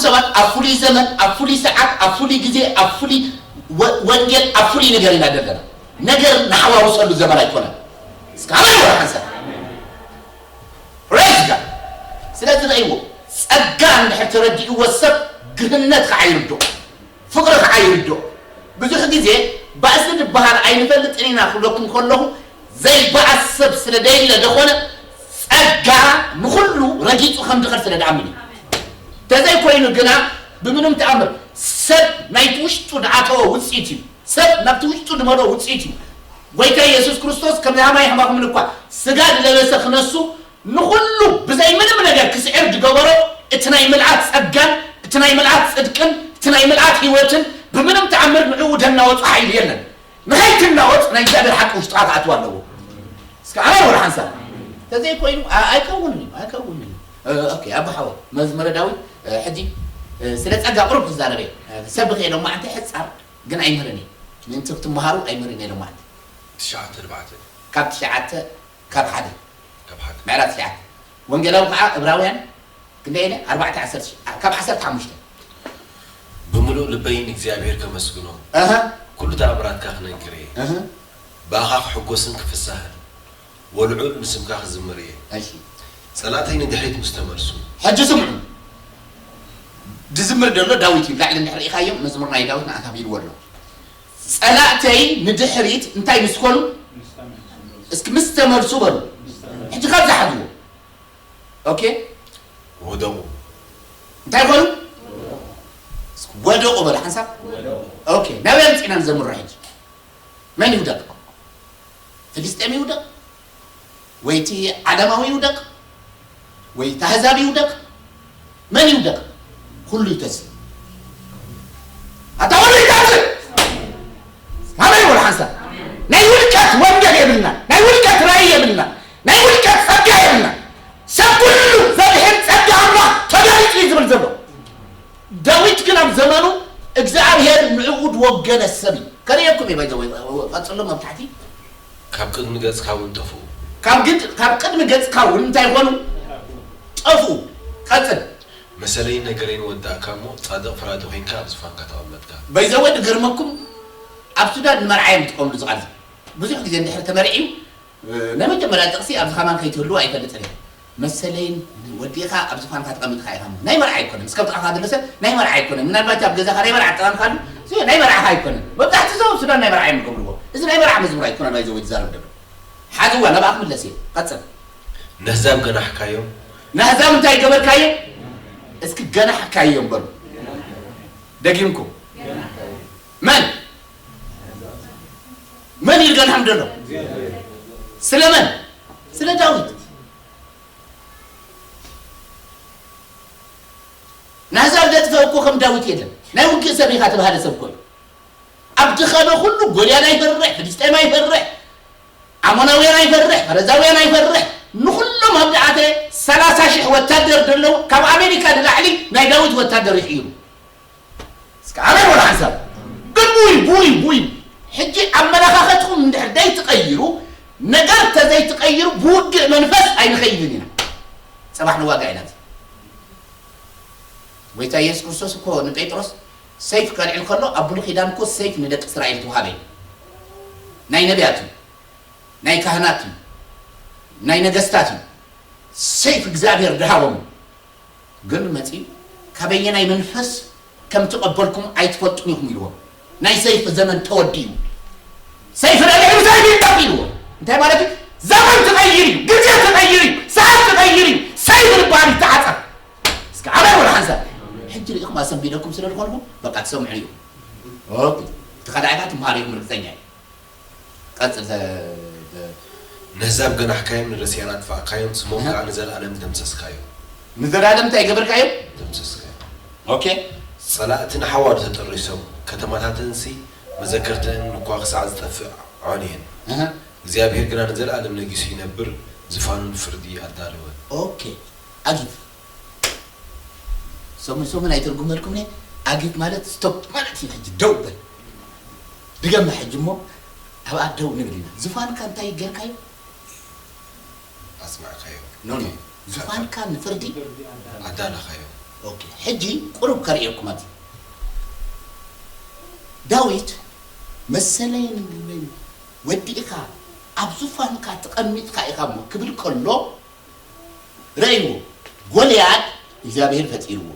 ሰባት ኣብ ፍሉይ ዘመን፣ ኣብ ፍሉይ ሰዓት፣ ኣብ ፍሉይ ግዜ፣ ኣብ ፍሉይ ወ-፣ ወንጌል፣ ኣብ ፍሉይ ነገር ኢና ዘለና። ነገር ንሓዋውሰሉ ዘመን ኣይኮነን። እስከ ኣሜን በሉ ሓንሳብ። Praise God። ስለዚ ረእይዎ፣ ጸጋ እንድሕር ተረዲእዎ ሰብ ግህነት ከዓ ይርድኦ፣ ፍቕሪ ከዓ ይርድኦ። ብዙሕ ግዜ ባእሲ ዝበሃል ኣይንፈልጥን ኢና ክብለኩም ከለኹ ዘይበኣስ ሰብ ስለ ደየለ ደኾነ ጸጋ ንኹሉ ረጊጹ ከም ድኸር ስለ ደኣምን እዩ። ተዘይኮይኑ ግና ብምንም ተኣምር ሰብ ናይቲ ውሽጡ ድኣተወ ውፅኢት እዩ። ሰብ ናብቲ ውሽጡ ድመልኦ ውፅኢት እዩ። ጎይታ ኢየሱስ ክርስቶስ ከም ሃማይ ሕማኹምን እኳ ስጋ ድለበሰ ክነሱ ንኹሉ ብዘይ ምንም ነገር ክስዕር ድገበሮ እቲ ናይ ምልኣት ጸጋን እቲ ናይ ምልኣት ጽድቅን እቲ ናይ ምልኣት ህይወትን ብምንም ተኣምር ንዕኡ ደናወጹ ሓይሊ የለን። ንኸይትናወጽ ናይ እግዚኣብሔር ሓቂ ውሽጥኻ ክኣትዋ ኣለዎ። እስከ ኣሜን በሉ ሓንሳብ። ተዘይኮይኑ ኣ-፣ ኣይከውንን እዩ፣ ኣይከውንን እዩ። እ፣ ኦኬ፣ ኣቦ ሓወ መዝሙረ ዳዊት፣ እ፣ ሕጂ፣ እ፣ ስለ ጸጋ ቁሩብ ክዛረበ እየ። እ፣ ሰብኽ እየ ሎማዓንቲ ሕጻር ግን ኣይምህርን እየ። ምእንቲ ክትመሃሩ ኣይምህርን እየ ሎማዓንቲ። ትሽዓተ ኣርባዕተ። ካብ ትሽዓተ፣ ካብ ሓደ። ካብ ሓደ። ምዕራፍ ትሽዓተ። ወንጌላዊ ከዓ ዕብራውያን ክንደይ ኢለ? ኣርባዕተ ዓሰርተ፣ ካብ ዓሰርተ ሓሙሽተ። ብምሉእ ልበይ ንእግዚኣብሔር ከመስግኖ፣ ኣሃ። ኩሉ ተኣምራትካ ክነግር እየ። ኣሃ። ብኣኻ ክሕጎስን ክፍሳህን፣ ወልዑል ንስምካ ክዝምር እየ። እሺ። ጸላእተይ ንድሕሪት ምስ ተመልሱ። ሕጂ ስምዑ። ድዝምር ዘሎ ዳዊት እዩ። ላዕሊ እንድሕር ርኢኻዮ፣ መዝሙር ናይ ዳዊት ንኣኻ ቢልዎ ኣሎ። ጸላእተይ ንድሕሪት እንታይ ምስ ኮኑ? እስኪ ምስ ተመልሱ በሉ። ሕጂ ካብ ዝሓዝዎ። ኦኬ። ወደቑ። እንታይ በሉ? እስኪ ወደቑ በሉ ሓንሳብ። ኦኬ። ናበይ ኣምጺእና ንዘምሮ ሕጂ? መን ይውደቕ? ፍልስጤም ይውደቕ? ወይ እቲ ዓለማዊ ይውደቕ? ወይ እቲ ኣህዛብ ይውደቕ? መን ይውደቕ? ኩሉ ይተስእ። ኣታ ኩሉ ይተስእ። ኣሜን በሉ ሓንሳብ። ናይ ውድቀት ወንጌል የብልና። ናይ ውድቀት ራእይ የብልና። ናይ ውድቀት ጸጋ የብልና። ሰብ ኩሉ ዘድሕን ጸጋ ኣምላኽ ተገሊጹ እዩ ዝብል ዘሎ። ዳዊት ግን ኣብ ዘመኑ እግዚኣብሔር ንዕኡ ድወገነ ሰብ እዩ። ከርእየኩም እየ፣ ባይዘወይ፣ ቀጽሎም ኣብ ታሕቲ። ካብ ቅድሚ ገጽካ እውን ጠፍኡ። ካብ ግድ-፣ ካብ ቅድሚ ገጽካ እውን እንታይ ይኾኑ? ጠፍኡ። ቀጽል። መሰለይን ነገረይን ወዳእካ እሞ፣ ጻድቕ ፈራዲ ኮይንካ ኣብ ዝፋንካ ተቐመጥካ። ባይዘወይ፣ ድገርመኩም፣ ኣብ ሱዳን ንመርዓ እዮም ዝጥቀምሉ እዚ ቃል እዚ። ብዙሕ ግዜ እንድሕር ተመርዕዩ፣ ናይ መጀመርያ ጥቕሲ ኣብዚ ከማን ከይትህልዎ ኣይፈልጥን እየ። መሰለይን ወዲእኻ ኣብ ዝፋንካ ተቐሚጥካ ኢኻ እሞ። ናይ መርዓ ኣይኮነን። እስከ ኣብጥቓኻ ዘሎ ሰብ ናይ መርዓ ኣይኮነን። ምናልባት ኣብ ገዛኻ ናይ መርዓ ኣጠቓምካሉ፣ እዚ ናይ መርዓኻ ኣይኮነን። መብዛሕትኡ ሰብ ኣብ ሱዳን ናይ መርዓ እዮም ዝገብርዎ። እዚ ናይ መርዓ መዝሙር ኣይኮነን፣ ባይዘወይ ዝዛረብ ዘሎ። ሓዝዋ፣ ናብኣ ክምለስ እየ። ቀጽል። ነህዛብ ገናሕካዮም። ነህዛብ እንታይ ገበርካዮም? እስኪ ገናሕካዮም በሉ። ደጊምኩም። መን? መን እዩ ዝገንሖም ዘሎ? ስለ መን? ስለ ዳዊት። ናህዛብ ዘጥፍአ እኮ ከም ዳዊት የለን። ናይ ውግእ ሰብ ኢኻ ተባሃለ ሰብ እኮ እዩ። ኣብ ዝኸደ ኩሉ ጎልያድ ኣይፈርሕ፣ ፍልስጤም ኣይፈርሕ፣ ኣሞናውያን ኣይፈርሕ፣ ፈረዛውያን ኣይፈርሕ። ንኹሎም ኣብ ደኣተ ሰላሳ ሽሕ ወታደር ዘለዉ ካብ ኣሜሪካ ንላዕሊ ናይ ዳዊት ወታደር ይሕይሩ። እስከ ኣሜን ወላ ሓንሳብ። ግን ቡይ፣ ቡይ፣ ቡይ። ሕጂ ኣመለኻኸትኩም እንድሕር ዘይትቐይሩ፣ ነገር ተዘይትቐይሩ፣ ብውግእ መንፈስ ኣይንኸይድን ኢና። ጽባሕ ንዋጋእ ኢና። ጎይታ ኢየሱስ ክርስቶስ እኮ ንጴጥሮስ ሰይፍ ከልዕል ከሎ፣ ኣብ ብሉይ ኪዳን እኮ ሰይፍ ንደቂ እስራኤል ተዋሃበ እዩ። ናይ ነቢያት እዩ። ናይ ካህናት እዩ። ናይ ነገስታት እዩ። ሰይፍ እግዚኣብሔር ድሃቦም። ግን መጺኡ፣ "ካበየናይ መንፈስ ከም ትቐበልኩም ኣይትፈልጡን ኢኹም" ኢልዎም። ናይ ሰይፊ ዘመን ተወዲኡ። ሰይፊ ረጊዱ ሰይፊ ይንጠፍ ኢልዎ። እንታይ ማለት እዩ? ዘመን ትቐይር እዩ፣ ግዜ ትቐይር እዩ፣ ሰዓት ትቐይር እዩ። ሰይፊ ዝበሃል ይተዓጸፍ። እስከ ኣሜን በሉ ሓንሳብ። ሕጂ ርኢኹም ኣሰንቢደኩም ስለ ዝኾንኩም በቃ ትሰምዑ እዩ። ኦኬ። እቲ ካልኣይ ከዓ ትምሃሩ ኢኹም ርግጸኛ እየ። ቀጽል ተ-፣ ተ-፣ ነህዛብ ገናሕካዮም፣ ንረስያን ኣጥፋእካዮም፣ ስሞም ኣሃ። ከኣ ንዘለኣለም ደምሰስካዮ። ንዘለኣለም እንታይ ገበርካዮ? ደምሰስካዮ። ኦኬ። ጸላእቲ ንሓዋሩ ተጠሪሶም፣ ከተማታተንሲ መዘከርተን እኳ ክሳዕ ዝጠፍእ ዓንየን። ኣሃ። እግዚኣብሔር ግና ንዘለኣለም ነጊሱ ይነብር፣ ዝፋኑን ፍርዲ ኣዳለወ። ኦኬ። ኣጊት። ሰሙን ሰሙን ኣይተርጉመልኩምን እየ። ኣጊት ማለት ስቶፕ ማለት እዩ። ሕጂ ደው በል። ድገማ ሕጂ እሞ ኣብኣ ደው ንብል ኢና። ዝፋንካ እንታይ ጌርካዮ? ኣጽናዕካዮ። ኖ፣ ኖ። ኦኬ። ዝፋንካ ንፍርዲ ኣዳለኻዮ። ኦኬ፣ ሕጂ ቁሩብ ከርእየኩም ኣብዚ። ዳዊት መሰለይን ግብረይን ወዲእካ ኣብ ዙፋንካ ተቐሚጥካ ኢኻ እሞ ክብል ከሎ ረእይዎ። ጎልያድ እግዚኣብሔር ፈጢርዎ፣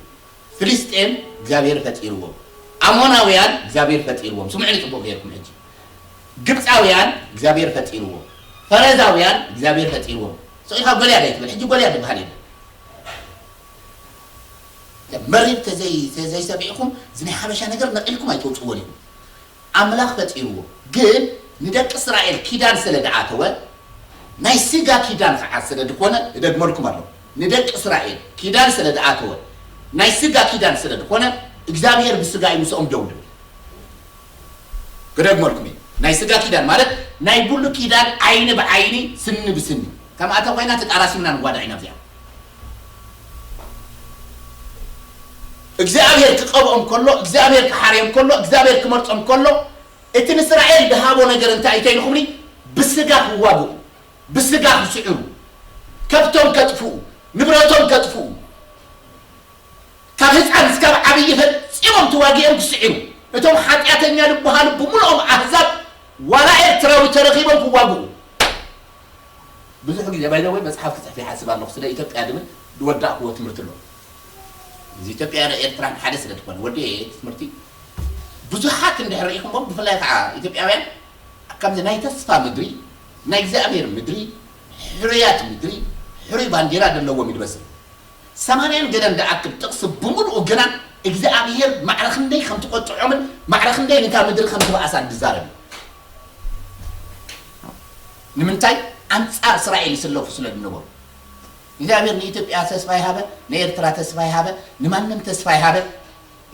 ፍልስጤም እግዚኣብሔር ፈጢርዎም፣ ኣሞናውያን እግዚኣብሔር ፈጢርዎም። ስምዑኒ ጽቡቕ ገይርኩም ሕጂ። ግብፃውያን እግዚኣብሔር ፈጢርዎም፣ ፈረዛውያን እግዚኣብሔር ፈጢርዎም። ስቕ ኢልካ ጎልያድ ኣይትበል። ሕጂ ጎልያድ ዝበሃል የለን። መሪር ተዘይ-፣ ተዘይሰሚዕኩም እዚ ናይ ሓበሻ ነገር ነቒልኩም ኣይተውፅዎ ኢኹም። ኣምላኽ ፈጢርዎ። ግን ንደቂ እስራኤል ኪዳን ስለ ዝኣተወ፣ ናይ ስጋ ኪዳን ከዓ ስለ ዝኾነ፣ እደግመልኩም ኣለኹ። ንደቂ እስራኤል ኪዳን ስለ ዝኣተወ፣ ናይ ስጋ ኪዳን ስለ ዝኾነ፣ እግዚኣብሔር ብስጋ እዩ ምስኦም ደው ዝብል። ክደግመልኩም እየ። ናይ ስጋ ኪዳን ማለት ናይ ብሉ ኪዳን ዓይኒ ብዓይኒ፣ ስኒ ብስኒ። ከምኣተ ኮይና ተጣራሲምና ንጓዳዕ ኢና እዚኣ። እግዚኣብሔር ክቐብኦም ከሎ፣ እግዚኣብሔር ክሓርዮም ከሎ፣ እግዚኣብሔር ክመርጾም ከሎ፣ እቲ ንእስራኤል ዝሃቦ ነገር እንታይ እዩ ተኢልኩምኒ? ብስጋ ክዋግኡ፣ ብስጋ ክስዕሩ፣ ከብቶም ከጥፍኡ፣ ንብረቶም ከጥፍኡ፣ ካብ ህፃን እስካብ ዓብዪ ፈጺሞም ተዋጊኦም ክስዕሩ፣ እቶም ሓጢኣተኛ ልበሃሉ ብምልኦም ኣህዛብ ዋላ ኤርትራዊ ተረኺቦም ክዋግኡ። ብዙሕ ግዜ፣ ባይ ዘ ወይ፣ መፅሓፍ ክፅሕፍ ይሓስብ ኣለኹ፣ ስለ ኢትዮጵያ ዝብል ዝወዳእክዎ ትምህርቲ ኣሎ። እዚ ኢትዮጵያን ኤርትራን ሓደ ስለ ዝኾነ፣ ወዲ ትምህርቲ ብዙሓት እንድሕር ርኢኹምዎም፣ ብፍላይ ከዓ ኢትዮጵያውያን፣ ከምዚ ናይ ተስፋ ምድሪ፣ ናይ እግዚኣብሔር ምድሪ፣ ሕሩያት ምድሪ፣ ሕሩይ ባንዲራ ዘለዎም እዩ ዝመስል። ሰማንያን ገለን ዝኣክል ጥቕሲ ብምሉኡ ግና እግዚኣብሔር ማዕረ ክንደይ ከም ትቆጥዖምን ማዕረ ክንደይ ነታ ምድሪ ከም ትብኣሳን ዝዛረብ እዩ። ንምንታይ? ኣንጻር እስራኤል ይስለፉ ስለ ዝነበሩ። እግዚኣብሔር ንኢትዮጵያ ተስፋ ይሃበ፣ ንኤርትራ ተስፋ ይሃበ፣ ንማንም ተስፋ ይሃበ።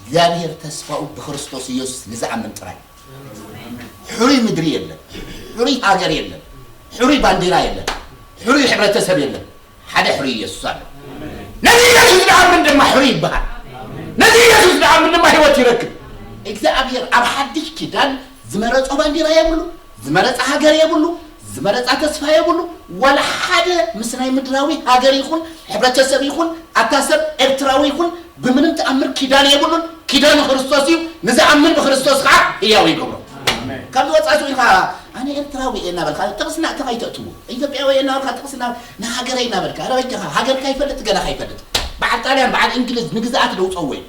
እግዚኣብሔር ተስፋኡ ብክርስቶስ ኢየሱስ ንዝኣምን ጥራይ። ሕሩይ ምድሪ የለን፣ ሕሩይ ሃገር የለን፣ ሕሩይ ባንዲራ የለን፣ ሕሩይ ሕብረተሰብ የለን። ሓደ ሕሩይ ኢየሱስ ኣሎ። ነዚ ኢየሱስ ዝኣምን ድማ ሕሩይ ይበሃል። ነዚ ኢየሱስ ዝኣምን ድማ ህይወት ይረክብ። እግዚኣብሔር ኣብ ሓድሽ ኪዳን ዝመረጾ ባንዲራ የብሉ፣ ዝመረጻ ሃገር የብሉ፣ ዝመረጻ ተስፋ የብሉ። ዋላ ሓደ ምስ ናይ ምድራዊ ሃገር ይኹን ሕብረተሰብ ይኹን ኣታ ሰብ ኤርትራዊ ይኹን ብምንም ተኣምር ኪዳን የብሉን። ኪዳኑ ክርስቶስ እዩ። ንዝኣምን ብክርስቶስ ከዓ ህያው ይገብሮ። ኣሜን። ካብ ዝወፃ ስኡ ኢልካ ኣነ ኤርትራዊ እየ እናበልካ ጥቕሲ ናእትኻ ኣይተእትዎ። ኢትዮጵያዊ እየ እናበልካ ጥቕሲ እና-፣ ንሃገረይ እናበልካ፣ ኧረ በጃኻ፣ ሃገርካ ይፈልጥ፣ ገዳኻ ይፈልጥ። በዓል ጣልያን፣ በዓል እንግሊዝ ንግዝኣት ደውፀዎ እዩ።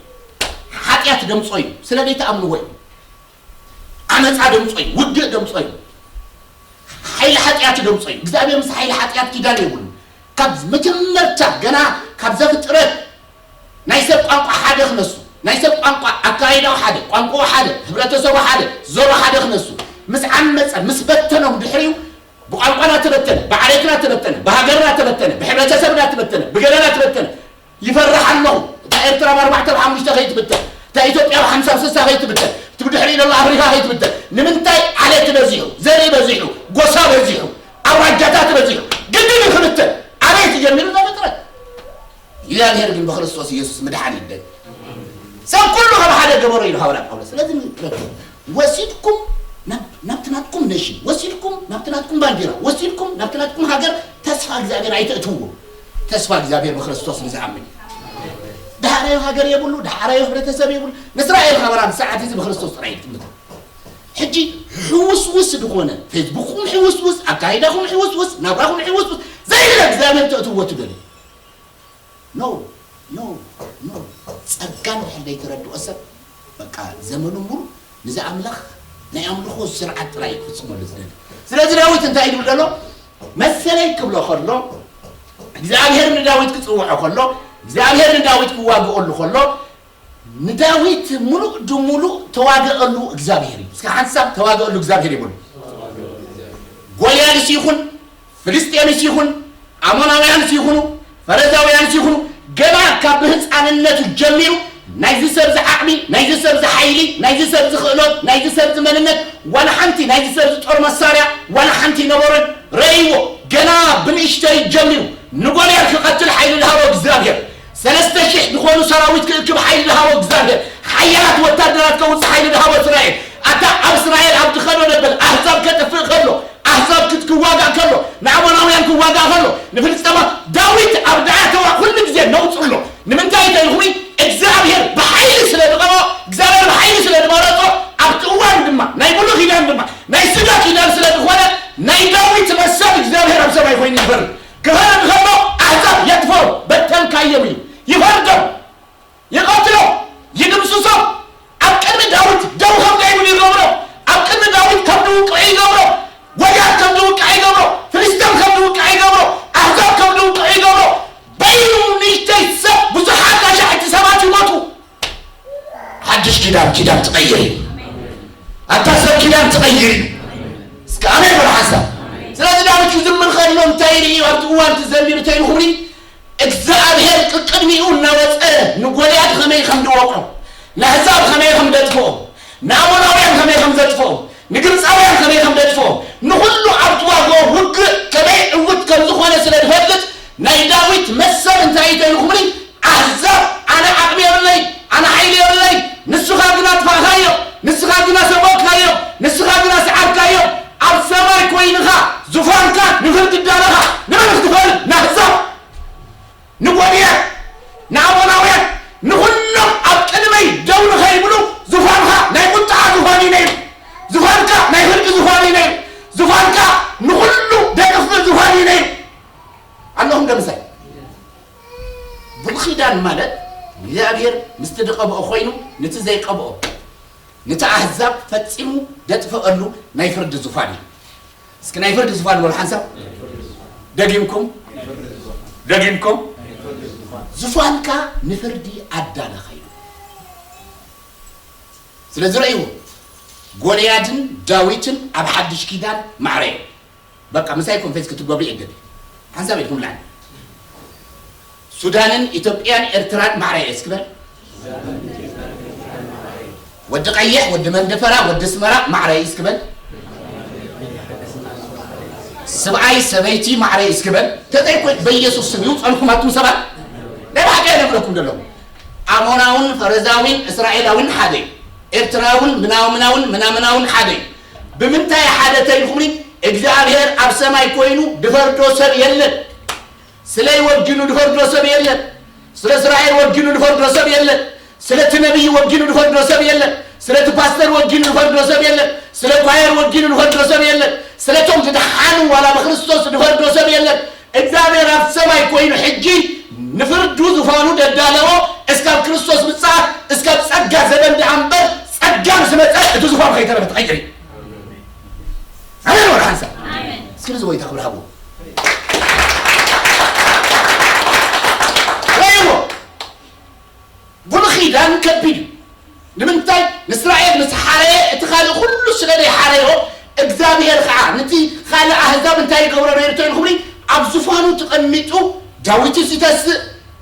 ሓጢኣት ደምፆ እዩ። ስለ ዘይተኣምንዎ እዩ። ዓመፃ ደምፆ እዩ። ውግእ ደምፆ እዩ። ሓይሊ ሓጢኣት ደምፆ እዩ። እግዚኣብሔር ምስ ሓይሊ ሓጢኣት ኪዳን የብሉን። ካብ መጀመርታ ገና ካብ ዘፍጥረት ናይ ሰብ ቋንቋ ሓደ ክነሱ፣ ናይ ሰብ ቋንቋ ኣካይዳው ሓደ፣ ቋንቋው ሓደ፣ ሕብረተሰቡ ሓደ፣ ዞባ ሓደ ክነሱ ምስ ዓመፀ፣ ምስ በተኖም ድሕሪኡ ብቋንቋና ተበተነ፣ ብዓሌትና ተበተነ፣ ብሃገርና ተበተነ፣ ብሕብረተሰብና ተበተነ፣ ብገለና ተበተነ። ይፈርሕ ኣለኹ። እታ ኤርትራ ብ ኣርባዕተ ብ ሓሙሽተ ከይትብተን፣ እታ ኢትዮጵያ ብ ሓምሳ ብ ስሳ ከይትብተን፣ እቲ ብድሕሪኡ ዘሎ ኣፍሪካ ከይትብተን። ንምንታይ? ዓሌት በዚሑ፣ ዘርኢ በዚሑ፣ ጎሳ በዚሑ፣ ኣውራጃታት በዚሑ፣ ግድን እዩ ክብተን። ኣበይ ተጀሚሩ? ዘፍጥረት። እግዚኣብሔር ግን ብክርስቶስ ኢየሱስ ምድሓን ይደል። ሰብ ኩሉ ከም ሓደ ገበሮ ኢሉ ሃዋርያ ጳውሎስ። ስለዚ ንረክብ። ወሲድኩም ናብ፣ ናብቲ ናትኩም ነሽን፣ ወሲድኩም ናብቲ ናትኩም ባንዲራ፣ ወሲድኩም ናብቲ ናትኩም ሃገር ተስፋ እግዚኣብሔር ኣይተእትውዎ። ተስፋ እግዚኣብሔር ብክርስቶስ ንዝኣምን እዩ። ዳሕራዩ ሃገር የብሉ፣ ዳሕራዩ ሕብረተሰብ የብሉ። ንእስራኤል ኸበራ ሰዓት እዚ ብክርስቶስ ጥራይ እዩ ትምት። ሕጂ ሕውስውስ ዝኾነ ፌስቡክኹም ሕውስውስ፣ ኣካይዳኹም ሕውስውስ፣ ናብራኹም ሕውስውስ ዘይብለ እግዚኣብሔር ተእትውዎ ትደልዩ። ኖ፣ ኖ፣ ኖ። ጸጋ እንድሕር ዘይተረድኦ ሰብ፣ በቃ፣ ዘመኑ ሙሉ ነዚ ኣምላኽ ናይ ኣምልኾ ስርዓት ጥራይ እዩ ክፍጽመሉ ዝደሊ። ስለዚ ዳዊት እንታይ ይብል ዘሎ? መሰለይ ክብሎ ከሎ፣ እግዚኣብሔር ንዳዊት ክጽውዖ ከሎ፣ እግዚኣብሔር ንዳዊት ክዋግኦሉ ከሎ፣ ንዳዊት ሙሉእ ድሙሉእ ተዋገኣሉ እግዚኣብሔር እዩ። እስከ ሓንሳብ ተዋገኣሉ እግዚኣብሔር ይበሉ። ጎልያድስ ይኹን፣ ፍልስጤምስ ይኹን፣ ኣሞናውያንስ ይኹኑ፣ ፈረዛውያንስ ይኹኑ፣ ገና ካብ ብህፃንነቱ ጀሚሩ ናይዚ ሰብዚ ዓቕሚ፣ ናይዚ ሰብዚ ሓይሊ፣ ናይዚ ሰብዚ ክእሎት፣ ናይዚ ሰብዚ መንነት፣ ዋላ ሓንቲ ናይዚ ሰብዚ ጦር መሳርያ፣ ዋላ ሓንቲ ይነበሮን። ረእይዎ፣ ገና ብንእሽተይ ጀሚሩ ንጎልያድ ክቐትል ሓይሊ ዝሃቦ እግዚኣብሔር፣ ሰለስተ ሽሕ ዝኾኑ ሰራዊት ክእክብ ሓይሊ ዝሃቦ እግዚኣብሔር፣ ሓያላት ወታደራት ከውፅእ ሓይሊ ዝሃቦ እስራኤል፣ ኣታ ኣብ እስራኤል ኣብ ዝኸዶ ነበር ኣህዛብ ከጥፍእ ከሎ፣ ኣህዛብ ክት-፣ ክዋጋእ ከሎ፣ ንኣሞናውያን ክዋጋእ ከሎ፣ ንፍልስጤማ ዳዊት ኣብ ዳያተዋ ኩሉ ግዜ ነውፅሎ። ንምንታይ ተልኹኒ? እግዚኣብሔር ብሓይሊ ስለ ዝቐብኦ፣ እግዚኣብሔር ብሓይሊ ስለ ዝመረጾ፣ ኣብቲ እዋን ድማ ናይ ብሉይ ኪዳን ድማ ናይ ስጋ ኪዳን ስለ ዝኾነ፣ ናይ ዳዊት መሰል እግዚኣብሔር ኣብ ሰማይ ኮይኑ ይፈርድ። ክፈርድ ከሎ ኣሕዛብ የጥፍኦም፣ በተንካዮም ኢሉ ይፈርዶም። ይቐትሎ፣ ይድምስሶ። ኣብ ቅድሚ ዳዊት ደው ከም ዘይብሉ ይገብሮ። ኣብ ቅድሚ ዳዊት ከም ዝውቅዑ ይገብሮ። ጎልያድ ከም ዝውቅዕ ይገብሮ። ፍልስጤም ከም ዝውቅዕ ይገብሮ። ኣህዛብ ከም ዝውቅዑ ይገብሮ። በይኑ ንእሽተይ ሰብ ብዙሓት ኣሻሕቲ ሰባት ይሞቱ። ሓድሽ ኪዳን፣ ኪዳን ትቐይር እዩ። ኣታ ሰብ ኪዳን ትቐይር እዩ። እስከ ኣሜን በሉ ሓንሳብ። ስለዚ ዳዊት ክዝምር ከሎ እንታይ ርእዩ? ኣብቲ እዋን ትዘሚሩ እንታይ ኢሉ ክብሊ እግዚኣብሔር ቅቅድሚኡ እናወፀ ንጎልያድ ከመይ ከም ዝወቅዖ፣ ንኣሕዛብ ከመይ ከም ዘጥፍኦ፣ ንኣሞናውያን ከመይ ከም ዘጥፍኦ፣ ንግብፃውያን ከመይ ከም ዘጥፍኦ፣ ንኹሉ ኣብቲ ዋግኦም ውግእ ከመይ ዕውት ከም ዝኾነ ስለ ዝፈልጥ ናይ ዳዊት መሰል እንታይ እዩ ተይልኩምኒ? ኣሕዛብ ኣነ ዓቕሚ የብለይ፣ ኣነ ሓይሊ የብለይ፣ ንስኻ ግና ኣጥፋእካዮ፣ ንስኻ ግና ሰበቕካዮ፣ ንስኻ ግና ሰዓርካዮ፣ ኣብ ሰማይ ኮይንኻ ዙፋንካ ንፍርዲ እዳለኻ ንመን ክትፈርድ? ንኣሕዛብ። ንጎልያድ፣ ንኣሞናውያን፣ ንኹሎም ኣብ ቅድመይ ደው ንኸይብሉ ዙፋንካ ናይ ቁጥዓ ዙፋን እዩ ነይሩ። ዙፋንካ ናይ ፍርዲ ዙፋን እዩ ነይሩ። ዙፋንካ ንኹሉ ደቅፍእ ዙፋን እዩ ነይሩ። ኣለኹም ዶ ምሳይ? ብሉይ ኪዳን ማለት እግዚኣብሔር ምስቲ ዝቐብኦ ኮይኑ፣ ነቲ ዘይቀብኦ፣ ነቲ ኣህዛብ ፈጺሙ ደጥፍአሉ ናይ ፍርዲ ዙፋን እዩ። እስኪ ናይ ፍርዲ ዙፋን በሉ ሓንሳብ። ደጊምኩም፣ ደጊምኩም። ዙፋንካ ንፍርዲ ኣዳለኻ ኢሉ። ስለዚ ረእይዎ፣ ጎልያድን ዳዊትን ኣብ ሓድሽ ኪዳን ማዕረ እዮም። በቃ ምሳይ ኮንፌስ ክትገብሩ የገድ። ሓንሳብ ኢድኩም ላዕሊ። ሱዳንን ኢትዮጵያን ኤርትራን ማዕረ እየ እስኪ በል። ወዲ ቀይሕ፣ ወዲ መንደፈራ፣ ወዲ ኣስመራ ማዕረ እየ እስኪ በል። ስብኣይ ሰበይቲ ማዕረ እየ እስኪ በል። ተጠይቆ በኢየሱስ ስም ይውፀልኩም ኣቱም ሰባት። ናይ ብሓቂ እየ ዝብለኩም ዘለኹ። ኣሞናውን ፈረዛዊን እስራኤላዊን ሓደ እዩ። ኤርትራውን ምናምናውን ምናምናውን ሓደ እዩ። ብምንታይ ሓደ ተይልኩምኒ? እግዚኣብሔር ኣብ ሰማይ ኮይኑ ድፈርዶ ሰብ የለን። ስለይ ወጊኑ ድፈርዶ ሰብ የለን። ስለ እስራኤል ወጊኑ ድፈርዶ ሰብ የለን። ስለቲ ነቢይ ወጊኑ ድፈርዶ ሰብ የለን። ስለቲ ፓስተር ወጊኑ ድፈርዶ ሰብ የለን። ስለ ኳየር ወጊኑ ድፈርዶ ሰብ የለን። ስለቶም ዝደሓኑ ዋላ ብክርስቶስ ድፈርዶ ሰብ የለን። እግዚኣብሔር ኣብ ሰማይ ኮይኑ ሕጂ ንፍርዱ ዙፋኑ ደዳለዎ እስካብ ክርስቶስ ምጽኣት እስካብ ጸጋ ዘበን ደኣ እምበር ጸጋ ምስ መጸ እቲ ዙፋን ከይተረፈ ትቐይር እዩ። ኣሜን ወላ ሓንሳብ። ኣሜን። እስኪ ነዚ ጎይታ ክብሪ ሃብዎ። ረእይዎ። ብሉይ ኪዳን ከቢድ እዩ። ንምንታይ? ንእስራኤል ምስ ሓረየ እቲ ካልእ ኩሉ ስለ ዘይሓረዮ እግዚኣብሔር ከዓ ነቲ ካልእ ኣህዛብ እንታይ ይገብሮ ነይሩ ተይልኩምኒ? ኣብ ዙፋኑ ተቐሚጡ ዳዊትስ ይተስእ፣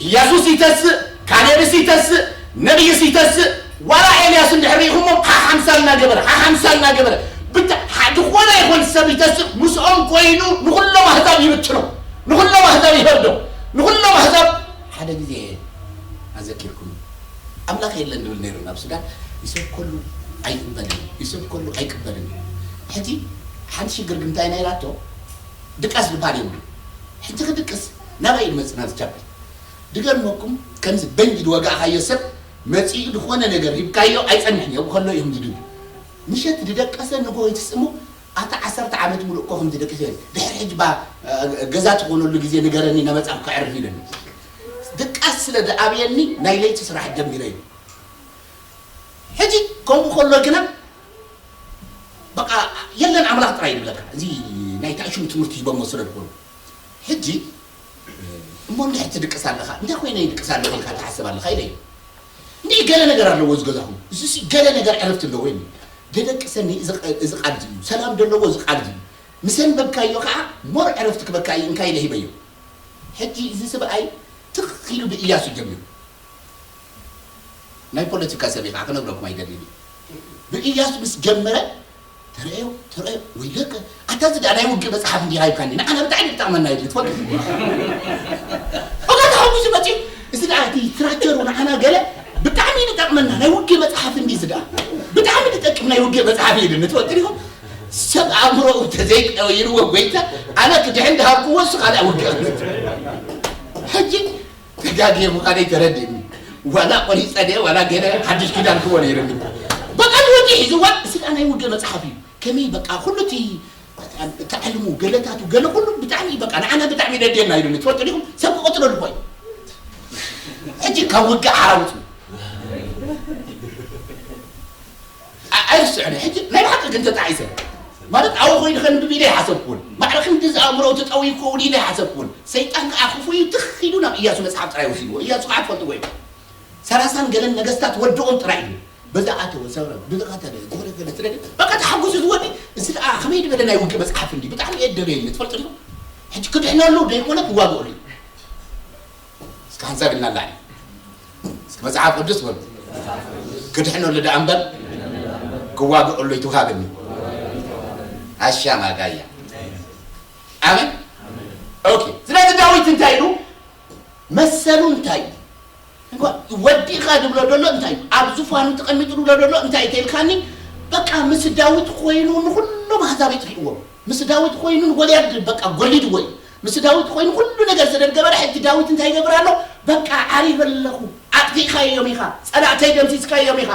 ኢያሱስ ይተስእ፣ ካሌብስ ይተስእ፣ ነቢይስ ይተስእ። ዋላ ኤልያስ እንድሕር ርኢኹሞ ሓሓምሳ እናገበረ ሓሓምሳ እናገበረ ብታ- ሓደ ዝኾነ ይኹን ሰብ ይተስእ ምስኦም ኮይኑ ንኹሎም ኣህዛብ ይብትኖም፣ ንኹሎም ኣህዛብ ይፈርዶም፣ ንኹሎም ኣህዛብ ሓደ ግዜ ኣዘኪርኩም ኣምላኽ የለን ድብል ነይሩ ናብ ሱዳን ይሰብከሉ ኣይቅበልን እዩ፣ ይሰብከሉ ኣይቅበልን እዩ። ሕጂ ሓንቲ ሽግር ግን እንታይ ነይራቶ? ድቃስ ድባል የብሉ። ሕንቲ ክድቅስ ናባይ ድመጽእ ናብዚ ቻፕል ድገርመኩም ከምዚ በንጂ ድወጋእካዮ ሰብ መጺኡ ዝኾነ ነገር ሂብካዮ ኣይጸንሕን እዩ ከሎ እዮም ዝድብል። ምሸት ድደቀሰ ንጎ ይትስእሞ ኣታ ዓሰርተ ዓመት ሙሉእ እኮ ከምዚ ደቂሰ ድሕሪ ሕጂ ባ ገዛ ትኾነሉ ግዜ ንገረኒ ናመጻኹ ከዕርፍ ኢለኒ። ድቃስ ስለ ዝኣብየኒ ናይ ለይቲ ስራሕ ጀሚረ እዩ። ሕጂ ከምኡ ከሎ ግና በቃ የለን ኣምላኽ ጥራይ ይብለካ። እዚ ናይ ታሽሙ ትምህርቲ ሂቦሞ ስለ ዝኾኑ ሕጂ እሞ እንድሕር ትድቅስ ኣለኻ እንታይ ኮይነ ይድቅስ ኣለኹ ኢልካ ትሓስብ ኣለኻ ኢለ እዩ። እንዲህ ገለ ነገር ኣለዎ እዚ ገዛኹም እዚሲ ገለ ነገር ዕረፍቲ ኣለዎ ኢሉ ደደቅሰኒ እዚ ቃል እዚ እዩ ሰላም ደለዎ እዚ ቃል እዩ። ምስ ኣንበብካዮ ከዓ ሞር ዕረፍቲ ክበካ እዩ እንካ ኢለ ሂበዮ። ሕጂ እዚ ስብኣይ ትኽ ኢሉ ብእያሱ ጀሚሩ ናይ ፖለቲካ ሰብ ከዓ ክነግረኩም ኣይደልን እዩ። ብእያሱ ምስ ጀመረ ተረዮ ተረዮ ወይለከ ኣታ እዚ ደኣ ናይ ውግእ መፅሓፍ እንዲ ሃይብካኒ ንዓና ብጣዕሚ ዝጠቕመና እዩ ትፈልጥ። በቃ ተሓጉሱ መፂኡ እዚ ደኣ እቲ ስትራክቸሩ ንዓና ገለ ብጣዕሚ እዩ ዝጠቕመና ናይ ውግእ መፅሓፍ እንዲ እዚ ደኣ ብጣዕሚ ዝጠቅም ናይ ውግእ መፅሓፍ እዩ ኢሉኒ ትፈልጥ ዲኹም? ሰብ ኣእምሮኡ ተዘይቀይርዎ ጎይታ ኣነ ክድሕን ድሃብክዎ እሱ ካልእ ውግእ ሕጂ ተጋግየ ምዃነይ ተረዲእኒ። ዋላ ቆሪፀ ድየ ዋላ ገለ ሓድሽ ኪዳን ክቦ ነይርኒ። በቃ ንወዲ ሒዝዋ፣ እዚ ከዓ ናይ ውግእ መፅሓፍ እዩ። ከመይ በቃ ኩሉ እቲ ተዓልሙ ገለታቱ ገለ ኩሉ ብጣዕሚ በቃ ንዓና ብጣዕሚ ደድየና ኢሉኒ። ትፈልጡ ዲኹም? ሰብ ክቐትለሉ ኮይኑ ሕጂ ካብ ውግእ ሓራ ውፁ። ኣይስዕነ ሕጂ ናይ ብሓቂ ግን ተጣዒሰ ማለት ኣብኡ ኮይኑ ከንብብ ኢለ ኣይሓሰብኩን። ማዕረ ክንዲ ዝኣእምሮኡ ተጠውዩ ክኸውን ኢለ ኣይሓሰብኩን። ሰይጣን ከዓ ክፉ እዩ ትኽ ኢሉ ናብ እያሱ መፅሓፍ ጥራይ ወሲድዎ። እያሱ ከዓ ትፈልጥዎ እዩ። ሰላሳን ገለን ነገስታት ወድኦም ጥራይ እዩ። በዛ ኣተወ ሰብረ ብዝቐተለ ዝኾነ ገለ ስለ በቃ ተሓጉሱ ዝወዲ እዚ ከዓ ከመይ ዝበለ ናይ ውግእ መፅሓፍ እንዲ ብጣዕሚ እየ ደበየኒ ትፈልጡ ዲኹም? ሕጂ ክድሕነሉ ደይኮነ ክዋግኦሉ እዩ። እስከ ሓንሳብ ኢልና ንላዕሊ። እስከ መጽሓፍ ቅዱስ በሉ። ክድሕነሉ ደኣ እምበር ክዋግኦሉ ኣይትውሃበኒ። ኣሻ ማጋያ። ኣሜን። ኦኬ። ስለዚ ዳዊት እንታይ ኢሉ? መሰሉ እንታይ እዩ? እንኳ ወዲኻ ድብሎ ደሎ እንታይ እዩ? ኣብ ዙፋኑ ተቐሚጡ ድብሎ ደሎ እንታይ እዩ ተይልካኒ? በቃ ምስ ዳዊት ኮይኑ ንኹሎም ኣህዛብ የጥፊእዎም። ምስ ዳዊት ኮይኑ ንጎልያድ በቃ ጎሊድዎ እዩ። ምስ ዳዊት ኮይኑ ኩሉ ነገር ስለ ዝገበረ ሕጂ ዳዊት እንታይ ይገብር ኣሎ? በቃ ዓሪበ ኣለኹ። ኣጥፊእካዮም ኢኻ። ጸላእተይ ደምሲስካዮም ኢኻ።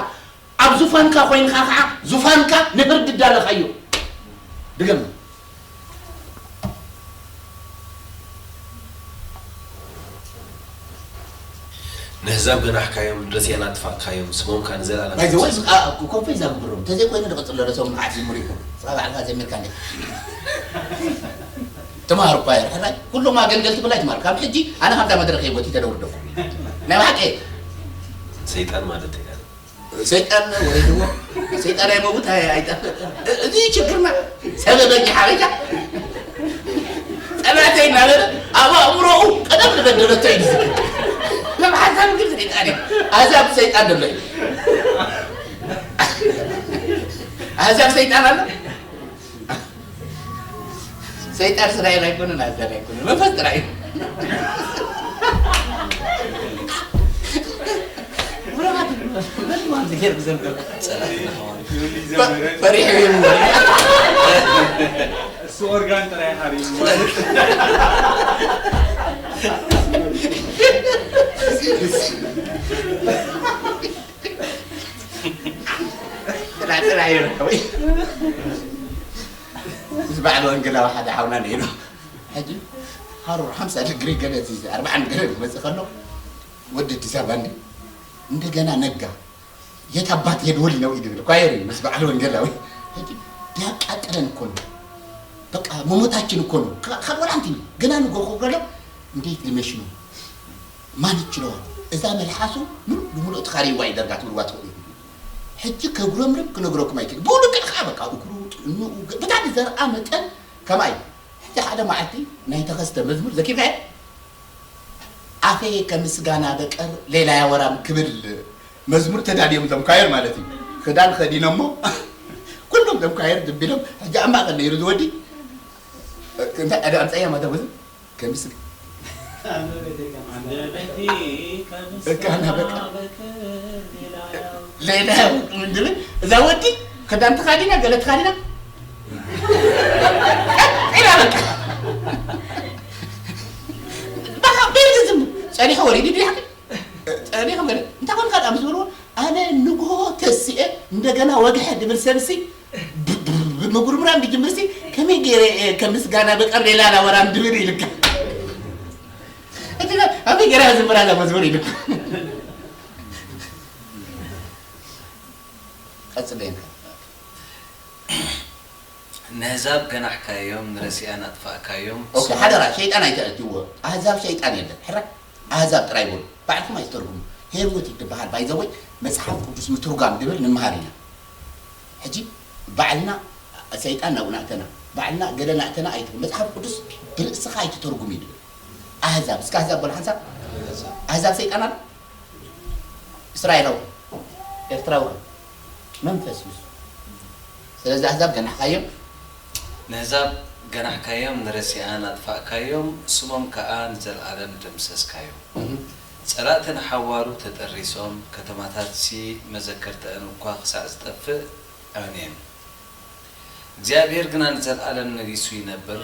ኣብ ዙፋንካ ኮይንካ ከዓ ዙፋንካ ንፍርዲ ዳለኻዮ። ድገም። ነህዛብ ገናሕካዮም፣ ንረሲኣን ኣጥፋእካዮም፣ ስሞም ከኣ ንዘለኣለም ባይ ዘ ወይ ትንስእ። ኮንፈይ ዛግብሮም ተዘይኮይኑ ደቐጽሎ ርእሶም ንዓት ዝምር ይኹን ስኻ ባዕልካ ጀሚርካ እንዴ ተማሃሩ እኳ ይር ሕራይ ኩሎም ኣገልገልቲ ብላይ ትማር ካብ ሕጂ ኣነ ካብዛ መድረኽ የጎቲ ተደውርደኩም ናይ ብሓቂ ሰይጣን ማለት እዩ። ሰይጣን ወሪድዎ ሰይጣን ኣይመውት ኣይጠፍእ። እዚ ችግርና ሰበበኛ ሓበሻ ጸላእተይ እናበለ ኣብ ኣእምሮኡ ቀደም ዝበደለቶ እዩ ዝዝክር። ከም ሓሳብ ግን ሰይጣን እዩ። ኣዛብ ሰይጣን ዘሎ እዩ። ኣዛብ ሰይጣን ኣሎ። ሰይጣን እስራኤል ኣይኮነን ኣዛብ ኣይኮነን መንፈስ ጥራይ እዩ። ፈሪሑ እዩ። እሱ ኦርጋን ጥራይ ሓሪሙ ማለት ጥራጥራ ይረከበ ምስ በዓል ወንጌላዊ ሓደ ሓውና ነይሩ። ሕጂ ሃሩር ሓምሳ ድግሪ ገለ እዚ ኣርባዓን ገለ ክመፅእ ከሎ ወዲ ኣዲስ ኣበባ እንዲ እንደገና ነጋ የት ኣባት ሄድወል ነው ይድብል ኳየር እዩ ምስ በዓል ወንጌላዊ ሕጂ ቢያቃጥለን እኮ ነው። በቃ መሞታችን እኮ ነው። ካልወላ እንትን ገና ንጎ ከሎ እንዴት ሊመሽ ነው ማን ይችለዋል? እዛ መልሓሱ ሙሉ ብሙሉ እቲ ካሪዋ ይደርጋ ትብልዋ ትኽእሉ። ሕጂ ከጉረምርም ክነግረኩም ኣይክእል። ብኡ ልክዕ ከዓ በቃ እግሩ ጥዕንኡ ብታኒ ዘርኣ መጠን ከማይ ሕጂ ሓደ መዓልቲ ናይ ተኸስተ መዝሙር ዘኪርካዮ ኣፌ ከምስጋና በቀር ሌላ ያወራም ክብል መዝሙር ተዳልዮም እዞም ኳየር ማለት እዩ። ክዳን ከዲኖሞ ኩሎም እዞም ኳየር ድቢሎም ሕጂ ኣብ ማእኸል ነይሩ ዝወዲ እንታይ ኣደ ኣምፀያ ማታ ወዚ ከምስግ እጋና በቃ ሌላ ምንድን እዛ ወዲ ክዳን ተኻዲና ገለ ተኻዲና ኢላ በቃ በቃ ቤት ዝም ጸኒሑ ወሪዱ ድያክ ጸኒሑ ገለ እንታይ ኮንካ ዳ ምስ በልዎ ኣነ ንግሆ ተሲኤ እንደገና ወግሐ ድብል ሰብሲ ብምጉርምራም ብጅምርሲ ከመይ ገይረ እየ ከም ምስጋና በቀር ሌላ ላወራም ድብል ኢልካ እቲ ኣበይ ገይራ ዝምራ እዛ መዝሙር ኢልካ ቀጽለየን ነህዛብ ገናሕካዮም ንረሲኣን ኣጥፋእካዮም ኦኬ ሓደራ ሸይጣን ኣይተእትዎ ኣህዛብ ሸይጣን የለን ሕራይ ኣህዛብ ጥራይ በሉ ባዕልኩም ኣይትተርጉሙ ሄርሙት ትበሃል ባይዘወይ መፅሓፍ ቅዱስ ምትርጓም ድብል ንምሃር ኢና ሕጂ ባዕልና ሰይጣን ናብኡ ናእተና ባዕልና ገለ ናእተና ኣይትብል መፅሓፍ ቅዱስ ብርእስኻ ኣይትተርጉም እዩ ድብል ኣህዛብ እስከ ኣህዛብ በሉ ሓንሳብ ኣህዛብ ሰይጣን ኣሎ እስራኤላዊ ኤርትራዊ መንፈስ እዩ ስለዚ ኣህዛብ ገናሕካዮም ነህዛብ ገናሕካዮም ንረሲኣን ኣጥፋእካዮም ስሞም ከኣ ንዘልኣለም ደምሰስካዮም ጸላእቲ ንሓዋሩ ተጠሪሶም ከተማታትሲ መዘከርተኣን እኳ ክሳዕ ዝጠፍእ ኣሜን እግዚኣብሔር ግና ንዘልኣለም ነጊሱ ይነብር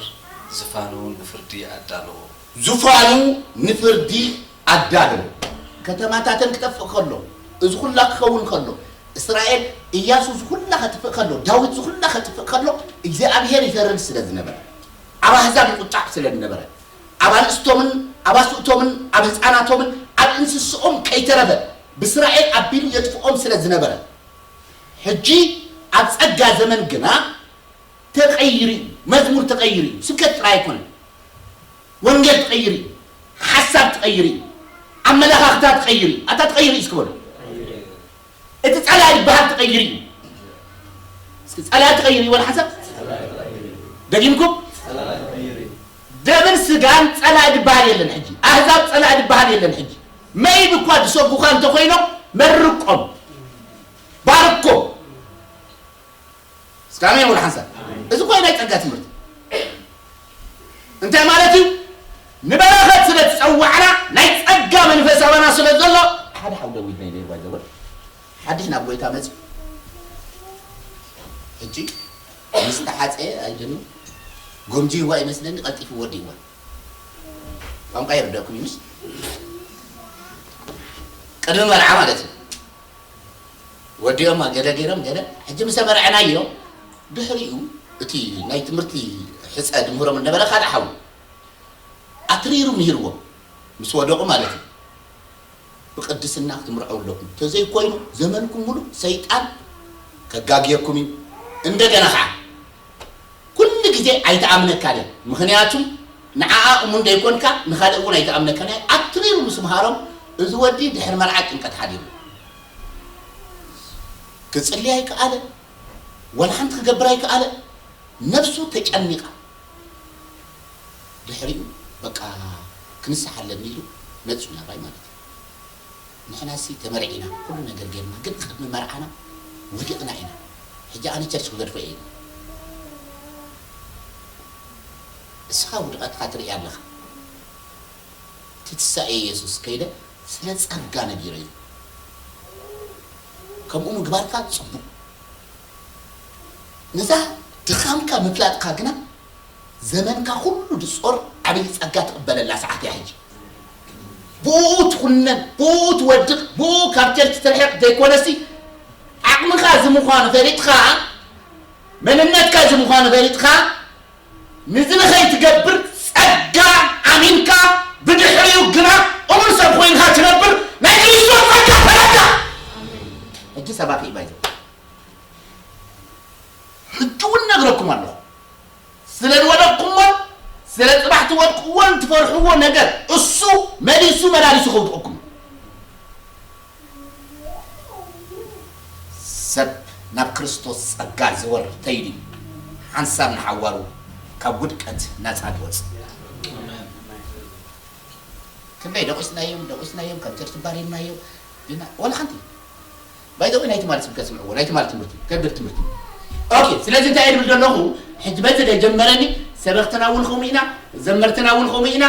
ዝፋኑ ንፍርዲ ኣዳለዎ ዙፋኑ ንፍርዲ ኣዳለዎ ከተማታተን ክጠፍእ ከሎ፣ እዚ ኩላ ክኸውን ከሎ፣ እስራኤል፣ እያሱ እዚ ኩላ ከጥፍእ ከሎ፣ ዳዊት እዚ ኩላ ከጥፍእ ከሎ፣ እግዚኣብሔር ይፈርድ ስለ ዝነበረ፣ ኣብ ኣህዛብ ይቁጣዕ ስለ ዝነበረ፣ ኣብ ኣንስቶምን ኣብ ኣስእቶምን ኣብ ህፃናቶምን ኣብ እንስስኦም ከይተረፈ ብእስራኤል ኣቢሉ የጥፍኦም ስለ ዝነበረ፣ ሕጂ ኣብ ጸጋ ዘመን ግና ተቐይሩ እዩ። መዝሙር ተቐይሩ እዩ። ስብከት ጥራይ ኣይኮነን። ወንጌል ተቐይሩ እዩ። ሓሳብ ተቐይሩ እዩ። ኣመላኻኽታ ተቐይሩ እዩ። ኣታ ተቐይሩ እዩ እስኪ በሉ። እቲ ጸላኢ ዝበሃል ተቐይሩ እዩ። እስኪ ጸላኢ ተቐይሩ እዩ በሉ ሓንሳብ። ደጊምኩም? ደምን ስጋን ጸላኢ ዝበሃል የለን ሕጂ። ኣህዛብ ጸላኢ ዝበሃል የለን ሕጂ። መይብ እኳ ዝሰጉኻ እንተኾይኖም መርቆም። ባርኮም። እስከ ኣሜን በሉ ሓንሳብ። እዚ እኮ ናይ ጸጋ ትምህርቲ። እንታይ ማለት እዩ? ንበረኸት ስለ ዝጸዋዕና፣ ናይ ጸጋ መንፈስ ኣባና ስለ ዘሎ፣ ሓደ ሓው ደዊት ናይ ደይባ ዘወር ሓድሽ ናብ ጎይታ መጽዩ። ሕጂ ምስ ተሓጸየ ኣይደኑ ጎምጂ ይዋ ይመስለኒ ቀልጢፉ ወዲ ይዋ። ቋንቋ ይርደኩም ይምስ። ቅድሚ መርዓ ማለት እዩ። ወዲኦማ ገለ ገይሮም ገለ ሕጂ ምስ ኣመርዐናዮ ድሕሪኡ እቲ ናይ ትምህርቲ ሕጸ ድምህሮም ነበረ ካልእ ሓው ኣትሪሩ ምሂርዎም ምስ ወደቑ ማለት እዩ። ብቅድስና ክትምርዐው ኣለኩም፣ ተዘይኮይኑ ዘመንኩም ሙሉ ሰይጣን ከጋግየኩም እዩ። እንደገና ከዓ ኩሉ ግዜ ኣይተኣምነካን እየ። ምኽንያቱ ንዓኣ እሙን ደይኮንካ ንኻልእ እውን ኣይተኣምነካን እየ። ኣትሪሩ ምስ ምሃሮም እዚ ወዲ ድሕሪ መርዓ ጭንቀት ሓዲሩ ክጽሊ ኣይከኣለ፣ ዋላ ሓንቲ ክገብር ኣይከኣለ። ነብሱ ተጨኒቓ ድሕሪኡ በቃ ክንስሓ ኣለኒ ኢሉ መጹ ናባይ ማለት እዩ። ንሕናሲ ተመርዒና ኩሉ ነገር ጌርና ግን ቅድሚ መርዓና ወዲቕና ኢና። ሕጂ ኣነ ቸርች ክገድፎ እየ። እስኻ ውድቐትካ ትርኢ ኣለኻ። እቲ ትሳኤ ኢየሱስ ከይደ ስለ ጸጋ ነጊረ እዩ። ከምኡ ምግባርካ ጽቡቕ። ነዛ ድኻምካ ምፍላጥካ ግና ዘመንካ ኩሉ ድጾር ዓብዪ ጸጋ ትቕበለላ ሰዓት እያ ሕጂ። ብኡ ትኹነን፣ ብኡ ትወድቕ፣ ብኡ ካብ ቸርች ትርሕቕ ዘይኮነሲ ዓቕምኻ እዚ ምዃኑ ፈሊጥኻ፣ መንነትካ እዚ ምዃኑ ፈሊጥኻ፣ ንዚ ንኸይትገብር ጸጋ ኣሚንካ ብድሕሪኡ ግና እሙን ሰብ ኮይንካ ትነብር ናይ ክርስቶስ ጸጋ ፈለካ። ሕጂ ሰባኺ እዩ ባይዘ ሕጂ እውን ነግረኩም ኣለኹ። ስለ ዝወደቅኩሞ ስለ ጽባሕ ትወድቅዎን ትፈርሕዎ ነገር እሱ መሊሱ መላሊሱ ከውድቀኩም። ሰብ ናብ ክርስቶስ ጸጋ ዘወር ተይሉ ሓንሳብ ንሓዋሩ ካብ ውድቀት ናጻ ድወጽእ። ክንደይ ደቂስናዮም ደቂስናዮም ካብ ቸርች ባሪምናዮም። ግና ዋላ ሓንቲ ባይዘወይ ናይ ትማሊ ስብከት ስምዕዎ ናይ ትማሊ ትምህርቲ ከግር ትምህርቲ። ኦኬ ስለዚ እንታይ እየ ድብል ዘለኹ? ሕጂ በዚ ደጀመረኒ ሰበኽትና እውን ከምኡ ኢና፣ ዘመርትና እውን ከምኡ ኢና፣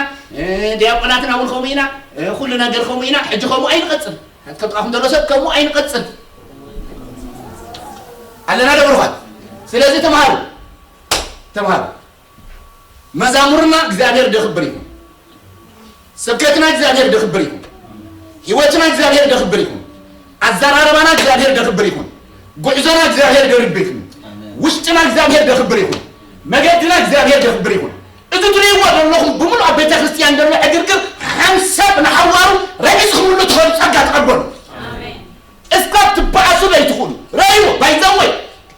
ዲያቆናትና እውን ከምኡ ኢና፣ ኩሉ ነገር ከምኡ ኢና። ሕጂ ከምኡ ኣይንቐጽል። ከምጥቓኹም ዘሎ ሰብ ከምኡ ኣይንቐጽል ኣለና ዶ ብሩኻት? ስለዚ ተምሃሩ ተምሃሩ። መዛሙርና እግዚኣብሔር ደኽብር ይኹን። ስብከትና እግዚኣብሔር ደኽብር ይኹን። ህይወትና እግዚኣብሔር ደኽብር ይኹን። ኣዘራረባና እግዚኣብሔር ደኽብር ይኹን። ጉዕዞና እግዚኣብሔር ደርብ ይኹን። ውሽጥና እግዚኣብሔር ደኽብር ይኹን። መገድና እግዚኣብሔር ደኽብር ይኹን። እዚ ትርእይዎ ዘለኹም ብምሉእ ኣብ ቤተ ክርስቲያን ዘሎ ዕግርግር ሓንሳብ ንሓዋሩ ረጊጽኩምሉ ትኸዱ ጸጋ ተቐበሉ። እስካብ ትበኣሱ ዘይትኽእሉ ረእይዎ። ባይዘወይ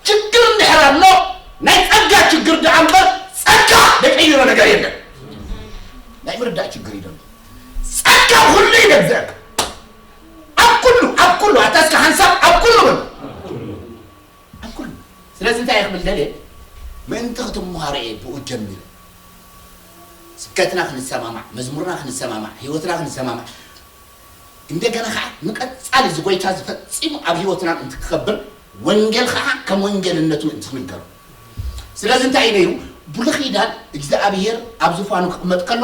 ችግር እንድሕር ኣሎ ናይ ጸጋ ችግር ደኣ እምበር ጸጋ ደቀይሮ ነገር የለን። ናይ ምርዳእ ችግር እዩ ዘሎ። ጸጋ ኩሉ ይገዝአካ ኣብ ኩሉ ኣብ ኩሉ ኣታ እስከ ሓንሳብ ኣብ ኩሉ በሉ። ኣብ ኩሉ። ስለዚ እንታይ እየ ክብል ደልየ ምእንቲ ክትምሃሮ እየ ብኡ ጀሚረ። ስብከትና ክንሰማማዕ፣ መዝሙርና ክንሰማማዕ፣ ህይወትና ክንሰማማዕ እንደገና ከዓ ንቀጻሊ እዚ ጎይታ እዚ ፈጺሙ ኣብ ህይወትና ምእንቲ ክኸብር ወንጌል ከዓ ከም ወንጌልነቱ ምእንቲ ክንገሮ። ስለዚ እንታይ እዩ ነይሩ? ብሉይ ኪዳን እግዚኣብሔር ኣብ ዙፋኑ ክቕመጥ ከሎ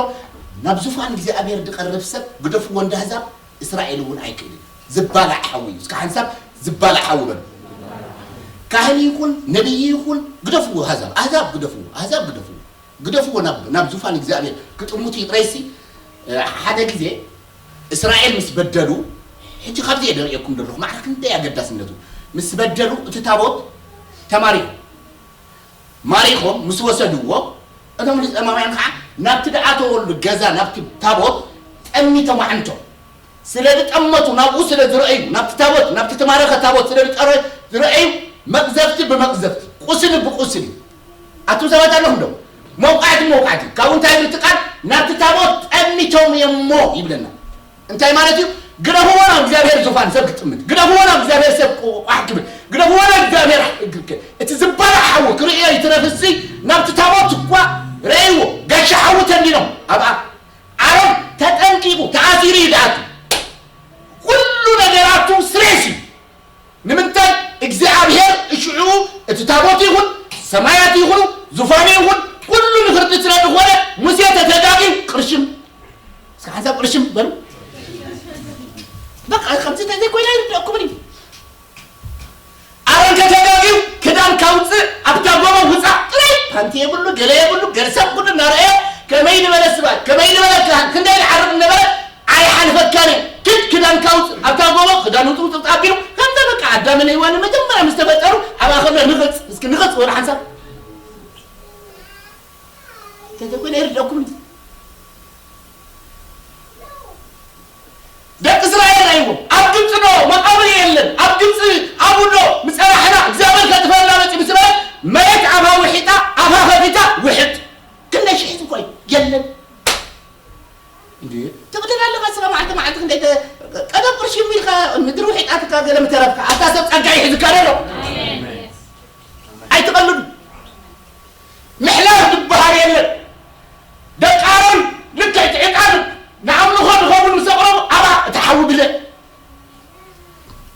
ናብ ዙፋን እግዚኣብሔር ዝቐርብ ሰብ ግደፍዎ እንዳ ኣህዛብ እስራኤል እውን ኣይክእልን። ዝባላዕ ሓዊ እዩ። እስከ ሓንሳብ ዝባላዕ ሓዊ በሉ። ካህን ይኹን ነቢይ ይኹን ግደፍዎ ኣህዛብ ኣህዛብ ግደፍዎ ኣህዛብ ግደፍዎ ግደፍዎ ናብ ናብ ዙፋን እግዚኣብሔር ክጥምቱ ይጥረይሲ ሓደ ግዜ እስራኤል ምስ በደሉ፣ ሕጂ ካብዚ እየ ደርእየኩም ዘለኹ፣ ማዕረ ክንደይ ኣገዳስነቱ። ምስ በደሉ እቲ ታቦት ተማሪኹ። ማሪኾም ምስ ወሰድዎ፣ እቶም ፍልስጤማውያን ከዓ ናብቲ ዝኣተወሉ ገዛ፣ ናብቲ ታቦት ጠሚቶም ኣዕንቶም። ስለ ዝጠመቱ፣ ናብኡ ስለ ዝረኣዩ፣ ናብቲ ታቦት፣ ናብቲ ተማረኸ ታቦት ስለ ዝጠረ-፣ ዝረኣዩ፣ መቕዘፍቲ ብመቕዘፍቲ፣ ቁስሊ ብቁስሊ። ኣቱም ሰባት ኣለኹም ዶ? መውቃዕቲ ብመውቃዕቲ። ካብኡ እንታይ ይብል እቲ ቃል? ናብቲ ታቦት ጠሚቶም እዮም እሞ ይብለና። እንታይ ማለት እዩ? ግደፍዎ ናብ እግዚኣብሔር ዙፋን ሰብ ክጥምት፣ ግደፍዎ ናብ እግዚኣብሔር ሰብ ቋሕ ክብል፣ ግደፍዎ ናብ እግዚኣብሔር። እቲ ዝበላዕ ሓዊ ክርእዮ ይትረፍሲ፣ ናብቲ ታቦት እኳ ረእይዎ፣ ጋሻ ሓዊ ተንዲኖም ኣብኣ። ኣሮን ተጠንቂቑ፣ ተኣሲሩ እዩ ዝኣቱ። ኩሉ ነገራቱ ስሬስ እዩ። ንምንታይ? እግዚኣብሔር እሽዑ እቲ ታቦት ይኹን፣ ሰማያት ይኹኑ፣ ዙፋኑ ይኹን፣ ኩሉ ንፍርዲ ስለ ዝኾነ፣ ሙሴ ተተጋግዩ ቅርሽም። እስከ ሓንሳብ ቅርሽም በሉ። በቃ ከምዚ እንተዘይኮይኑ ኣይርድአኩምን እዩ። ኣሮን ተተጋግዩ ክዳን ካውፅእ ኣብታ ጎቦ ውፃእ ጥራይ፣ ፓንቲ የብሉ፣ ገለ የብሉ፣ ገለ ሰብ ኩሉ እናረኣየ ከመይ ዝበለ ስብኣት፣ ከመይ ዝበለ ካህን፣ ክንደይ ዝዓርብ ነበረ። ኣይሓልፈካን እየ። ክድ ክዳንካ ውፅእ። ኣብታ ጎቦ ክዳን ውፅውፅውፅ ኣቢሉ፣ ከምዛ በቃ ኣዳምን ሄዋንን መጀመርያ ምስ ተፈጠሩ፣ ኣብኣ ከሎ ንቕፅ፣ እስኪ ንቕፅ በሉ ሓንሳብ። እንተዘይኮይነ ይርደኩም። ደቂ እስራኤል ኣይዎ፣ ኣብ ግብፂ ዶ መቃብር የለን፣ ኣብ ግብፂ ኣብኡ ዶ ምፀናሕና፣ እግዚኣብሔር ከጥፈና መፂ ምስ በለ፣ መሬት ኣፋ ውሒጣ፣ ኣፋ ከፊታ ውሕጥ። ክንደይ ሽሕ እኮ እዩ፣ የለን። እንዴ፣ ትቕድድ ኣለኻ ስለ መዓልቲ መዓልቲ ክንደይ ተ-፣ ቀደም ቅርሺ ኢልካ ምድሪ ውሒጣትካ ገለ ምተረፍካ፣ ኣታ ሰብ ጸጋ ይሕዝካ ዶ? ኣይትቐልዱ። ምሕላፍ ዝበሃል የለን። ደቂ ኣሮን ልክዕ እቲ ዕጣን ንኣምልኾ ዝኸውን ምስ ኣቕረቡ፣ ኣብኣ እቲ ሓዊ ግለ።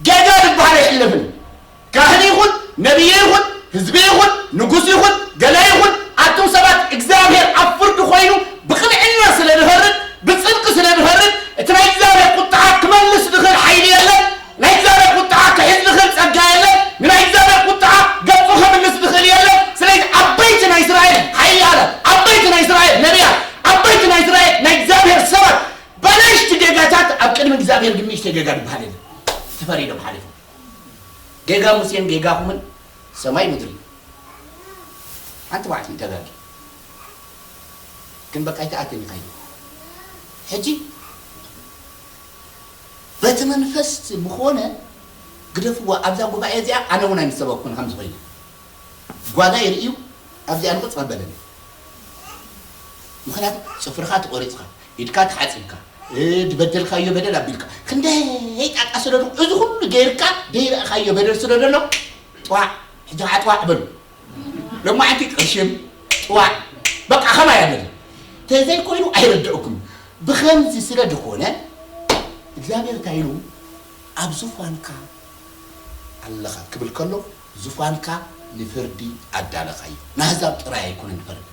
ጌጋ ዝበሃል ኣይሕለፍን። ካህን ይኹን፣ ነቢይ ይኹን፣ ህዝቢ ይኹን፣ ንጉስ ይኹን፣ ገለ ይኹን፣ ኣቱም ሰባት፣ እግዚኣብሔር ኣብ ፍርዲ ኮይኑ ብቕንዕና ስለ ዝፈርድ፣ ብጽድቂ ስለ ዝፈርድ፣ እቲ ናይ እግዚኣብሔር ቁጥዓ ክመልስ ዝኽእል ሓይሊ የለን። ናይ እግዚኣብሔር ቁጥዓ ክሕዝ ዝኽእል ጸጋ የለን። ንናይ እግዚኣብሔር ቁጥዓ ገጹ ክምልስ ዝኽእል የለን። ስለዚ ዓበይቲ ናይ እስራኤል ሓያላት፣ ዓበይቲ ናይ እስራኤል ነቢያት፣ ዓበይቲ ናይ እስራኤል ናይ እግዚኣብሔር ሰባት፣ በለሽቲ ጌጋታት ኣብ ቅድሚ እግዚኣብሔር ግን ንእሽተይ ጌጋ ዝበሃል የለን። ተፈሪዶም ሓሊፎም። ጌጋ ሙሴን ጌጋኹምን ሰማይ ምድሪ። ሓንቲ መዓልቲ ተጋጊ። ግን በቃ ኣይተኣትን ኢኻ ኢሉ። ሕጂ በቲ መንፈስ ምኾነ ግደፍዎ። ኣብዛ ጉባኤ እዚኣ ኣነ እውን ኣይምሰበኩን ከም ዝኾይነ። ጓዛ ይርእዩ፣ ኣብዚኣ ንቕጽ መበለኒ። ምኽንያቱ ጽፍርኻ ተቖሪጽካ፣ ኢድካ ተሓጺብካ፣ እ፣ ዝበደልካዮ በደል ኣቢልካ፣ ክንደይ ጣጣ ስለ፣ እዚ ኩሉ ገይርካ ዘይረኣኻዮ በደል ስለ ዘሎ፣ ጥዋዕ፣ ሕጂ ከዓ ጥዋዕ በሉ። ሎማዓንቲ ቅርሽም፣ ጥዋዕ፣ በቃ ከማይ ኣበለ። ተዘይኮይኑ ኣይርድእኩም። ብኸምዚ ስለ ዝኾነ፣ እግዚኣብሔር እንታይ ኢሉ? ኣብ ዙፋንካ ኣለኻ ክብል ከሎ፣ ዙፋንካ ንፍርዲ ኣዳለኻዮ። ንኣህዛብ ጥራይ ኣይኮነን ይፈርድ፣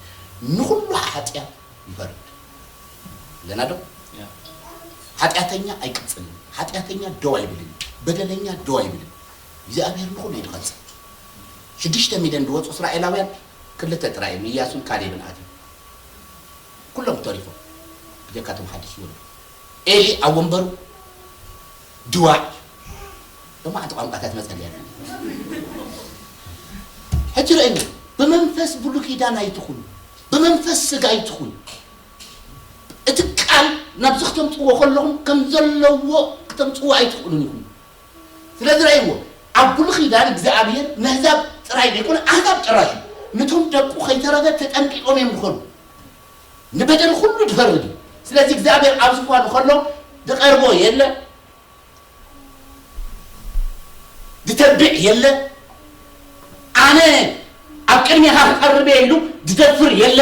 ንኹሉ ሓጢኣት ይፈርድ። ኣለና ዶ? ያ። ሓጢኣተኛ ኣይቅጽልን፣ ሓጢኣተኛ ደው ኣይብልን፣ በደለኛ ደው ኣይብልን። እግዚኣብሔር ንኹሉ እዩ ዝቐጽል። ሽዱሽተ ሚልዮን ዝወጹ እስራኤላውያን ክልተ ጥራይ እዮም፣ ኢያሱን ካሌብን ኣትዮም። ኩሎም ተሪፎም፣ ብጀካቶም ሓድሽ ይወልዱ። ኤሊ ኣብ ወንበሩ ድዋዕ። ሎማዓንቲ ቋንቋታት መጸለያ። ሕጂ ርእይኒ፣ ብመንፈስ ብሉይ ኪዳን ኣይትኹኑ፣ ብመንፈስ ስጋ ኣይትኹኑ። እቲ ቃል ናብዚ ክተምጽዎ ከለኹም ከም ዘለዎ ክተምጽዎ ኣይትኽእሉን ኢኹም። ስለዚ ርእይዎ፣ ኣብ ብሉይ ኪዳን እግዚኣብሔር ነህዛብ ጥራይ ዘይኮነ ኣህዛብ ጭራሽ እዩ። ነቶም ደቁ ከይተረፈ ተጠንቂቖም እዮም ዝኾኑ። ንበደል ኩሉ ዝፈርድ እዩ። ስለዚ እግዚኣብሔር ኣብ ዝፋኑ ከሎ ዝቐርቦ የለ፣ ዝተብዕ የለ፣ ኣነ ኣብ ቅድሜኻ ክቐርብ እየ ኢሉ ዝደፍር የለ።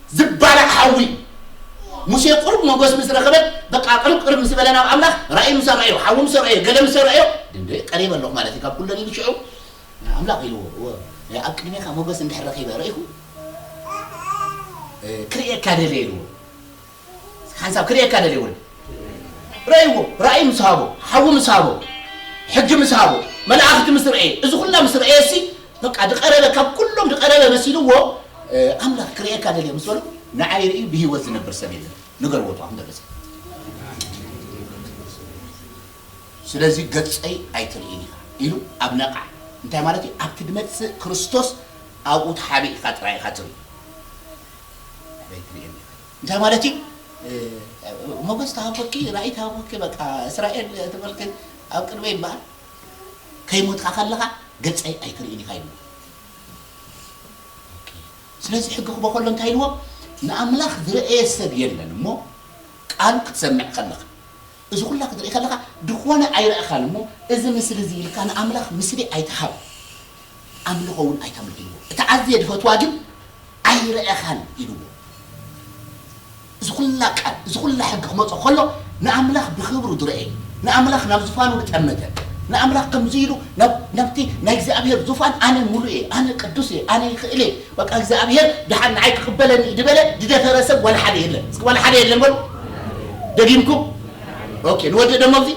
ዝባላዕ ሓዊ። ሙሴ ቁሩብ ሞገስ ምስ ረኸበ፣ በቃ ቅርብ ቅርብ ምስ በለ ናብ ኣምላኽ፣ ራእይ ምስ ረኣዮ፣ ሓዊ ምስ ረኣዮ፣ ገለ ምስ ረኣዮ፣ እንደ ቀሪበ ኣለኹ ማለት እዩ፣ ካብ ኩለን ኢሉ ሽዑ ኣምላኽ ኢልዎ፣ እወ፣ ኣብ ቅድሜኻ ሞገስ እንድሕር ረኺበ ርኢኹ፣ እ፣ ክርእየካ ደልየ ኢልዎ። ሓንሳብ ክርእየካ ደልየ ወልድ። ረእይዎ፣ ራእይ ምስ ሃቦ፣ ሓዊ ምስ ሃቦ፣ ሕጊ ምስ ሃቦ፣ መላእኽቲ ምስ ረእየ፣ እዚ ኩላ ምስ ረእየሲ፣ በቃ ዝቐረበ፣ ካብ ኩሎም ዝቐረበ መሲልዎ፣ እ፣ ኣምላኽ ክርእየካ ደልየ ምስ በሎ፣ ንዓይ ርእዩ ብህይወት ዝነብር ሰብ የለን። ንገርዎ፣ እቶም ደረሰ። ስለዚ ገጸይ ኣይትርእይን ኢኻ ኢሉ ኣብ ነቓዕ። እንታይ ማለት እዩ? ኣብቲ ድመጽእ ክርስቶስ ኣብኡ ተሓቢእካ ጥራይ ኢኻ ትርኢ። ኣይትርእየኒ ኢኻ። እንታይ ማለት እዩ? እ፣ ሞገስ ተሃቦኪ፣ ራእይ ተሃቦኪ፣ በቃ እስራኤል ትበልክ ኣብ ቅድመይ እምበኣር ከይሞትካ ከለኻ ገጸይ ኣይትርእይን ኢኻ ኢሉ። ኦኬ። ስለዚ ሕጊ ክቦ ከሎ እንታይ ኢልዎ? ንኣምላኽ ዝረኣየ ሰብ የለን እሞ ቃሉ ክትሰምዕ ከለኻ፣ እዚ ኩላ ክትርኢ ከለኻ ድኾነ ኣይረኣኻን እሞ እዚ ምስሊ እዚ ኢልካ ንኣምላኽ ምስሊ ኣይትሃብ፣ ኣምልኾ እውን ኣይተምልኽ ኢልዎ። እቲ ኣዝየ ድፈትዋ ግን ኣይረኣኻን ኢልዎ። እዚ ኩላ ቃል፣ እዚ ኩላ ሕጊ ክመጾ ከሎ ንኣምላኽ ብኽብሩ ዝረኣየ፣ ንኣምላኽ ናብ ዙፋኑ ዝጠመተ፣ ንኣምላኽ ከምዚ ኢሉ ናብ፣ ናብቲ ናይ እግዚኣብሔር ዙፋን ኣነ ሙሉእ እየ፣ ኣነ ቅዱስ እየ፣ ኣነ ይኽእል እየ፣ በቃ እግዚኣብሔር ደሓን ንዓይ ክቕበለኒ እዩ ዝበለ ዝደፈረ ሰብ ዋላ ሓደ የለን። እስኪ ዋላ ሓደ የለን በሉ። ደጊምኩም? ኦኬ፣ ንወድእ ደሞ እዚ።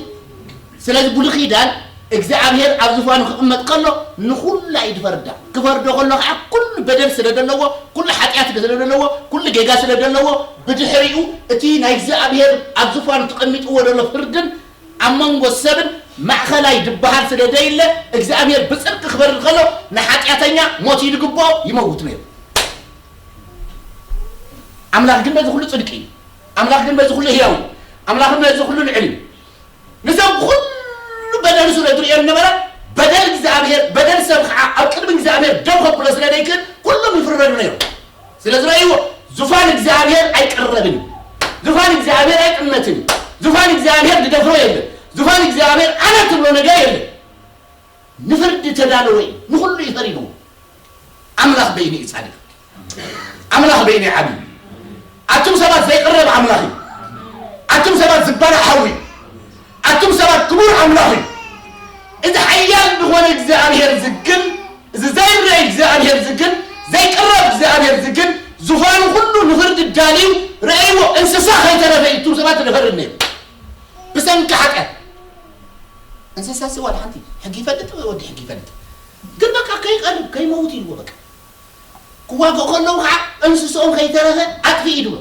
ስለዚ ብሉይ ኪዳን እግዚኣብሔር ኣብ ዙፋኑ ክቕመጥ ከሎ ንኹላ እዩ ዝፈርዳ። ክፈርዶ ከሎ ከዓ ኩሉ በደል ስለ ዘለዎ፣ ኩሉ ሓጢኣት ስለ ዘለዎ፣ ኩሉ ጌጋ ስለ ዘለዎ፣ ብድሕሪኡ እቲ ናይ እግዚኣብሔር ኣብ ዙፋኑ ተቐሚጥዎ ዘሎ ፍርድን ኣብ መንጎ ሰብን ማእኸላይ ዝበሃል ስለ ዘየለ እግዚኣብሔር ብፅድቂ ክፈርድ ከሎ ንሓጢኣተኛ ሞት እዩ ዝግብኦ፣ ይመውት ነይሩ። ኣምላኽ ግን በዚ ኩሉ ፅድቂ እዩ። ኣምላኽ ግን በዚ ኩሉ ህያው እዩ። ኣምላኽ ግን በዚ ኩሉ ልዕል እዩ። ንሰብ ኩሉ በደል ስለ ዝርእዮ ነበረ፣ በደል እግዚኣብሔር፣ በደል ሰብ ከዓ ኣብ ቅድሚ እግዚኣብሔር ደው ከብሎ ስለ ዘይክእል ኩሎም ይፍረዱ ነይሩ። ስለ ዝረእይዎ ዙፋን እግዚኣብሔር ኣይቅረብን እዩ። ዙፋን እግዚኣብሔር ኣይጥመትን እዩ። ዙፋን እግዚኣብሔር ዝደፍሮ የለን። ዙፋን እግዚኣብሔር ኣነ ትብሎ ነገር የለን። ንፍርዲ ተዳለወ እዩ። ንኹሉ እዩ ፈሪድዎ። ኣምላኽ በይኑ እዩ ጻድቕ። ኣምላኽ በይኑ እዩ ዓብዪ። ኣቱም ሰባት ዘይቅረብ ኣምላኽ እዩ። ኣቱም ሰባት ዝበላዕ ሓዊ እዩ። ኣቱም ሰባት ክቡር ኣምላኽ እዩ። እዚ ሓያል ዝኾነ እግዚኣብሔር ዝግን፣ እዚ ዘይረአ እግዚኣብሔር ዝግን፣ ዘይቅረብ እግዚኣብሔር ዝግን፣ ዙፋኑ ኩሉ ንፍርዲ ዳልዩ ረእይዎ፣ እንስሳ ከይተረፈ እዩ እቱም ሰባት ዝፈርድ ነይሩ። ብሰንኪ ሓጢኣት። እንስሳሲ ዋላ ሓንቲ ሕጊ ይፈልጥ፣ ወዲ ሕጊ ይፈልጥ። ግን በቃ ከይቀርብ፣ ከይመውት ኢልዎ በቃ። ክዋግኡ ከለዉ ከዓ እንስስኦም ከይተረፈ ኣጥፍእ ኢልዎ።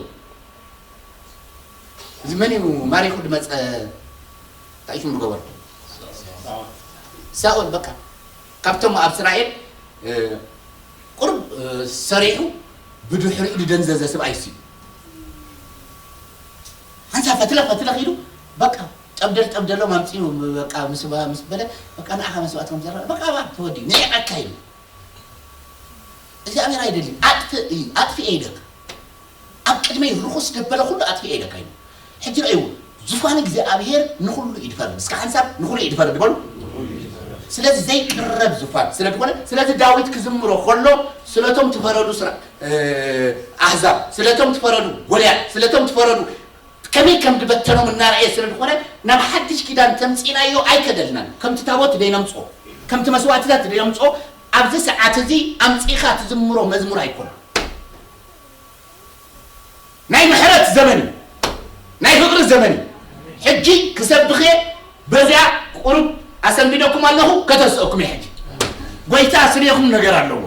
እዚ መን እዩ ማሪኹ ድመፀ? እንታይ ሽሙ ዝገበሩ? ሳኦል። በቃ ካብቶም ኣብ እስራኤል፣ እ፣ ቁሩብ፣ እ፣ ሰሪሑ ብድሕሪኡ ዝደንዘዘ ስብኣይ እሱ እዩ። ሓንሳብ ፈትለኽ ፈትለኽ ኢሉ በቃ ጠብደል ጠብደሎም ኣምፂኡ በቃ ምስ፣ ምስ በለ በቃ ንዓኻ መስዋእቲ ከም ዘረኸ በቃ ባ ተወዲኡ ንዒቐካ ኢሉ። እግዚኣብሔር ኣይደልን። ኣጥፍእ እዩ፣ ኣጥፍኤ ኢለካ። ኣብ ቅድመይ ርኹስ ደበለ ኩሉ ኣጥፍኤ ኢለካ እዩ። ሕጂ ረእይዎ፣ ዙፋን እግዚኣብሔር ንኹሉ እዩ ድፈርድ። እስከ ሓንሳብ ንኹሉ እዩ ድፈርድ በሉ። ስለዚ ዘይቅረብ ዙፋን ስለ ዝኾነ፣ ስለዚ ዳዊት ክዝምሮ ከሎ ስለቶም ትፈረዱ ስራ-፣ እ፣ ኣህዛብ፣ ስለቶም ትፈረዱ ጎልያድ፣ ስለቶም ትፈረዱ ከመይ ከም ዝበተኖም እናረኣየ ስለ ዝኾነ፣ ናብ ሓድሽ ኪዳን ተምጺእናዮ ኣይከደልናን። ከምቲ ታቦት ደይነምጽኦ፣ ከምቲ መስዋዕትታት ደይነምጽኦ፣ ኣብዚ ሰዓት እዚ ኣምጺእኻ ትዝምሮ መዝሙር ኣይኮነን። ናይ ምሕረት ዘመን እዩ። ናይ ፍቕሪ ዘመን እዩ። ሕጂ ክሰብኽ እየ፣ በዚኣ ቁሩብ ኣሰንቢደኩም ኣለኹ፣ ከተስአኩም እየ ሕጂ። ጎይታ ስሌኹም ነገር ኣለዎ።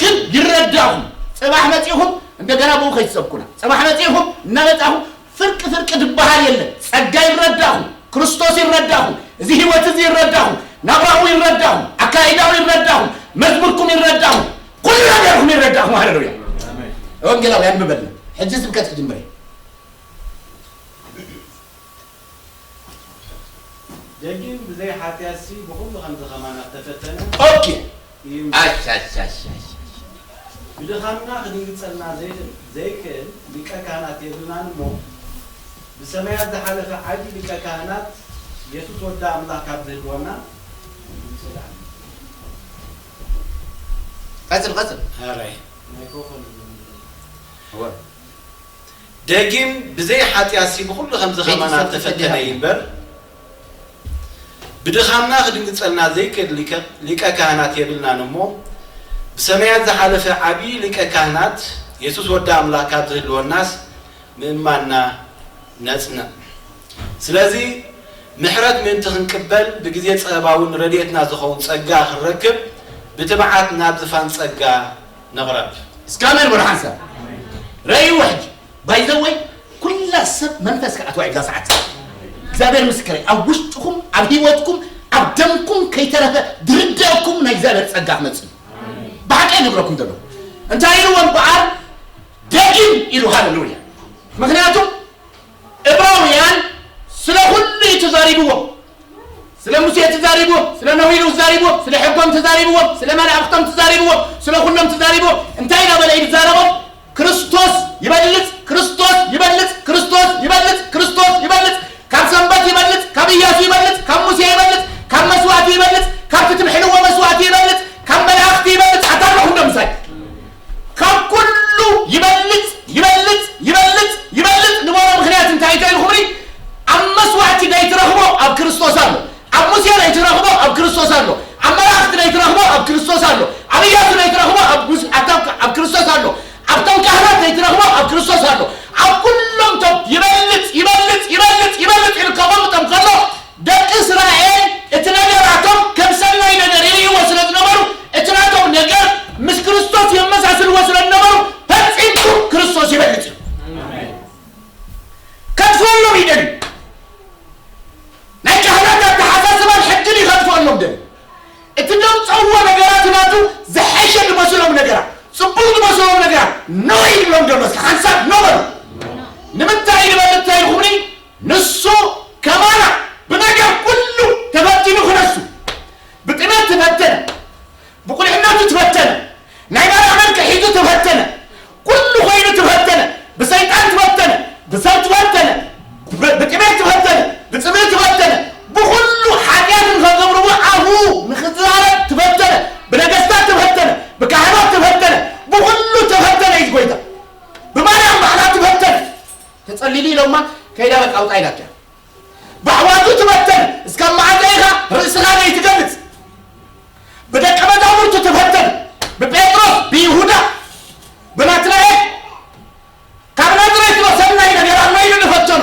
ግን ይረዳኹም። ጽባሕ መጺኹም እንደገና ብኡ ከይትሰብኩና። ጽባሕ መጺኹም እናመጻኹም ፍርቂ ፍርቂ ዝበሃል የለን። ጸጋ ይረዳኹም፣ ክርስቶስ ይረዳኹም፣ እዚ ህይወት እዚ ይረዳኹም፣ ናብራኡ ይረዳኹም፣ ኣካይዳኡ ይረዳኹም፣ መዝሙርኩም ይረዳኹም፣ ኩሉ ነገርኩም ይረዳኹም። ሃሌሉያ። ወንጌላዊ ኣንብበልና። ሕጂ ስብከት ክጅምር እየ። ደጊም ብዘይ ሓጢኣትሲ ብኹሉ ከምዚ ከማና ተፈተነ። ኦኬ። እዩ። ኣሽ፣ ኣሽ፣ ኣሽ፣ ኣሽ፣ ኣሽ። ብድኻምና ክድንግጸልና ዘይክእል፣ ዘይክእል ሊቀ ካህናት የብልናን እሞ፣ ብሰማያት ዝሓለፈ ዓቢ ሊቀ ካህናት የሱስ ወዲ ኣምላኽ ካብ ዝህልወና፣ ቀጽል፣ ቀጽል። ኣራይ፣ ማይክሮፎን እወ። ደጊም ብዘይ ሓጢኣትሲ ብኹሉ ከምዚ ከማና ተፈተነ እዩ እምበር፣ ብድኻምና ክድንግጸልና ዘይክእል ሊቀ፣ ሊቀ ካህናት የብልናን እሞ፣ ብሰማያት ዝሓለፈ ዓቢ ሊቀ ካህናት የሱስ ወዲ ኣምላኽ ካብ ዝህልወናስ ምእማንና ነጽንዕ። ስለዚ ምሕረት ምእንቲ ክንቅበል ብግዜ ጸበባውን ረድኤትና ዝኸውን ጸጋ ክንረክብ ብትብዓት ናብ ዝፋን ጸጋ ንቕረብ። እስከ ኣሜን በሉ ሓንሳብ። ረእይዎ ሕጂ። ባይ ዘ ወይ ኩላ ሰብ መንፈስ ክኣትዋ እዩ እዛ ሰዓት። እግዚኣብሔር ምስክረይ፣ ኣብ ውሽጥኹም፣ ኣብ ህይወትኩም፣ ኣብ ደምኩም ከይተረፈ ድርድአኩም ናይ እግዚኣብሔር ጸጋ ክመጽእ እዩ። ብሓቂ ይነግረኩም ዘሎ። እንታይ ኢሉ እምበኣር? ደጊም ኢሉ። ሃሌሉያ። ምክንያቱ እብራውያን ስለ ኩሉ እዩ ተዛሪብዎም። ስለ ሙሴ ተዛሪብዎም፣ ስለ ነዊሉ ተዛሪብዎም፣ ስለ ሕጎም ተዛሪብዎም፣ ስለ መላእኽቶም ተዛሪብዎም፣ ስለ ኩሎም ተዛሪብዎም። እንታይ እናበለ እዩ ዝዛረቦም? ክርስቶስ ይበልጽ፣ ክርስቶስ ይበልጽ፣ ክርስቶስ ይበልጽ፣ ክርስቶስ ይበልጽ። ካብ ሰንበት ይበልጽ፣ ካብ ኢያሱ ይበልጽ፣ ካብ ሙሴ ይበልጽ፣ ካብ መስዋእቲ ይበልጽ፣ ካብ ትትምሕልዎ መስዋእቲ ይበልጽ፣ ካብ መላእኽቲ ይበልጽ። ኣታ ኣለኹም ዶ ምሳይ? ካብ ኩሉ ይበልጽ፣ ይበልጽ፣ ይበልጽ፣ ይበልጽ ንበሎ ምኽንያት እንታይ እዩ ኢልኩምኒ? ኣብ መስዋእቲ ዘይትረኽቦ ኣብ ክርስቶስ ኣሎ። ኣብ ሙሴ ዘይትረኽቦ ኣብ ክርስቶስ ኣሎ። ኣብ መላእኽቲ ዘይትረኽቦ ኣብ ክርስቶስ ኣሎ። ኣብ ኢያሱ ዘይትረኽቦ ኣብ ሙስ-፣ ኣብ፣ ኣብ ክርስቶስ ኣሎ። ኣብቶም ካህናት ዘይትረኽቦ ኣብ ክርስቶስ ኣሎ። ኣብ ኩሎም ቶም ይበልጽ፣ ይበልጽ፣ ይበልጽ፣ ይበልጽ ኢሉ ከቐምጦም ከሎ፣ ደቂ እስራኤል እቲ ነገራቶም ከም ሰናይ ነገር ይርእይዎ ስለ ዝነበሩ፣ እቲ ናቶም ነገር ምስ ክርስቶስ የመሳስልዎ ስለ ዝነበሩ፣ ፈጺምኩም ክርስቶስ ይበልጽ እዩ። ከጥፍኣሎም ይደልዩ። ናይ ካህናት ኣተሓሳስባን ሕግን ይኸጥፍኣሎም ደልዩ። እቲ ዘምፀእዎ ነገራት ናቱ ዝሐሸ ዝመስሎም ነገራት፣ ፅቡቅ ዝመስሎም ነገራት ኖ ይብሎም ደሎ። እስኪ ሓንሳብ ኖ በሉ። ንምንታይ ይበል እንታይ ኢልኩምኒ? ንሱ ከማና ብነገር ኩሉ ተፈቲኑ ክነሱ። ብጥሜት ተፈተነ፣ ብቁልዕነቱ ተፈተነ፣ ናይ ባርያ መልክዕ ሒዙ ተፈተነ፣ ኩሉ ኮይኑ ተፈተነ፣ ብሰይጣን ተፈተነ፣ ብሰብ ተፈተነ፣ ብ-፣ ብጥሜት ተፈተነ፣ ብጽምኢ ተፈተነ፣ ብኹሉ ሓጢኣትን ከገብርዎ ኣፉ ንኽዛረብ ተፈተነ፣ ብነገስታት ተፈተነ፣ ብካህናት ተፈተነ፣ ብኹሉ ተፈተነ እዩ ጎይታ። ብማርያም ባዕላ ተፈተነ። ተጸሊሉ ኢሎማ ከይዳ በቃ ኣውጻ ኢላቶ። ብኣሕዋቱ ተፈተነ። እስካብ መዓስ ኢኻ ርእስኻ ዘይትገልጽ? ብደቀ መዛሙርቱ ተፈተነ። ብጴጥሮስ፣ ብይሁዳ፣ ብናትናኤል። ካብ ናዝሬት ዶ ሰናይ ነገር ኣሎ ኢሉ ዝፈተኖ?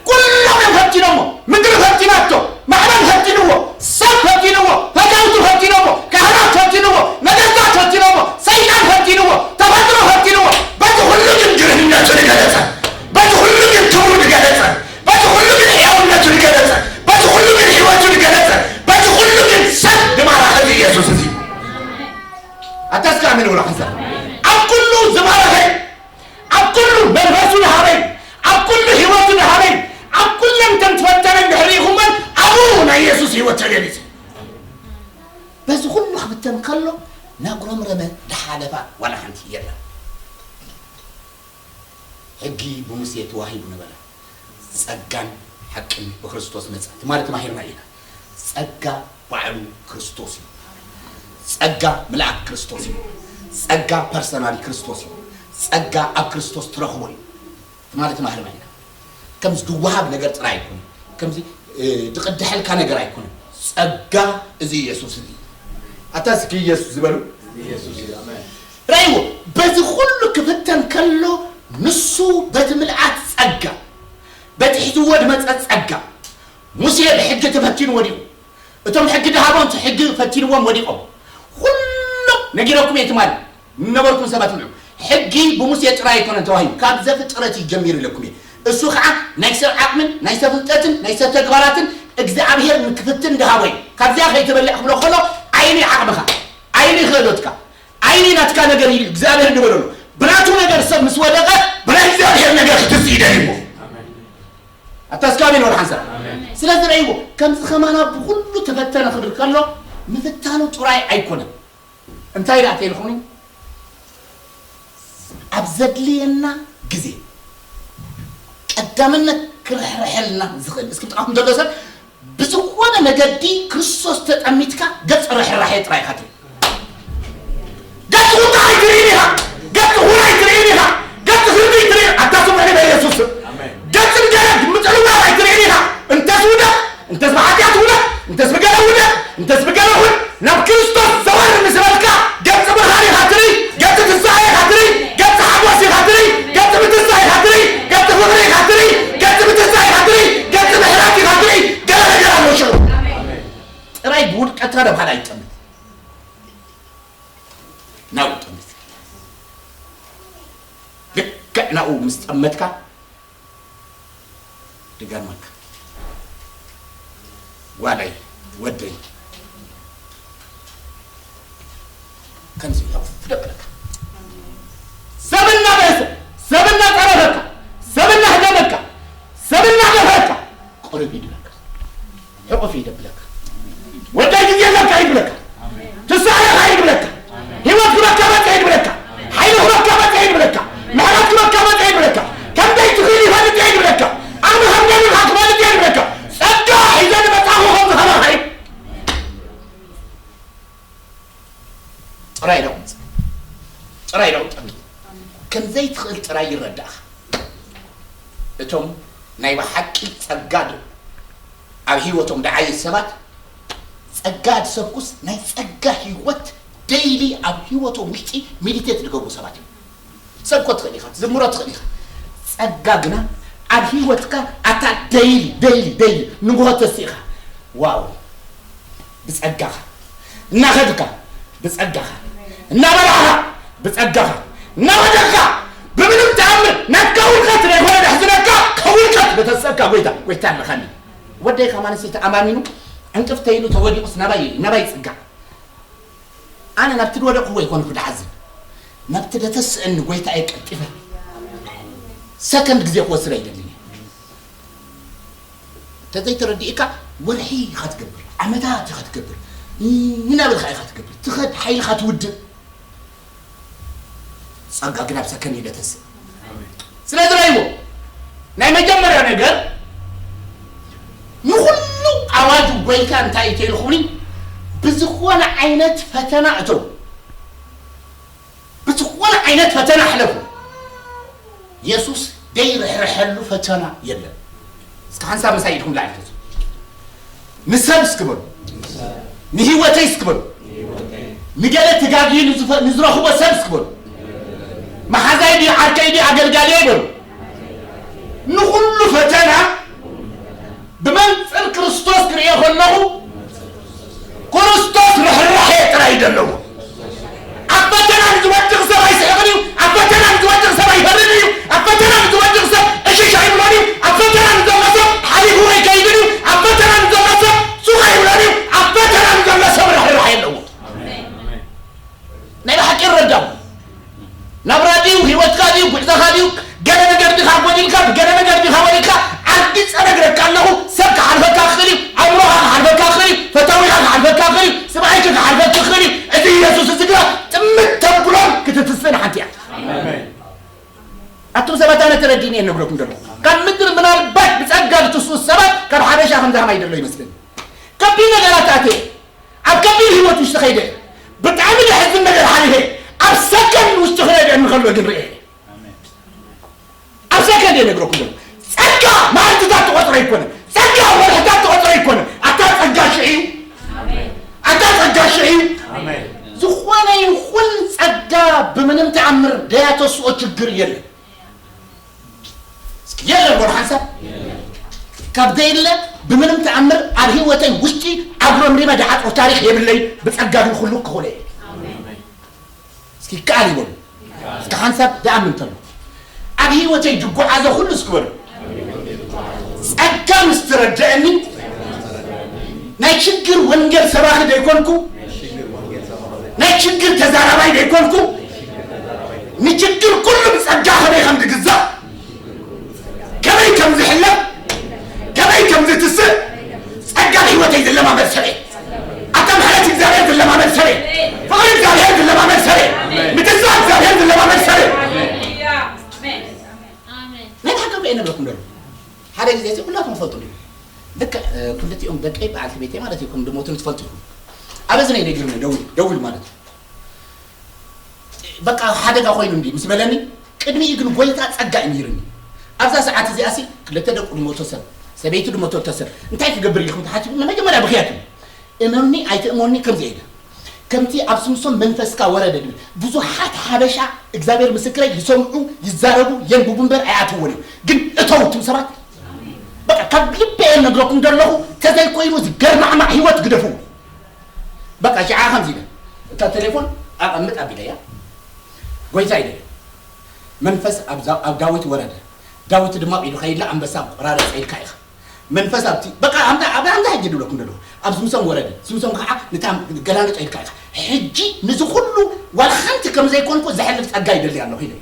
ኩሎም እዮም ፈቲኖሞ። ምድሪ ፈቲናቶ፣ ማዕበል ፈቲንዎ፣ ሰብ ፈቲንዎ፣ ፈተውቲ ፈቲኖሞ፣ ካህናት ፈቲንዎ፣ ነገስታት ፈቲኖሞ፣ ሰይጣን ፈቲንዎ፣ ተፈጥሮ ፈቲንዎ። በዚ ኩሉ ግን ግርህነቱ ዝገለጸ፣ በዚ ኩሉ ግን ክብሩ ዝገለጸ፣ በዚ ኩሉ ግን ሕያውነቱ ዝገለጸ፣ በዚ ኩሉ ግን ህይወቱ ዝገለጸ፣ በዚ ኩሉ ግን ሰብ ዝማረኸ እዚ ኢየሱስ እዚ። ኣታ እስከ ኣሜን በሉ ሓንሳብ። ኣብ ኩሉ ዝማረኸ፣ ኣብ ኩሉ መንፈሱ ዝሃበ፣ ኣብ ኩሉ ህይወቱ ዝሃበ፣ ኣብ ኩለን ከም ትፈተነ እንድሕር ርኢኹመን ኣብኡ ናይ ኢየሱስ ህይወት ተገሊጹ። በዚ ኩሉ ክፍተን ከሎ እናጉረምረመ ዝሓለፋ ዋላ ሓንቲ የለን። ሕጊ ብሙሴ ተዋሂቡ ነበረ፣ ጸጋን ሓቅን ብክርስቶስ መጸ። ትማሊ ተማሂርና ኢና። ጸጋ ባዕሉ ክርስቶስ እዩ። ጸጋ ምልኣት ክርስቶስ እዩ። ጸጋ ፐርሰናሊ ክርስቶስ እዩ። ጸጋ ኣብ ክርስቶስ ትረኽቦ እዩ። ትማሊ ተማሂርና ኢና። ከምዚ ዝወሃብ ነገር ጥራይ ኣይኮነን። ከምዚ፣ እ፣ ዝቕደሐልካ ነገር ኣይኮነን። ጸጋ እዚ ኢየሱስ እዚ። ኣታ እስኪ ኢየሱስ ዝበሉ። ኢየሱስ እዩ። ኣሜን። ረእይዎ፣ በዚ ኩሉ ክፍተን ከሎ ንሱ በቲ ምልኣት ጸጋ፣ በቲ ሒዝዎ ዝመጸ ጸጋ፣ ሙሴ ብሕጊ ተፈቲኑ ወዲቑ። እቶም ሕጊ ዝሃቦም እቲ ሕጊ ፈቲንዎም ወዲቖም። ኩሎም ነጊረኩም እየ ትማሊ ንነበርኩም ሰባት ንዑ። ሕጊ ብሙሴ ጥራይ ኣይኮነን ተዋሂቡ፣ ካብ ዘፍጥረት እዩ ጀሚሩ ኢለኩም እየ። እሱ ኸዓ ናይ ሰብ ዓቕምን ናይ ሰብ ፍልጠትን ናይ ሰብ ተግባራትን እግዚኣብሔር ንክፍትን ዝሃቦ እዩ። ካብዚኣ ከይትበልዕ ክብሎ ከሎ ዓይኒ ዓቕምኻ፣ ዓይኒ ክእለትካ፣ ዓይኒ ናትካ ነገር እዩ እግዚኣብሔር ዝበሎ ኣሎ። ብናቱ ነገር ሰብ ምስ ወደቐ ብናይ እግዚኣብሔር ነገር ክትስኢ ደልዎ። ኣታ እስከ ኣሜን በሉ ሓንሳብ። ስለዚ ረእይዎ፣ ከምዚ ከማና ብኹሉ ተፈተነ ክብል ከሎ ምፍታኑ ጥራይ ኣይኮነን። እንታይ ደኣ ተይልኹኒ? ኣብ ዘድልየና ግዜ ቀዳምነት ክርሕርሐልና ዝኽእል፣ እስኪ ብጣዕኩም ዘሎ ሰብ ብዝኾነ መገዲ ክርስቶስ ተጠሚትካ ገጽ ርሕራሐ ጥራይ ኢኻ ትርኢ። ገጽ ቁጣ ኣይትርእን ኢኻ። ገጽ ሁር ኣይትርእን ኢኻ። ገጽ ፍርዲ ኣይትርእን። ኣታ ስምዑኒ በኢየሱስ ስም። ኣሜን። ገጽ ገለ ምጽልዋር ኣይትርእን ኢኻ። እንተስ ውደቕ፣ እንተስ ብሓጢኣት ውደቕ፣ እንተስ ብገለ ውደቕ፣ እንተስ ብገለ ሁን፣ ናብ ክርስቶስ ዘወር ምስ በልካ፣ ገጽ ብርሃን ኢኻ ትርኢ፣ ገጽ ትንሳኤ ኢኻ ትርኢ፣ ገጽ ሓጎስ ኢኻ ትርኢ፣ ገጽ ምትንሳእ ኢኻ ትርኢ፣ ገጽ ፍቕሪ ኢኻ ትርኢ፣ ገጽ ምትንሳእ ኢኻ ትርኢ፣ ገጽ ምሕረት ኢኻ ትርኢ፣ ገለ ነገር ኣሎ ሽዑ። ጥራይ ብውድቀትካ ናብ ሓደ ኣይትጠምት። ናብኡ ጠምት። ልክዕ ናብኡ ምስ ጠመትካ፣ ድገርመካ ጓለይ ወደይ ከምዚ ኢሉ ሕቑፍ ደበለካ። ሰብ እናበእሰ፣ ሰብ እናጸረፈካ፣ ሰብ እናህደመካ፣ ሰብ እናደፈረካ ቁርብ ይድበለካ። ሕቑፍ ይደብለካ። ወደይ ግዜ ኣለካ ይብለካ። ትስኣለካ ይብለካ። ህይወት ክበካ መጸ ይብለካ። ሓይሊ ክበካ መጸ ይብለካ። ምሕረት ክበካ መጸ ይብለካ። ከምዘይ ትኽእል ይፈልጥ ይብለካ። ዓቕሚ ከም ደሊኻ ክፈልጥ ይብለካ። ጸጋ ሒዘ ንመጻኹ ከም ዝኸማኻ እዩ። ጥራይ ኢሎም ጥራይ ኢሎም ጥራይ ከም ዘይትኽእል ጥራይ ይረዳእኻ። እቶም ናይ ብሓቂ ጸጋ ድ- ኣብ ህይወቶም ደዓየት ሰባት ጸጋ ዝሰብኩስ ናይ ጸጋ ህይወት ደይሊ ኣብ ህይወቶም ውሽጢ ሚዲቴት ዝገብሩ ሰባት እዮም። ሰብኮ ትኽእል ኢኻ፣ ዝምሮ ትኽእል ኢኻ። ጸጋ ግና ኣብ ህይወትካ ኣታ ደይሊ ደይሊ ደይሊ ንግሆ ተሲእኻ ዋው ብጸጋኻ እናኸድካ ብጸጋኻ እናበላዕኻ ብጸጋኻ እናወደቕካ ብምንም ተኣምር ናትካ ውድቀት ዘይኮነ ዘሕዝነካ ካብ ውድቀት ዘተስእካ ጎይታ ጎይታ ኣለኻኒ። ወደይ ከማንስ ተኣማሚኑ ዕንቅፍተይሉ ተወዲቑስ ናባይ ናባይ ይጽጋዕ። ኣነ ናብቲ ዝወደቕኹዎ ኣይኮንኩ ዝሓዝን ናብቲ ዘተስእኒ ጎይታ እየ ቀልጢፈ ሰከንድ ግዜ ክወስድ ኣይደልን እየ። እንተዘይተረዲእካ ወርሒ ኢኻ ትገብር፣ ዓመታት ኢኻ ትገብር፣ እናበልካ ኢኻ ትገብር፣ ትኸድ ሓይልኻ ትውድእ። ጸጋ ግን ኣብ ሰከንድ እዩ ዘተስእ። ስለዚ ራይዎ ናይ መጀመርያ ነገር ንኹሉ ኣዋጅ ጎይታ እንታይ እዩ ተይልኹኒ ብዝኾነ ዓይነት ፈተና እተው ብዝኾነ ዓይነት ፈተና ሕለፉ። የሱስ ደይርሕርሐሉ ፈተና የለን። እስኪ ሓንሳብ ምሳይ ኢድኩም ላዕሊ ተሱ ንሰብ እስኪ በሉ ንህይወተይ እስኪ በሉ ንገለ ተጋግዩ ንዝፈ- ንዝረኽቦ ሰብ እስኪ በሉ መሓዛይ ድዩ ዓርከይ ድዩ ኣገልጋሊ በሉ ንኹሉ ፈተና ብመንፅር ክርስቶስ ክርእዮ ከለኹ ክርስቶስ ርሕራሄ ጥራይ እዩ ዘለዎ። ኣብ ፈተና ንዝወድቕ ሰብ ኣይስሕቕን እዩ። ኣብ ፈተና ንዝወድቕ ሰብ ኣይፈርን እዩ። ኣብ ፈተና ንዝወድቕ ሰብ እሽሽ ኣይብሎን እዩ። ኣብ ፈተና ንዘሎ ሰብ ሓሊፉ ኣይከይድን እዩ። ኣብ ፈተና ንዘሎ ሰብ ሱቕ ኣይብሎን እዩ። ኣብ ፈተና ንዘሎ ሰብ ርሕራሄ ኣለዎ። ናይ ብሓቂ ይረዳው ናብራ ድዩ ህይወትካ ድዩ ጉዕዞኻ ድዩ ገለ ነገር ዲኻ ጎዲልካ ብገለ ነገር ዲኻ ወዲልካ ኣርጊጸ ነግረካ ኣለኹ ሰብ ክሓልፈካ ክኽእል እዩ ኣእምሮኻ ክሓልፈካ ክኽእል እዩ ፈታዊኻ ክሓልፈካ ክኽእል እዩ ስብኣይኪ ክሓልፈኪ ክኽእል እዩ እዚ ኢየሱስ እዚ ግና ጥምት ተብሎም ክትትስእን ሓንቲ እያ ኣቱም ሰባት ኣነ ተረዲእኒ እየ ነግረኩም ዘለኹ ካብ ምድሪ ምናልባት ብጸጋ ዝትስኡ ሰባት ካብ ሓበሻ ከምዚ ከማይ ዘሎ ይመስለኒ ከቢድ ነገራት ኣትየ ኣብ ከቢድ ህይወት ውሽጢ ከይደ ብጣዕሚ ዘሕዝን ነገር ሓሊፈ ኣብ ሰከንድ ውሽጢ ክረድአኒ ከሎ ግን ርኤ ኣብ ሰከንድ እየ ነግረኩም ዘሎ ጸጋ መዓልትታት ትቆፅሮ ኣይኮነን ጸጋ ወርሕታት ትቆፅሮ ኣይኮነን ኣታ ጸጋ ሽዒ እዩ ኣታ ጸጋ ሽዒ እዩ ዝኾነ ይኹን ጸጋ ብምንም ተኣምር ደያተስኦ ችግር የለን እስኪ የለን ወላ ሓንሳብ ካብ ዘየለ ብምንም ተኣምር ኣብ ህይወተይ ውሽጢ ኣጉረምሪመ ድዓፅሮ ታሪክ የብለይ ብፀጋ ግን ኩሉ ክኾነ እየ እስኪ ይከኣል ይበሉ እስኪ ሓንሳብ ድኣምን ተሎ ኣብ ህይወተይ ድጓዓዞ ኩሉ እስኪ በሉ ፀጋ ምስ ትረድአኒ ናይ ችግር ወንጌል ሰባኺ ዘይኮንኩ ናይ ችግር ተዛራባይ ዘይኮንኩ ንችግር ኩሉ ብጸጋ ከመይ ከም ዝግዛእ ከመይ ከም ዝሕለፍ ከመይ ከም ዝትስእ ጸጋ ህይወተይ ዝለማመድ ሰበይ ኣታ ምሕረት እግዚኣብሔር ዝለማመድ ሰበይ ፍቕሪ እግዚኣብሔር ዝለማመድ ሰበይ ምትስባእ እግዚኣብሔር ዝለማመድ ሰበይ ናይ ሓቂ እየ ነግረኩም ደሎ ሓደ ግዜ እዚ ኩላኩም ትፈልጡ ዲኹም ልክዕ ክልቲኦም ደቀይ በዓልቲ ቤተይ ማለት እዩ ከም ዝሞቱ ትፈልጡ ኢኹም ኣብ እዝነይ ነጊሩኒ ደዊሉ ደዊሉ ማለት እዩ በቃ ሓደጋ ኮይኑ እንዲ ምስ በለኒ ቅድሚኡ ግን ጎይታ ጸጋ እዩ ነይርኒ ኣብዛ ሰዓት እዚኣ ሲ ክልተ ደቁ ዝሞቶ ሰብ ሰበይቱ ዝሞቶ ሰብ እንታይ ክገብር ኢኹም ተሓሲቡ መጀመርያ ብኽያት እዩ እመኑኒ ኣይትእመኑኒ ከምዚ ኢለ ከምቲ ኣብ ስምሶም መንፈስካ ወረደ ድብል ብዙሓት ሓበሻ እግዚኣብሔር ምስክረይ ይሰምዑ ይዛረቡ የንብቡ እምበር ኣይኣትውዎን እዮም ግን እተው እቱም ሰባት በቃ ካብ ልበ እየ ነግረኩም ዘለኹ ተዘይኮይኑ እዚ ገርማዕማዕ ህይወት ግደፍዎ በቃ ሽዓ ከምዚ ኢለ እታ ቴሌፎን ኣቐምጥ ኣቢለያ ጎይታ ኢለ መንፈስ ኣብ ዳዊት ወረደ ዳዊት ድማ ኢሉ ከይላ ኣንበሳ ቆራረፀ ኢልካ ኢኻ። መንፈስ ኣብቲ በቃ ኣምታ ኣብ ኣምታ ሕጂ ድብለኩም ደለኹ ኣብ ዝምሶም ወረደ ዝምሶም ከዓ ንታ ገላንጦ ኢልካ ኢኻ። ሕጂ ንዚ ኩሉ ዋላ ሓንቲ ከም ዘይኮንኩ ዘሕልፍ ጸጋ ይደሊ ኣለኹ ኢለ።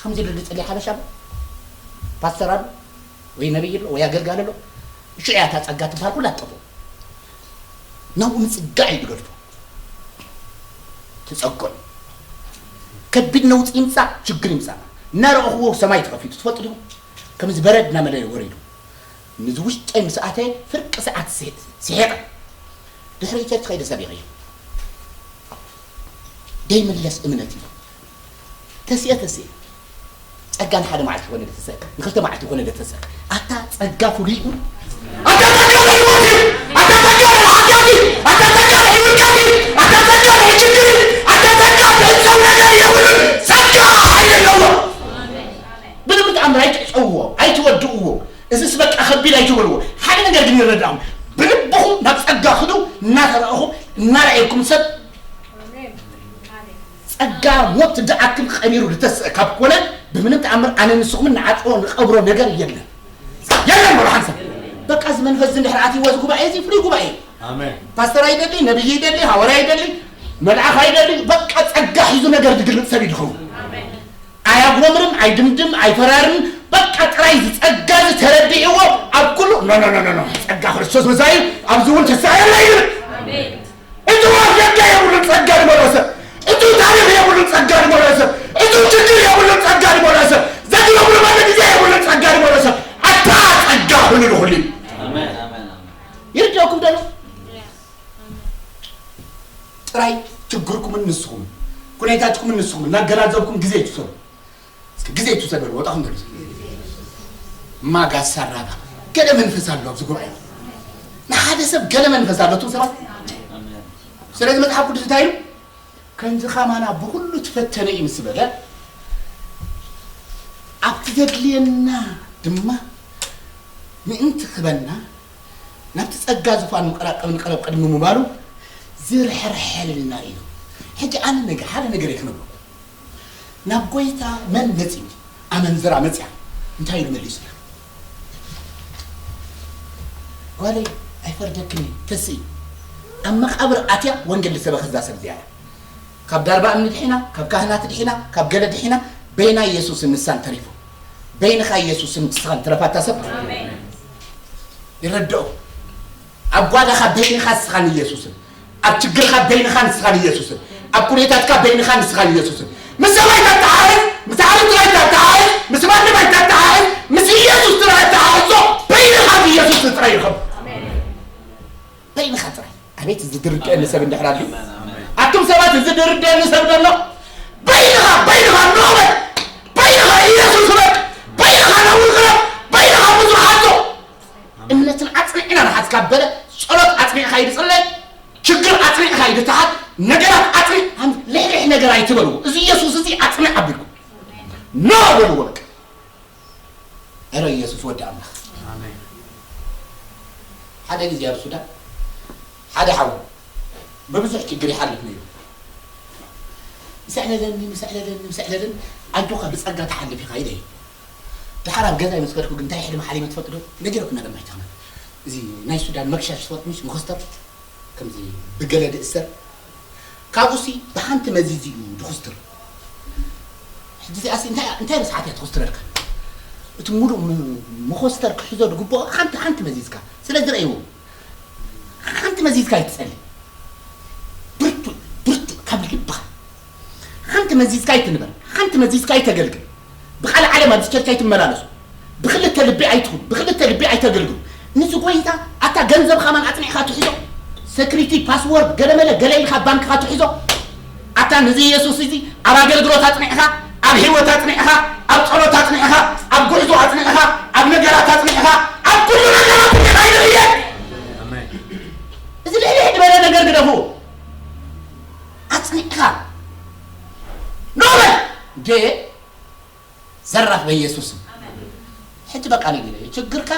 ከምዚ ኢሉ ዝጸሊ ሓበሻ ኣሎ? ፓስተር ኣሎ? ወይ ነብይ ኣሎ? ወይ ኣገልጋሊ ኣሎ? እሺ እያ እታ ጸጋ ትበሃል ኩላ ትጠፍኦ። ናብኡ ምጽጋዕ እዩ ዝገድፎ። ትጸገሉ። ከቢድ ነውጺ ይምጻእ፣ ችግር ይምጻእ። እናረኣኹዎ ሰማይ ተኸፊቱ። ትፈልጡ ዲኹም? ከምዚ በረድ እናመለለ ወሪዱ። ንዚ ውሽጠይ ምስ ኣተየ ፍርቂ ሰዓት ስሒጠ። ድሕሪ ቸርች ከይደ ሰብ ይቕይር። ደይምለስ እምነት እዩ። ተስኤ ተስኤ ጸጋ ንሓደ መዓልቲ ኮነ ደተሰካ ንክልተ መዓልቲ ኮነ ደተሰካ ኣታ ጸጋ ፍሉይ እዩ። ኣታ ጸጋ ናይ ሞት እዩ። ኣታ ጸጋ ናይ ሓጢኣት እዩ። ኣታ ጸጋ ናይ ውድቀት እዩ። ኣታ ጸጋ ናይ ችግር እዩ። ኣታ ጸጋ ናይ ሰብ ነገር የብሉን። ጸጋ ሓይሊ ኣለዎ። ብልምድ ኣምር ኣይትዕጸውዎ ኣይትወድእዎ። እዚስ በቃ ከቢድ ኣይትበልዎ። ሓደ ነገር ግን ይረዳኹም። ብልብኹም ናብ ጸጋ ክዱ እናተረእኹም እናረኣየኩም ሰብ ጸጋ ሞት ትደኣክል ቀሚሩ ዝተስእ ካብ ኮነ ብምንም ተኣምር ኣነ ንስኹምን ንዓጽዎ ንቐብሮ ነገር የለን። የለን በሉ ሓንሳብ። በቃ እዚ መንፈስ እዚ እንድሕር ኣትይዎ እዚ ጉባኤ እዚ ፍሉይ ጉባኤ እዩ። ኣሜን። ፓስተር ኣይደሊ፣ ነብይ ይደሊ፣ ሃዋርያ ይደሊ፣ መልኣኽ ኣይደሊ። በቃ ጸጋ ሒዙ ነገር ዝግልጽ ሰብ እዩ ዝኸውን። ኣያጉረምርም፣ ኣይድምድም፣ ኣይፈራርን። በቃ ጥራይ እዚ ጸጋ እዚ ተረዲእዎ ኣብ ኩሉ ኖ ኖ ኖ ኖ ኖ ጸጋ ክርስቶስ መሳይ ኣብዚ እውን ተሳየላ ይብል። እቲ ዋርደጋ የብሉን ጸጋ ንመረሰ፣ እቲ ታሪኽ የብሉን ጸጋ ንመረሰ፣ እቲ ችግር የብሉን ጸጋ ንመረሰ፣ ዘግረብሉ ባለ ግዜ የብሉን ጸጋ ንመረሰ። ኣታ ጸጋ ሁሉ ንኹሉ እዩ። ኣሜን፣ ኣሜን፣ ኣሜን። ይርዳኩም ደሎ ጥራይ ችግርኩምን ንስኹም ኩነታትኩምን ንስኹም እናገናዘብኩም ግዜ ይትሰሩ። እስኪ ግዜ ይትውሰድ በሉ፣ ወጣኹም በሉ። ማጋ ሳራጋ ገለ መንፈስ ኣሎ ኣብዚ ጉባኤ። ንሓደ ሰብ ገለ መንፈስ ኣሎ፣ እቶም ሰባት። ስለዚ መጽሓፍ ቅዱስ እንታይ ኢሉ? "ከምዚ ኸማና ብኹሉ ትፈተነ እዩ" ምስ በለ፣ ኣብቲ ዘድልየና ድማ ምእንቲ ክበና፣ ናብቲ ጸጋ ዝፋን ምቕራብ፣ ንቐረብ ቅድሚ ምባሉ ዝርሕርሐልና እዩ። ሕጂ ኣነ ነገ፣ ሓደ ነገር እየ ክነግረኩም። ናብ ጎይታ መን መጺኡ? ኣመንዝራ መጺኣ። እንታይ ኢሉ መሊሱላ? "ጓለይ፣ ኣይፈርደክን እየ፣ ተስኢ። ኣብ መቓብር ኣትያ ወንጌል ዝሰበኸት እዛ ሰብ እዚኣ እያ። ካብ ዳርባ እምኒ ድሒና፣ ካብ ካህናት ድሒና፣ ካብ ገለ ድሒና፣ በይና ኢየሱስን ንሳን ተሪፉ። በይንኻ ኢየሱስን ንስኻን ትረፋታ ሰብ?" ኣሜን። ይረድኦ። ኣብ ጓዳኻ በይንኻ ንስኻን ኢየሱስን፣ ኣብ ችግርኻ በይንኻ ንስኻን ኢየሱስን፣ ኣብ ኩነታትካ በይንኻ ንስኻን ኢየሱስን። ምስ ሰማይ ተተሓሕዝ፣ ምስ ዓለም ጥራይ ተተሓሕዝ፣ ምስ ማንም ኣይተተሓሕዝ፣ ምስ ኢየሱስ ጥራይ ተተሓሕዞ፣ በይንኻ ብኢየሱስ ጥራይ ይኸም። በይንኻ ጥራይ። ኣቤት እዚ ዝርድአኒ ሰብ እንድሕር ኣልዩ። ኣቱም ሰባት እዚ ዝርድአኒ ሰብ ደሎ? በይንኻ፣ በይንኻ ንቕበል። በይንኻ ኢየሱስ እመን። በይንኻ ነውር ግረብ። በይንኻ ብዙሕ ሓቶ። እምነትን ኣጽኒዕና ንሓዝ ካብ በለ፣ ጸሎት ኣጽኒዕካ እዩ ዝጽለይ፣ ችግር ኣጽኒዕካ እዩ ዝተሓዝ፣ ነገራት ኣጽኒዕ፣ ኣም-፣ ልሕልሕ ነገር ኣይትበልዎ። እዚ ኢየሱስ እዚ ኣጽንዕ ኣቢልኩም። ኖ በልዎ በቃ። እረ ኢየሱስ ወዲ ኣምላኽ። ኣሜን። ሓደ ግዜ ኣብ ሱዳን ሓደ ሓው ብብዙሕ ችግር ይሓልፍ ነይሩ። ምስ ኣዕለለኒ፣ ምስ ኣዕለለኒ፣ ምስ ኣዕለለኒ፣ "ኣጆኻ ብጸጋ ትሓልፍ ኢኻ" ኢለ። ድሓር ኣብ ገዛይ ምስ ከድኩ ግን እንታይ ሕልሚ ሓሊመ ትፈልጡ ዶ? ነጊረኩም ነደማ ኣይተኽና። እዚ ናይ ሱዳን መግሻሽ ትፈልጡ ምሽ መኸስተር? ከምዚ ብገለ ድእሰር። ካብኡሲ ብሓንቲ መዚዚ እዩ ድኹስትር። ሕጂ እዚኣሲ እንታይ፣ እንታይ ረስሓት እያ ትኹስትረልካ? እቲ ሙሉእ ም-፣ መኾስተር ክሕዞ ዝግብኦ ሓንቲ፣ ሓንቲ መዚዝካ። ስለዚ ረእይዎ። ሓንቲ መዚዝካ ኣይትጸሊ። ብርቱዕ፣ ብርቱዕ ካብ ልብኻ። ሓንቲ መዚዝካ ኣይትንበር። ሓንቲ መዚዝካ ኣይተገልግል። ብኻልእ ዓለም ኣብዚ ቸርች ኣይትመላለሱ። ብኽልተ ልቢ ኣይትኹን። ብኽልተ ልቢ ኣይተገልግሉ። ንዚ ጎይታ ኣታ ገንዘብ ኻማን ኣጽኒዕኻ ትሕዞ። ሰክሪቲ ፓስወርድ ገለመለ ገለ ኢልካ ባንክኻ ትሕዞ። ኣታ ነዚ ኢየሱስ እዚ ኣብ ኣገልግሎት ኣጽኒዕኻ፣ ኣብ ህይወት ኣጽኒዕኻ፣ ኣብ ጸሎት ኣጽኒዕኻ፣ ኣብ ጉዕዞ ኣጽኒዕኻ፣ ኣብ ነገራት ኣጽኒዕኻ፣ ኣብ ኩሉ ነገራት ኣጽኒዕኻ ይደልየ። ኣሜን። እዚ ልሕልሕ ዝበለ ነገር ግደፉ። ኣጽኒዕኻ። ኖበል! እንዴ! ዘራፍ በኢየሱስ ስም። ሕጂ በቃ ነጊረ። ችግርካ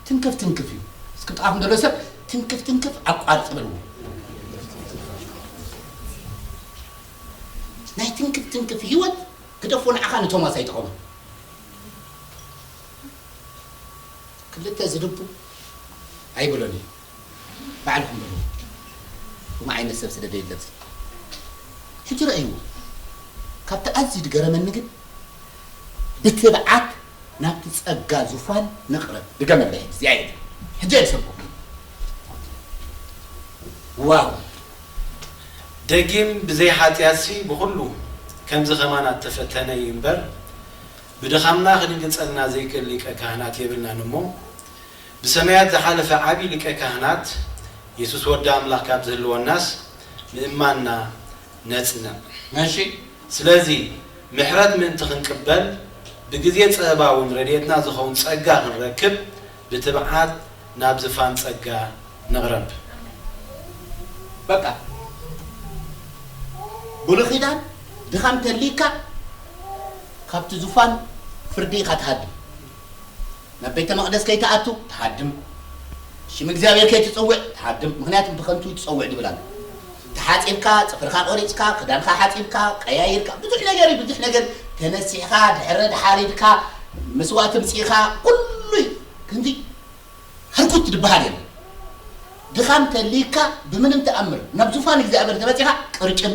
ትንክፍ ትንክፍ እዩ። እስኪ ጥቓኹም ዘሎ ሰብ ትንክፍ ትንክፍ ኣቋርጽ በልዎ። ናይ ትንክፍ ትንክፍ ህይወት ግደፎ፣ ንዓኻ ንቶማስ ኣይጠቐሞን። ክልተ ዝድቡ ኣይብሎን እዩ። ባዕልኹም በሉ። ከምኡ ዓይነት ሰብ ስለ ደየለብሲ። ሕጂ ረእይዎ። ካብቲ ኣዝዩ ዝገረመኒ ግን ብትብዓት ናብቲ ጸጋ ዙፋን ንቕረብ። ድገመለይ፣ እዚኣ እየ። ሕጂ እየ ዝሰብኮ። ዋው! ደጊም ብዘይ ሓጢኣትሲ ብኹሉ ከምዚ ከማን ኣተፈተነ እዩ እምበር፣ ብድኻምና ክድንግጸልና ዘይክእል ሊቀ ካህናት የብልናን እሞ፣ ብሰማያት ዝሓለፈ ዓቢ ሊቀ ካህናት የሱስ ወዲ ኣምላኽ ካብ ዝህልወናስ ምእማንና ነጽንዕ። እሺ። ስለዚ ምሕረት ምእንቲ ክንቅበል ብግዜ ጸበባ እውን ረድኤትና ዝኸውን ጸጋ ክንረክብ ብትብዓት ናብ ዝፋን ጸጋ ንቕረብ። በቃ ብሉይ ኪዳን ድኻም ተልይካ ካብቲ ዙፋን ፍርዲ ኢኻ ትሃድም። ናብ ቤተ መቕደስ ከይትኣቱ ትሃድም። ሽም እግዚኣብሔር ከይትጽውዕ ትሃድም። ምኽንያቱ ብኸንቱ ትጸውዕ ድብል ኣሎ። ተሓጺብካ፣ ጽፍርካ ቆሪጽካ፣ ክዳንካ ሓጺብካ፣ ቀያይርካ፣ ብዙሕ ነገር እዩ፣ ብዙሕ ነገር ተነሲሕካ፣ ድሕረ ድሓር ኢልካ፣ መስዋእቲ ምጺእካ፣ ኩሉ እዩ። ክንዲ ህርኩት ድበሃል የለን። ድኻም ተልይካ ብምንም ተኣምር ናብ ዙፋን እግዚኣብሔር ተበጺኻ ቅርጭም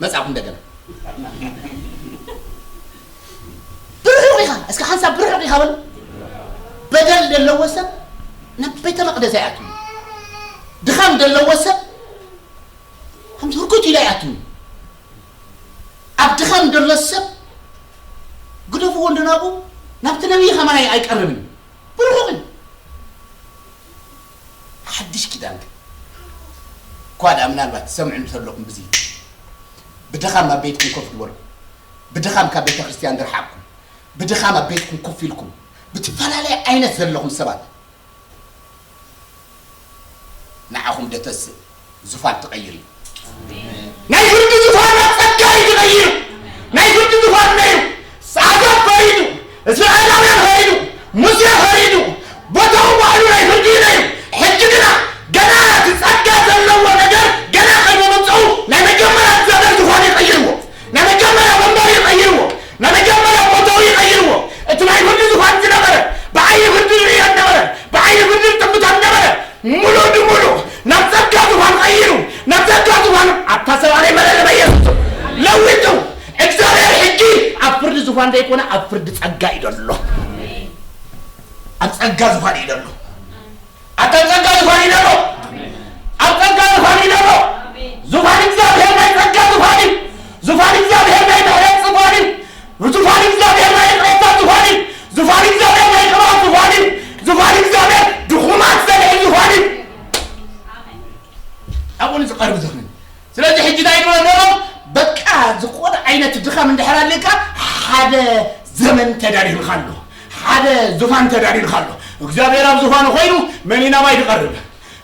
መጻኹ እንደገና። ብርሑቕ ኢኻ፣ እስከ ሓንሳብ ብርሑቕ ኢኻ በል። በደል ዘለዎ ሰብ ናብ ቤተ መቕደስ ኣይኣትውን። ድኻም ዘለዎ ሰብ ከምዚ ህርኩት ኢሉ ኣይኣትውን። ኣብ ድኻም ዘሎ ሰብ ግደፍዎ እንዶ ናብኡ፣ ናብቲ ነቢይ ከማን ኣይ-፣ ኣይቀርብን። ብርሑቕ እዩ። ሓድሽ ኪዳን ግን እኳ ደኣ ምናልባት ትሰምዑ እንተለኹም ብዚ ብድኻም ኣብ ቤትኩም ኮፍ ዝበልኩም፣ ብድኻም ካብ ቤተ ክርስቲያን ዝረሓቕኩም፣ ብድኻም ኣብ ቤትኩም ኮፍ ኢልኩም ብትፈላለየ ዓይነት ዘለኹም ሰባት ንዓኹም ደተስእ ዙፋን ትቐይር እዩ። ናይ ፍርዲ ዙፋን ናብ ጸጋ እዩ ዝቐይር። ናይ ፍርዲ ዙፋን ነይሩ። ኣሕዛብ ፈሪዱ፣ እስራኤላውያን ፈሪዱ፣ ሙሴ ፈሪዱ፣ ቦታኡ ባዕሉ ናይ ፍርዲ እዩ ነይሩ። ሕጂ ግና ገና እቲ ጸጋ ዘለዎ ነገር ገና ቅድሚ ምምጽኡ ናይ መጀመርያ እግዚኣብሔር ዙፋን ይቐይርዎ። ናይ መጀመርያ መንበሪ ይቐይርዎ። ናይ መጀመርያ ቦታኡ ይቐይርዎ። እቲ ናይ ፍርዲ ዙፋን ዝነበረ፣ ብዓይኒ ፍርዲ ዝርእዮ ዝነበረ፣ ብዓይኒ ፍርዲ ዝጥምቶ ዝነበረ፣ ሙሉእ ንሙሉእ ናብ ጸጋ ዙፋን ቀይሩ፣ ናብ ጸጋ ዙፋን ኣታ ሰብኣይ መለለ በኢየሱስ ለዊጡ። እግዚኣብሔር ሕጂ ኣብ ፍርዲ ዙፋን ዘይኮነ ኣብ ፍርዲ ጸጋ እዩ ዘሎ። ኣብ ጸጋ ዙፋን እዩ ዘሎ። ኣታ ኣብ ጸጋ ዙፋን እዩ ዘሎ። ኣብ ጸጋ ዙፋን እዩ ዘሎ። ዙፋን እግዚኣብሔር ናይ ጸጋ ዙፋን እዩ። ዙፋን እግዚኣብሔር ናይ ምሕረት ዙፋን እዩ። ዙፋን እግዚኣብሔር ናይ ይቕሬታ ዙፋን እዩ። ዙፋን እግዚኣብሔር ናይ ቅብኣት ዙፋን እዩ። ዙፋን እግዚኣብሔር ድኹማት ዘልዕል ዙፋን እዩ። ኣብኡ ንዝቐርብ ዝኽንን። ስለዚ ሕጂ እንታይ ይብሎ ነይሮም? በቃ ዝኾነ ዓይነት ድኻም እንድሕር ኣለካ፣ ሓደ ዘመን ተዳልዩልካ ኣሎ። ሓደ ዙፋን ተዳልዩልካ ኣሎ። እግዚኣብሔር ኣብ ዙፋኑ ኮይኑ መን እዩ ናባይ ዝቐርብ?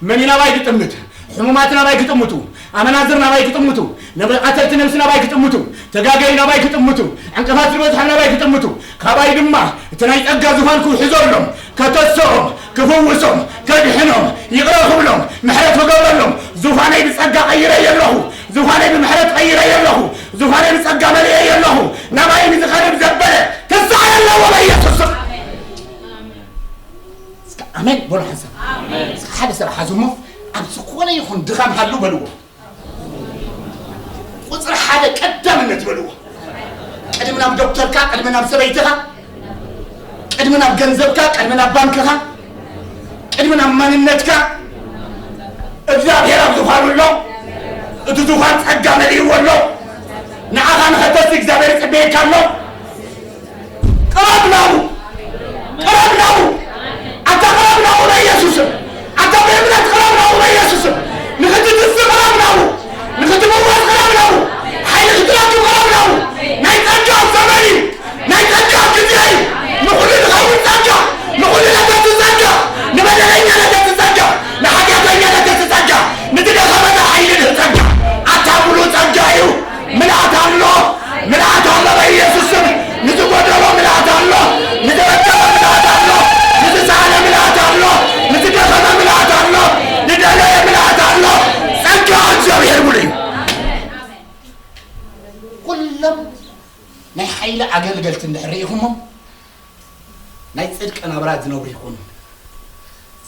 መን እዩ ናባይ ዝጥምት? ሕሙማት ናባይ ክጥምቱ፣ ኣመናዝር ናባይ ክጥምቱ፣ ነበ-፣ ቀተልቲ ነብሲ ናባይ ክጥምቱ፣ ተጋገዩ ናባይ ክጥምቱ፣ ዕንቅፋት ዝበዝሖም ናባይ ክጥምቱ፣ ካባይ ድማ እቲ ናይ ጸጋ ዙፋን ክውሕዘሎም፣ ከተስኦም፣ ክፍውሶም፣ ከድሕኖም፣ ይቕረ ክብሎም፣ ምሕረት ክገብረሎም፣ ዙፋነይ ብጸጋ ቀይረዮ ኣለኹ፣ ዙፋነይ ብምሕረት ቀይረዮ ኣለኹ፣ ዙፋነይ ብጸጋ መሊኤዮ ኣለኹ፣ ናባይ ንዝቐርብ ዘበለ ትንሳኤ ኣለዎ በኢየሱስ ስም። እስከ ኣሜን በሉ ሓንሳብ። ኣሜን። እስከ ሓደ ሰብ ሓዙ እሞ ኣብ ዝኾነ ይኹን ድኻም ሃሉ በልዎ። ቁጽሪ ሓደ ቀዳምነት በልዎ። ቅድሚ ናብ ዶክተርካ፣ ቅድሚ ናብ ሰበይትኻ፣ ቅድሚ ናብ ገንዘብካ፣ ቅድሚ ናብ ባንክኻ፣ ቅድሚ ናብ ማንነትካ። እግዚኣብሔር ኣብ ዙፋኑ ኣሎ። እቲ ዙፋን ጸጋ መሊእዎ ኣሎ። ንዓኻ ንኸተሲ እግዚኣብሔር ይጽበየካ ኣሎ። ቅረብ ናብኡ፣ ቅረብ ናብኡ። ኣታ ቅረብ ናብኡ በኢየሱስ ስም። ኣታ ብእምነት ቅረብ ናብኡ በኢየሱስ ስም። ንኽትትንሲ ቅረብ ናብኡ፣ ንኽትምወት ቅረብ ናብኡ፣ ሓይሊ ክትረክብ ቅረብ ናብኡ። ናይ ጸጋ ዘመን እዩ፣ ናይ ጸጋ ግዜ እዩ። ንኹሉ ዝኸውን ጸጋ፣ ንኹሉ ለገሲ ጸጋ፣ ንበደለኛ ለገሲ ጸጋ፣ ንሓጢኣተኛ ለገሲ ጸጋ፣ ንዝደኸመ ሓይሊ ዝህብ ጸጋ። ኣታ ምሉእ ጸጋ እዩ። ምልኣት ኣሎ፣ ምልኣት ኣሎ በኢየሱስ ስም። ንዝጎደሎ ምልኣት ኣሎ፣ ንዝረከበ ምልኣት ኣሎ፣ ንዝሰኣነ ምልኣት ኣሎ፣ ንዝደኸመ ምልኣት ኣሎ፣ ንደለየ ምልኣት ኣሎ። ጸጋ እግዚኣብሔር ሙሉ እዩ። ኩሎም ናይ ሓይሊ ኣገልገልቲ እንድሕር ርኢኹሞም ናይ ጽድቂ ናብራ ዝነብሩ ይኾኑ።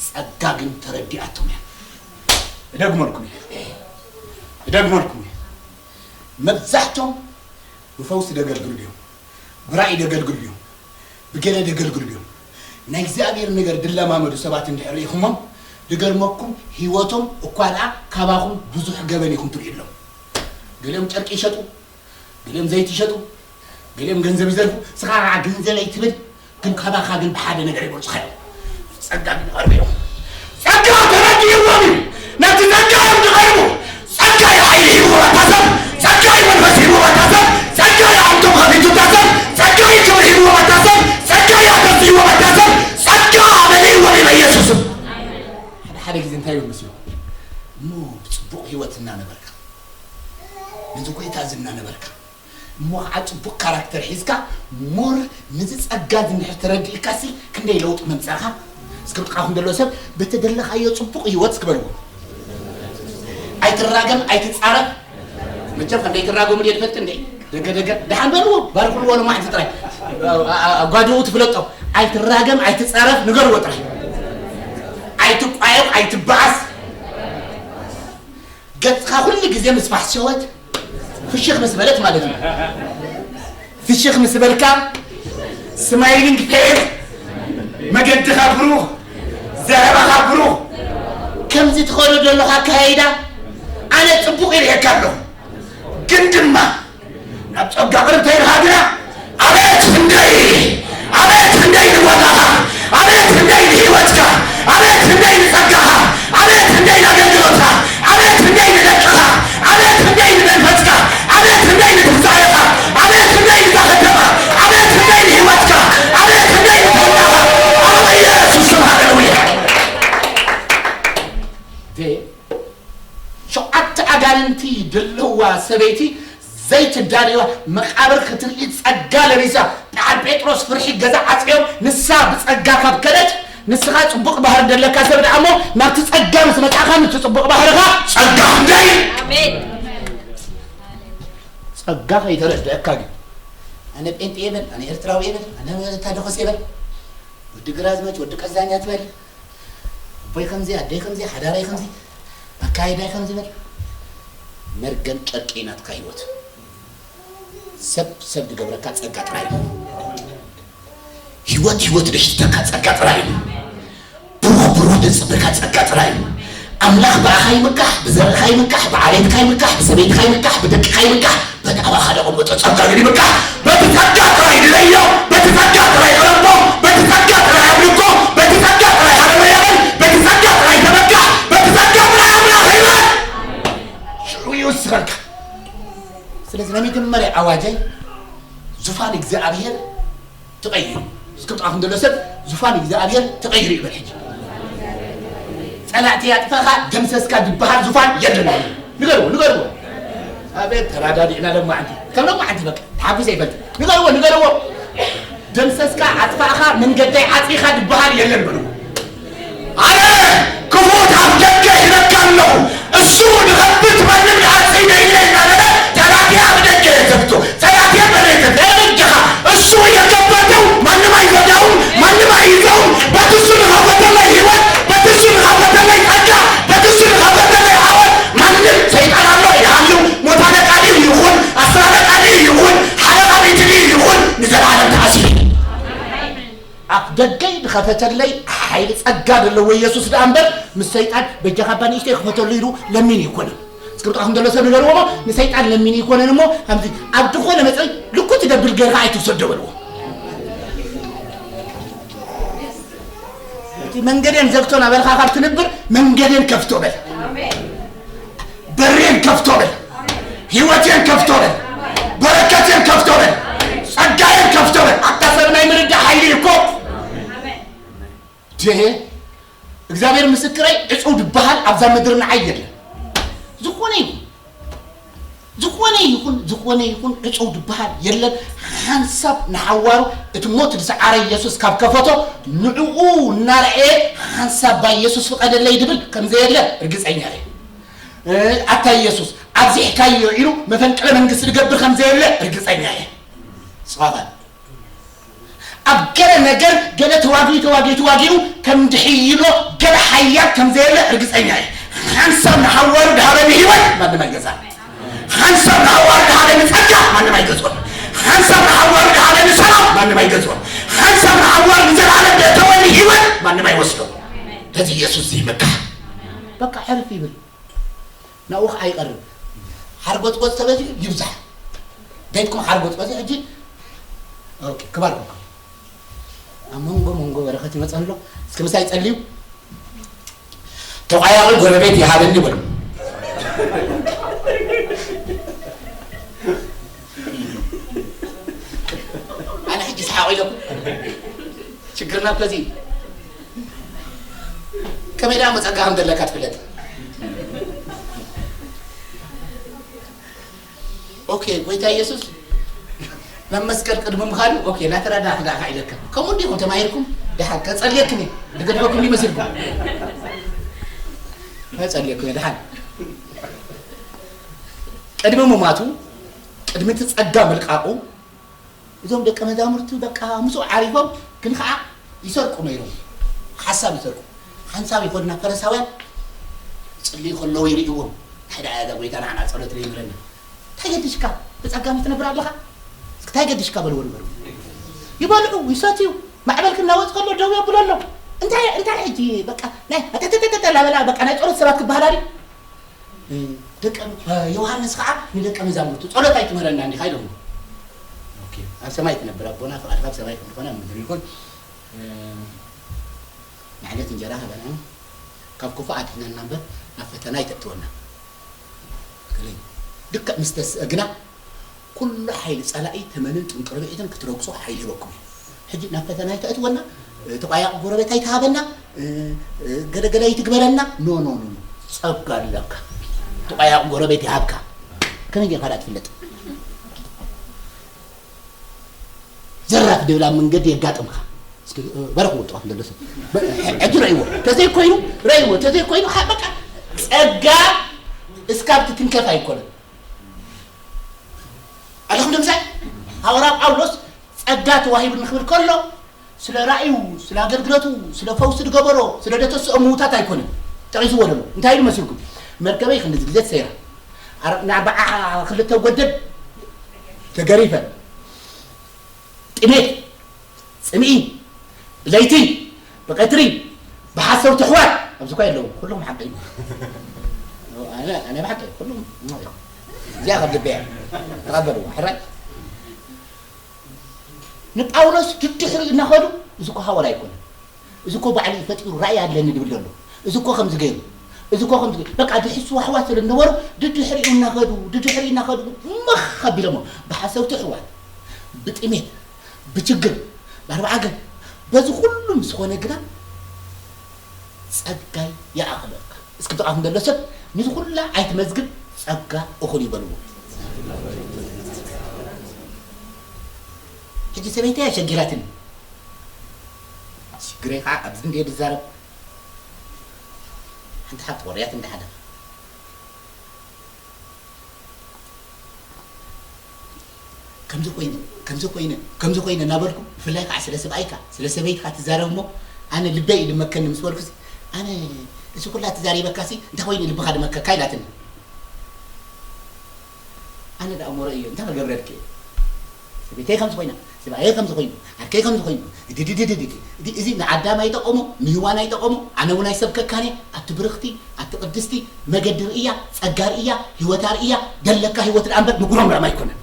ጸጋ ግን ተረዲኣቶም እያ። እደግመልኩም እየ። እደግመልኩም እየ። መብዛሕቶም ብፈውሲ ደገልግሉ ድዮም? ብራእይ ደገልግሉ ድዮም? ብገለ ደገልግሉ ድዮም? ናይ እግዚኣብሔር ነገር ድለማመዱ ሰባት እንድሕር ርኢኹሞም፣ ድገርመኩም፣ ህይወቶም እኳ ደኣ ካባኹም ብዙሕ ገበን ኢኹም ትርእዩ ኣለኹም። ገሊኦም ጨርቂ ይሸጡ፣ ገሊኦም ዘይቲ ይሸጡ፣ ገሊኦም ገንዘብ ይዘርፉ። ንስኻ ከዓ ገንዘበይ ትብል፣ ግን ካባኻ ግን ብሓደ ነገር ይበልጹኻ እዮም። ጸጋ ግን ይቐርቡ እዮም። ጸጋ ተረዲእዎም እዩ። ነቲ ጸጋ እዮም ዝቐርቡ። ጸጋ እዩ ሓይሊ ሂቡ በታ ሰብ፣ ጸጋ እዩ መንፈስ ሂቡ በታ ሰብ፣ ጸጋ እዩ ኣንቶም ከፊቱ በታ ሰብ፣ ጸጋ እዩ ክብሪ ሂቡ በታ ሰብ፣ ጸጋ እዩ ኣተስይዎ በታ ሰብ፣ ጸጋ መሊእዎም እዩ በኢየሱስ ስም። ሓደ ሓደ ግዜ እንታይ ይብል መሲሉ? እሞ ብጽቡቕ ህይወት እናነበርካ፣ ነዚ ጎይታ እዚ እናነበርካ፣ እሞ ከዓ ጽቡቕ ካራክተር ሒዝካ፣ ሞር ነዚ ጸጋ እዚ እንድሕር ተረዲእካሲ፣ ክንደይ ለውጢ መምጻእካ? እስከ ብጥቓኹም ዘሎ ሰብ፣ በተደለኻዮ ጽቡቕ ህይወት እስኪ በልዎ። ኣይትራገም፣ ኣይትጻረፍ። መቸም ከም ዘይትራገሙ ድየ ትፈልጥ እንዴ? ደገ ደገ፣ ደሓን በልዎ፣ ባርኩልዎ፣ ሎማዕንቲ ጥራይ። ጓድኡ ትፍለጦ። ኣይትራገም፣ ኣይትጻረፍ፣ ንገርዎ ጥራይ። ኣይትቋየቕ፣ ኣይትበኣስ። ገጽኻ ኩሉ ግዜ ምስ ፋሕሸወት፣ ፍሽኽ ምስ በለት ማለት እዩ። ፍሽኽ ምስ በልካ፣ ስማይሊንግ ፌስ፣ መገድኻ ብሩኽ፣ ዘረባኻ ብሩኽ። ከምዚ ትኸዶ ዘለኻ ኣካያይዳ፣ ኣነ ጽቡቕ ይርእየካ ኣለኹ። ግን ድማ ናብ ጸጋ ቅርብታ ኢልካ ግና፣ ኣቤት ክንደይ፣ ኣቤት ክንደይ ንቦታኻ፣ ኣቤት ክንደይ ንህይወትካ፣ ኣቤት ክንደይ ንጸጋኻ፣ ኣቤት ክንደይ ንኣገልግሎትካ፣ ኣቤት ክንደይ ንደቅኻ፣ ኣቤት ክንደይ ንመንፈስካ፣ ኣቤት ክንደይ ንትንሳኤኻ፣ ኣቤት ክንደይ ንዛ ከተማ፣ ኣቤት ክንደይ ንህይወትካ፣ ኣቤት ክንደይ ንጥዕናኻ። ኣብ ኢየሱስ ስም ሃሌሉያ። ሸውዓተ ኣጋንንቲ ዘለዋ ሰበይቲ ዘይትዳለዋ መቃብር ክትርኢ ጸጋ ለቢሳ በዓል ጴጥሮስ ፍርሒ ገዛ ዓጽዮም ንሳ ብጸጋ ካብ ከደት ንስኻ ጽቡቕ ባህሪ ደለካ ሰብ ደኣ እሞ ናብቲ ጸጋ ምስ መጻእካ ነቲ ጽቡቕ ባህርኻ ጸጋ ክንደይ ኣሜን። ጸጋ ከይተረድአካ ግን ኣነ ጴንጤ ይበል ኣነ ኤርትራዊ ይበል ኣነ ታደኾስ ይበል ወዲ ግራዝማች ወዲ ቀዛኛ ትበል ኣቦይ ከምዚ ኣደይ ከምዚ ሓዳራይ ከምዚ ኣካይዳይ ከምዚ በል መርገም ጨርቂ ናትካ ህይወት ሰብ ሰብ ዝገብረካ ጸጋ ጥራይ እዩ። ህይወት ህይወት ደሽትተካ ጸጋ ጥራይ እዩ። ብሩኽ ብሩኽ ደጽበካ ጸጋ ጥራይ እዩ። ኣምላኽ ብኣኻ ይምካሕ፣ ብዘርእኻ ይምካሕ፣ ብዓሌትካ ይምካሕ፣ ብሰበይትካ ይምካሕ፣ ብደቅኻ ይምካሕ፣ በቲ ኣባኻ ደቐመጦ ጸጋ ግን ይምካሕ። በቲ ጸጋ ጥራይ ንለዮ፣ በቲ ጸጋ ጥራይ ቅረቦ፣ በቲ ጸጋ ጥራይ ኣምልኮ፣ በቲ ጸጋ ጥራይ ሃለሉያ በል፣ በቲ ጸጋ ጥራይ ተመካሕ፣ በቲ ጸጋ ጥራይ ኣምላኽ ይበል። ሽዑ ይውስኸልካ። ስለዚ ናይ መጀመርያ ኣዋጀይ ዙፋን እግዚኣብሔር ተቐይሩ። እስኪ ጥቓኹም ዘሎ ሰብ ዙፋን እግዚኣብሔር ተቐይሩ ይበል ሕጂ። ጸላእቲ ያጥፋኻ ደምሰስካ ዝበሃል ዙፋን የለን። ንገርዎ ንገርዎ። ኣቤት ተራዳዲእና ለማዓንቲ ከም ለማዓንቲ በቃ ተሓጒሰ ይፈልጥ። ንገርዎ ንገርዎ። ደምሰስካ ኣጥፋእኻ መንገደይ ዓጺኻ ዝበሃል የለን በልዎ። ኣነ ክፉት ኣፍ ደገ ሂበካ ኣለኹ። እሱ ንኸፍት ማንም ንዓጽይ ነይለ እናበለ ጠላትየ ኣብ ደገ የዘግቶ። ጠላትየ በሬተ ደረጃኻ እሱ የከፈተው ማንም አይዘጋውም፣ ማንም አይይዘውም። በትሱ ንኸፈተለይ ህይወት፣ በትሱ ንኸፈተለይ ጸጋ፣ በትሱ ንኸፈተለይ ዓወት ማንም ሰይጣን ኣሎ ይሃሉ ሞት ኣለቃ ድዩ ይኹን ኣስር ኣለቃ ድዩ ይኹን ሓለቓ ቤት ድዩ ይኹን ንዘለዓለም ተኣሲሩ። ኣፍ ደገይ ዝኸፈተለይ ሓይሊ ጸጋ ዘለዎ ኢየሱስ ደኣ እምበር ምስ ሰይጣን በጃኻ እባ ንእሽተይ ክፈተሉ ኢሉ ለሚኑ ኣይኮነን። እስክርብጣኹም ዘሎ ሰብ ንገርዎ እሞ ንሰይጣን ለሚኑ ኣይኮነን እሞ ከምዚ ኣብ ዝኾነ መጸይ ልኩት ደብል ገርካ ኣይትውሰዶ በልዎ። እቲ መንገደን ዘግቶ ናበልካ ካብ ትንብር መንገደን ከፍቶ በል። በሬን ከፍቶ በል፣ ህይወቴን ከፍቶ በል፣ በረከቴን ከፍቶ በል፣ ጸጋዬን ከፍቶ በል። ኣታ ሰብ ናይ ምርዳእ ሓይሊ እኮ ድሄ እግዚኣብሔር ምስክረይ ዕጹው ድበሃል ኣብዛ ምድሪ ንዓይ የለን። ዝኾነ ይኹን ዝኾነ ይኹን ዝኾነ ይኹን ዕጹው ድበሃል የለን። ሓንሳብ ንሓዋሩ እቲ ሞት ዝሰዓረ ኢየሱስ ካብ ከፈቶ ንዕኡ እናረኣየ ሓንሳብ ባ ኢየሱስ ፍቐደለይ ድብል ከም ዘየለ ርግጸኛ እየ። ኣታ ኢየሱስ ኣብዚሕካዮ ኢሉ መፈንቅለ መንግስቲ ዝገብር ከም ዘየለ ርግጸኛ እየ። ጽባባል ኣብ ገለ ነገር ገለ ተዋጊኡ ተዋጊኡ ተዋጊኡ ከም ድሕይሎ ገለ ሓያል ከም ዘየለ ርግጸኛ እየ። ሓንሳብ ንሓዋሩ ድሃበኒ ህይወት ማንም ኣይገዛን። ሓንሳብ ንሓዋሩ ድሃበኒ ጸጋ ማንም ኣይገዝኦን። ሓንሳብ ንሓዋሩ ድሃበኒ ሰላም ማንም ኣይገዝኦን። ሓንሳብ ንሓዋሩ ንዘለዓለም ደእተወኒ ህይወት ማንም ኣይወስዶን። በዚ ኢየሱስ ዘይመካሕ በቃ ሕርፍ ይብል። ናብኡ ከዓ ይቐርብ። ሓርጎጽጎጽ ተበዚሑ ይብዛሕ። ቤትኩም ሓርጎጽጎጽ ሕጂ ኦኬ፣ ክባር ኮንካ ኣብ መንጎ መንጎ በረኸት ይመጸ ኣሎ። እስኪ ምሳይ ጸልዩ። ተቋያቒ ጎረቤት ይሃበኒ በሉ። ኣነ ሕጂ ሰሓቕ ኢለኩም። ሽግርና እኮ እዚ እዩ። ከመይ ደኣ መጸጋ ከም ዘለካ ትፍለጥ። ኦኬ፣ ጎይታ ኢየሱስ ናብ መስቀል ቅድሚ ምኻዱ፣ ኦኬ፣ ናተረዳእካ ደኣ ኢለካ። ከምኡ እንዲኹም ተማሂርኩም፣ ደሓን ከጸልየኩም እየ። ዝገድፈኩም ይመስልኩም። ከጸልየኩም እየ፣ ደሓን። ቅድሚ ምማቱ፣ ቅድሚ እቲ ጸጋ ምልቃቑ፣ እዞም ደቀ መዛሙርቱ በቃ ምስኡ ዓሪፎም፣ ግን ኸዓ ይሰርቁ ነይሮም። ሓሳብ ይሰርቁ። ሓንሳብ ይኸዱ ናብ ፈሪሳውያን፣ ይጽልዩ ከለዉ ይርእይዎም። እንታይ ደኣ እዛ ጎይታ ንዓና ጸሎት ዘይምህረና? እንታይ ገዲሽካ? ብጸጋ ትነብር ኣለኻ? እስኪ እንታይ ገዲሽካ በልዎ ንበሩ። ይበልዑ፣ ይሰትዩ፣ ማዕበል ክናወጽ ከሎ ደው የብሎ ኣሎ። እንታይ፣ እንታይ ሕጂ በቃ ናይ ኣተተተተተ እናበላ በቃ ናይ ጸሎት ሰባት ክበሃላ ድዩ? እ፣ ደቀ፣ እ፣ ዮሃንስ ከዓ ንደቀ መዛሙርቱ፣ "ጸሎት ኣይትምህረና እንዲኻ?" ኢሎሞ። ኦኬ፣ ኣብ ሰማይ ትነብር ኣቦና፣ ፍቓድካ ኣብ ሰማይ ከም ዝኾነ ኣብ ምድሪ ይኹን። እ፣ ንዕለት እንጀራ ሃበና፣ ካብ ክፉእ ኣድሕነና እምበር፣ ናብ ፈተና ኣይተእትወና። ከለይ፣ ልክዕ ምስ ተስእ ግና፣ ኩሉ ሓይሊ ጸላኢ፣ ተመንን ጥንቅርብዒትን ክትረግጹ ሓይሊ ሂበኩም እዩ። ሕጂ ናብ ፈተና ኣይተእትወና፣ ተቋያቂ ጎረቤት ኣይትሃበና፣ ገለገለ ኣይትግበረና። ኖ፣ ኖ፣ ኖ፣ ኖ። ጸጋ ኣለካ። ተቋያቂ ጎረቤት ይሃብካ። ከመይ ጌርካ ደኣ ትፍለጥ? ዘራፍ ድብል ኣብ መንገዲ የጋጥምካ። እስኪ፣ እ፣ በረኽዎ ጥዋፍ እንደሎ ሰብ። በ-፣ ሕጂ ረእይዎ። ተዘይኮይኑ፣ ረእይዎ። ተዘይኮይኑ፣ ሓ-፣ በቃ፣ ጸጋ እስካብ ትትንከፍ ኣይኮነን። ኣለኹም ዶ ምሳይ? ሃዋርያ ጳውሎስ ጸጋ ተዋሂቡኒ ክብል ከሎ፣ ስለ ራእዩ፣ ስለ ኣገልግሎቱ፣ ስለ ፈውሲ ዝገበሮ፣ ስለ ደተስኦ ምዉታት ኣይኮነን ጠቒስዎ ዘሎ። እንታይ ኢሉ መሲልኩም? መርከበይ ክንድዚ ግዜ ተሰይራ፣ ኣር-፣ ንኣርብዓ ክልተ ጎደል ተገሪፈ፣ ጥሜት፣ ጽምኢ፣ ብለይቲ፣ ብቐትሪ፣ ብሓሰውቲ ኣሕዋት፣ ኣብዚ እኳ የለዉ፣ ኩሎም ሓቂ እዩ። ኣነ፣ ኣነ ብሓቂ ኩሎም፣ እዚኣ ካብ ልበይ እያ። ተቐበልዋ፣ ሕራይ። ንጳውሎስ ድድሕሪኡ እናኸዱ፣ እዚ እኮ ሃዋርያ ኣይኮነን። እዚ እኮ ባዕሉ እዩ ፈጢሩ፣ ራእይ ኣለኒ ድብል ዘሎ። እዚ እኮ ከምዚ ገይሩ፣ እዚ እኮ ከምዚ ገይሩ። በቃ ድሕስዋሕዋት ስለ ዝነበሩ፣ ድድሕሪኡ እናኸዱ፣ ድድሕሪኡ እናኸዱ፣ መኽ ኣቢሎሞ። ብሓሰውቲ ኣሕዋት፣ ብጥሜት፣ ብችግር፣ ብኣርብዓ ገብ፣ በዚ ኩሉ ምስ ኾነ ግና፣ ጸጋይ ይኣኽለካ። እስኪ ብጥቓኹም ዘሎ ሰብ፣ ነዚ ኩላ ኣይትመዝግብ፣ ጸጋ እኹል እዩ በልዎ። ሕጂ ሰበይተይ ኣሸጊራትኒ። ሽግረይ ከዓ ኣብዚ እንድየ ዝዛረብ። ሓንቲ ሓብቲ ወርያት እንዳ ሓደር። ከምዚ ኮይነ፣ ከምዚ ኮይነ፣ ከምዚ ኮይነ እናበልኩ፣ ብፍላይ ከዓ ስለ ሰብኣይካ፣ ስለ ሰበይትካ ትዛረብ እሞ፣ ኣነ ልበይ እዩ ድመከኒ ምስ በልኩሲ፣ ኣነ እዚ ኩላ ተዛሪበካሲ፣ እንታይ ኮይኑ ልብኻ ድመከካ ኢላትኒ። ኣነ ደኣ እሞ ረእዮ፣ እንታይ ክገብረልኪ እየ? ሰበይተይ ከምዚ ኮይና፣ ሰብኣየይ ከምዚ ኮይኑ፣ ዓርከይ ከምዚ ኮይኑ፣ ድድድድድድ። እዚ፣ እዚ ንኣዳም ኣይጠቐሞ፣ ንህዋን ኣይጠቐሞ፣ ኣነ እውን ኣይሰብከካን እየ። ኣቲ ብርኽቲ፣ ኣቲ ቅድስቲ፣ መገዲ ርእያ፣ ጸጋ ርእያ፣ ህይወታ ርእያ፣ ደለካ ህይወት ደኣ እምበር ምጉሮምራም ኣይኮነን።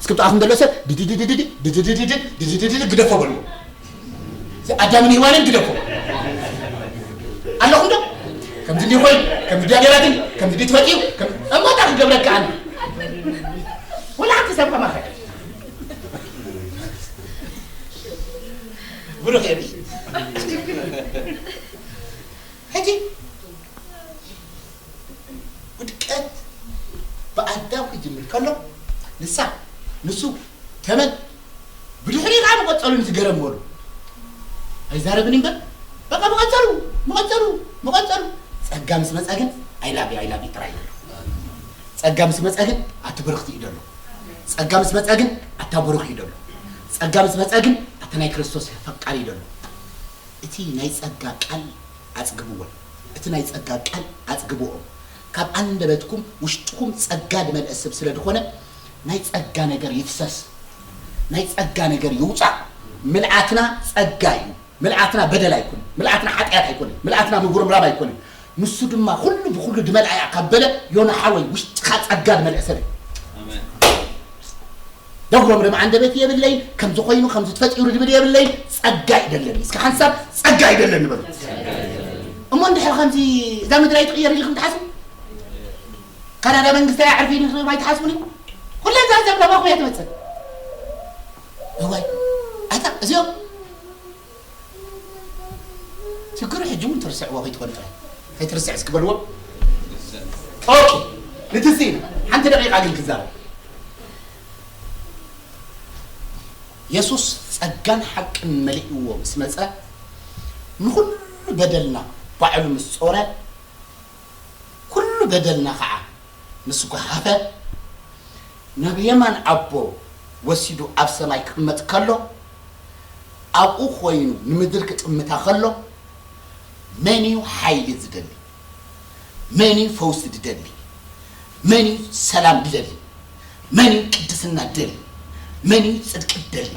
እስኪ ብጥቓኹም ዘሎ ሰብ ድድድድድድ፣ ድድድድድድ፣ ድድድድድ ግደፎ በልዎ። እዚ ኣዳምን ሄዋንን ግደፎ። ኣለኹም ዶ? ከምዚ እንዲህ ኮይኑ፣ ከምዚ ድያ ገይራትኒ፣ ከምዚ ድዩ ትፈጥዩ፣ ከም-፣ እሞ እንታይ ክገብረካ ኣነ? ወላ ሓንቲ ሰብ ከማኸ። ብሩኽ የብይ። ሕጂ ውድቀት ብኣዳም ክጅምር ከሎ፣ ንሳ፣ ንሱ፣ ተመን፣ ብድሕሪኡ ከዓ መቐጸሉ ንዝገረም በሉ። ኣይዛረብን እምበር፣ በቃ መቐጸሉ፣ መቐጸሉ፣ መቐጸሉ። ጸጋ ምስ መጸ ግን፣ "I love you, I love you" ጥራይ ይብሉ። ጸጋ ምስ መጸ ግን፣ "ኣቲ ብርኽቲ" እዩ ደሎ። ጸጋ ምስ መጸ ግን፣ "ኣታ ብሩኽ" እዩ ደሎ። ጸጋ ምስ መጸ ግን፣ እቲ ናይ ክርስቶስ ፈቃሪ ደሎ፣ እቲ ናይ ጸጋ ቃል ኣጽግብዎ፣ እቲ ናይ ጸጋ ቃል ኣጽግብዎም። ካብ ኣንደበትኩም ውሽጥኩም ጸጋ ድመልአ ሰብ ስለ ዝኾነ፣ ናይ ጸጋ ነገር ይፍሰስ፣ ናይ ጸጋ ነገር ይውጻእ። ምልኣትና ጸጋ እዩ። ምልኣትና በደል ኣይኮነን፣ ምልኣትና ሓጢኣት ኣይኮነን፣ ምልኣትና ምጉርምራም ኣይኮነን። ንሱ ድማ ኩሉ ብኩሉ ድመልኣ እያ ካብ በለ፣ ዮና ሓወይ ውሽጥኻ ጸጋ ድመልአ ሰብ እዩ። ኣሜን። ደጉረምረም ኣንደበት የብለይን፣ ከምዚ ኮይኑ፣ ከምዚ ተፈጢሩ ድብል የብለይን፣ ጸጋ ይደለኒ። እስኪ ሓንሳብ ጸጋ ይደለኒ በሉ። እሞ እንድሕር ከምዚ እዛ ምድር ኣይትቕየር ኢልኩም ትሓስቡ? ካናዳ መንግስቲ ኣዕርፊ ኢልኩም ኣይትሓስቡን ኢኹም? ኩለን እዛ ዘብለማ እኮ እያ ትመጽእ። እዋይ፣ ኣታ እዚኦም ሽግሩ ሕጂ እውን ትርስዕዎ ከይትኾኑ ጥራይ። ከይትርስዕ እስኪ በልዎ። ኦኬ፣ ንትስኢና ሓንቲ ደቂቃ ግን ክዛረብ። የሱስ ጸጋን ሓቅን መሊእዎ ምስ መጸ፣ ንኹሉ በደልና ባዕሉ ምስ ጾረ፣ ኩሉ በደልና ኸዓ ምስ ጓሃፈ፣ ናብ የማን ኣቦ ወሲዱ ኣብ ሰማይ ክቕመጥ ከሎ፣ ኣብኡ ኮይኑ ንምድር ክጥምታ ከሎ፣ መን እዩ ሓይሊ ዝደሊ? መን እዩ ፈውሲ ዝደሊ? መን እዩ ሰላም ዝደሊ? መን እዩ ቅድስና ዝደሊ? መን እዩ ጽድቂ ዝደሊ?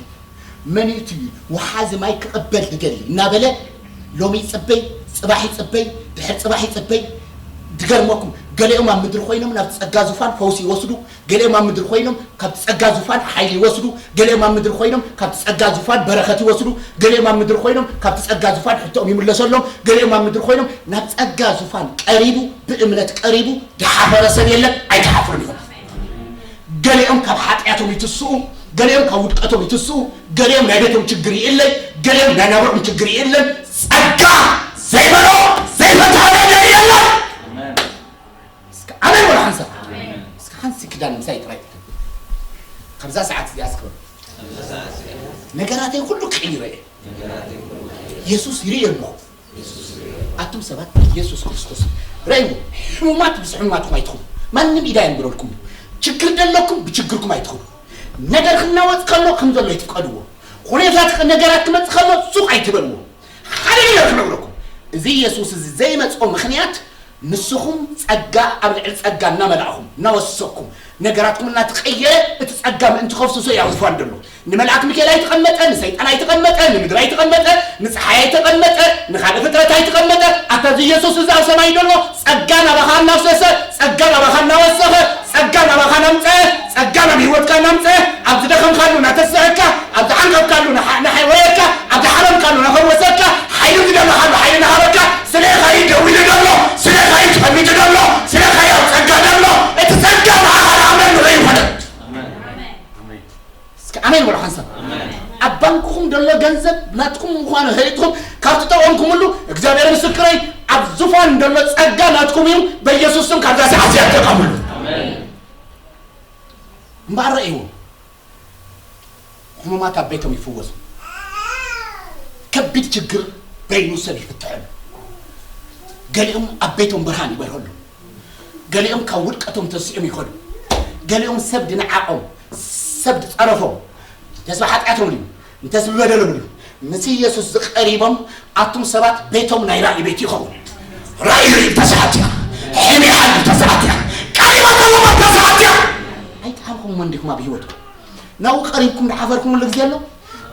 መን እዩ እቲ ወሓዚ ማይ ክቕበል ዝደሊ? እናበለ ሎሚ ይጽበይ፣ ጽባሕ ይጽበይ፣ ድሕር ጽባሕ ይጽበይ። ድገርመኩም፣ ገሊኦም ኣብ ምድሪ ኮይኖም ናብቲ ጸጋ ዙፋን ፈውሲ ይወስዱ፣ ገሊኦም ኣብ ምድሪ ኮይኖም ካብቲ ጸጋ ዙፋን ሓይሊ ይወስዱ፣ ገሊኦም ኣብ ምድሪ ኮይኖም ካብቲ ጸጋ ዙፋን በረኸት ይወስዱ፣ ገሊኦም ኣብ ምድሪ ኮይኖም ካብቲ ጸጋ ዙፋን ሕቶኦም ይምለሰሎም፣ ገሊኦም ኣብ ምድሪ ኮይኖም ናብ ጸጋ ዙፋን ቀሪቡ፣ ብእምነት ቀሪቡ፣ ድሓፈረ ሰብ የለን፣ ኣይትሓፍሩን ኢኹም። ገሊኦም ካብ ሓጢኣቶም ይትስኡ፣ ገሊኦም ካብ ውድቀቶም ይትስኡ፣ ገሊኦም ናይ ቤቶም ችግር ይእለይ፣ ገሊኦም ናይ ናብርኦም ችግር ይእለን። ጸጋ ዘይመልኦ ዘይፈትሖ ነገር የለን። ኣሜን። እስከ ኣሜን በሉ ሓንሳብ። ኣሜን። እስከ ሓንሲ ክዳን ምሳይ ጥራይ። ካብዛ ሰዓት እዚኣ እስከ በሉ። ነገራተይ ኩሉ ቀይረ እየ። የሱስ ይርኢ ኣለኹ። ኣቱም ሰባት፣ የሱስ ክርስቶስ ረእይዎ። ሕሙማት ምስ ሕሙማትኩም ኣይትኹኑ። ማንም ኢዳ የንብረልኩም። ችግር ደለኩም ብችግርኩም ኣይትኹኑ። ነገር ክናወጽ ከሎ ከም ዘሎ ይትፍቀድዎ። ሁኔታት ነገራት ክመጽእ ከሎ ሱቕ ኣይትበልዎ። ሓደ ነገር ክነግረኩም፣ እዚ የሱስ እዚ ዘይመጽኦ ምኽንያት ንስኹም ጸጋ ኣብ ልዕሊ ጸጋ እናመላእኹም እናወሰኩም ነገራትኩም እናተቐየረ እቲ ጸጋ ምእንቲ ከፍስሶ እዩ ኣብ ዝፋን ዘሎ። ንመልኣክ ሚካኤል ኣይተቐመጠ፣ ንሰይጣን ኣይተቐመጠ፣ ንምድሪ ኣይተቐመጠ፣ ንፀሓይ ኣይተቐመጠ፣ ንኻልእ ፍጥረት ኣይተቐመጠ። ኣታ እዚ ኢየሱስ እዚ ኣብ ሰማይ ዘሎ ጸጋ ናባኻ እናፍሰሰ፣ ጸጋ ናባኻ እናወሰኸ፣ ጸጋ ናባኻ እናምፀአ፣ ጸጋ ናብ ህይወትካ እናምፀአ፣ ኣብ ዝደኸምካሉ እናተስሐካ፣ ኣብ ዝዓንቀፍካሉ ንሓ-፣ ንሓወየካ፣ ኣብ ዝሓመምካሉ እናፈወሰካ፣ ሓይሊ ዝደለኻሉ ሓይሊ እናሃበካ፣ ስለኻ እዩ ደው ኢሉ ዘሎ፣ ስለኻ እዩ ተቐሚጡ ዘሎ፣ ስለኻ እዩ ኣብ ጸጋ ዘሎ። እቲ ጸጋ ንዓኻ ንኣምነሉ ዘይኮነ። እስከ ኣሜን በሉ ሓንሳብ። ኣብ ባንክኹም ዘሎ ገንዘብ ናትኩም ምዃኑ ፈሊጥኩም ካብ ትጠቐምኩምሉ፣ እግዚኣብሔር ምስክረይ፣ ኣብ ዙፋን ዘሎ ጸጋ ናትኩም እዩ። በኢየሱስ ስም ካብዛ ሰዓት እዚኣ ትጠቐምሉ። እምበኣር ረእይዎ፣ ሕሙማት ኣብ ቤቶም ይፍወሱ። ከቢድ ችግር በይኑ ሰብ ይፍትሐሉ። ገሊኦም ኣብ ቤቶም ብርሃን ይበርሀሉ። ገሊኦም ካብ ውድቀቶም ተሲኦም ይኸዱ። ገሊኦም ሰብ ድንዓቖም፣ ሰብ ድጸረፎም፣ እንተስ ብሓጢኣቶም ድዩ፣ እንተስ ብበደሎም ድዩ፣ ምስ ኢየሱስ ዝቐሪቦም ኣቱም ሰባት ቤቶም ናይ ራእይ ቤት ይኸውን። ራእይ ርኢ ተሰዓት እያ። ሕልሚ ሓልም ተሰዓት እያ። ቀሪባ ዘለዋ ተሰዓት እያ። ኣይጠዓምኹም እንዲኹም ኣብ ህይወትኩም ናብኡ ቀሪብኩም ድሓፈርኩምሉ ግዜ ኣሎ።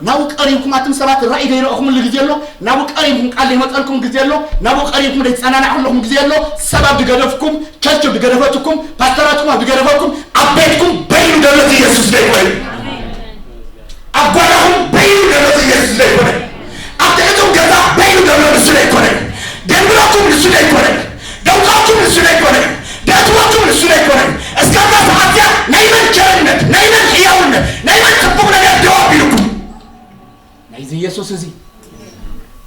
ናብኡ ቀሪብኩም ኣቱም ሰባት ራእይ ዘይረእኹምሉ ግዜ ኣሎ። ናብኡ ቀሪብኩም ቃል ዘይመጸልኩም ግዜ ኣሎ። ናብኡ ቀሪብኩም ዘይጸናናዕኩለኹም ግዜ ኣሎ። ሰብ ኣብ ዝገደፍኩም፣ ቸርች ኣብ ዝገደፈትኩም፣ ፓስተራትኩም ኣብ ዝገደፈኩም፣ ኣብ ቤትኩም በይኑ ዘሎ እዚ ኢየሱስ ዘይኮነ። ኣብ ጓዳኹም በይኑ ዘሎ እዚ ኢየሱስ ዘይኮነ። ኣብ ትሕትኩም ገዛ በይኑ ዘሎ ንሱ ዘይኮነ። ደንብረኩም ንሱ ዘይኮነ። ደውጻኩም ንሱ ዘይኮነ። ደእትወኩም ንሱ ዘይኮነ። እስካብ እዛ ሰዓት እዚኣ ናይ መን ቸርነት፣ ናይ መን ሕያውነት፣ ናይ መን ጽቡቕ ነገር ደው ኣቢሉኩም? ናይዚ ኢየሱስ እዚ።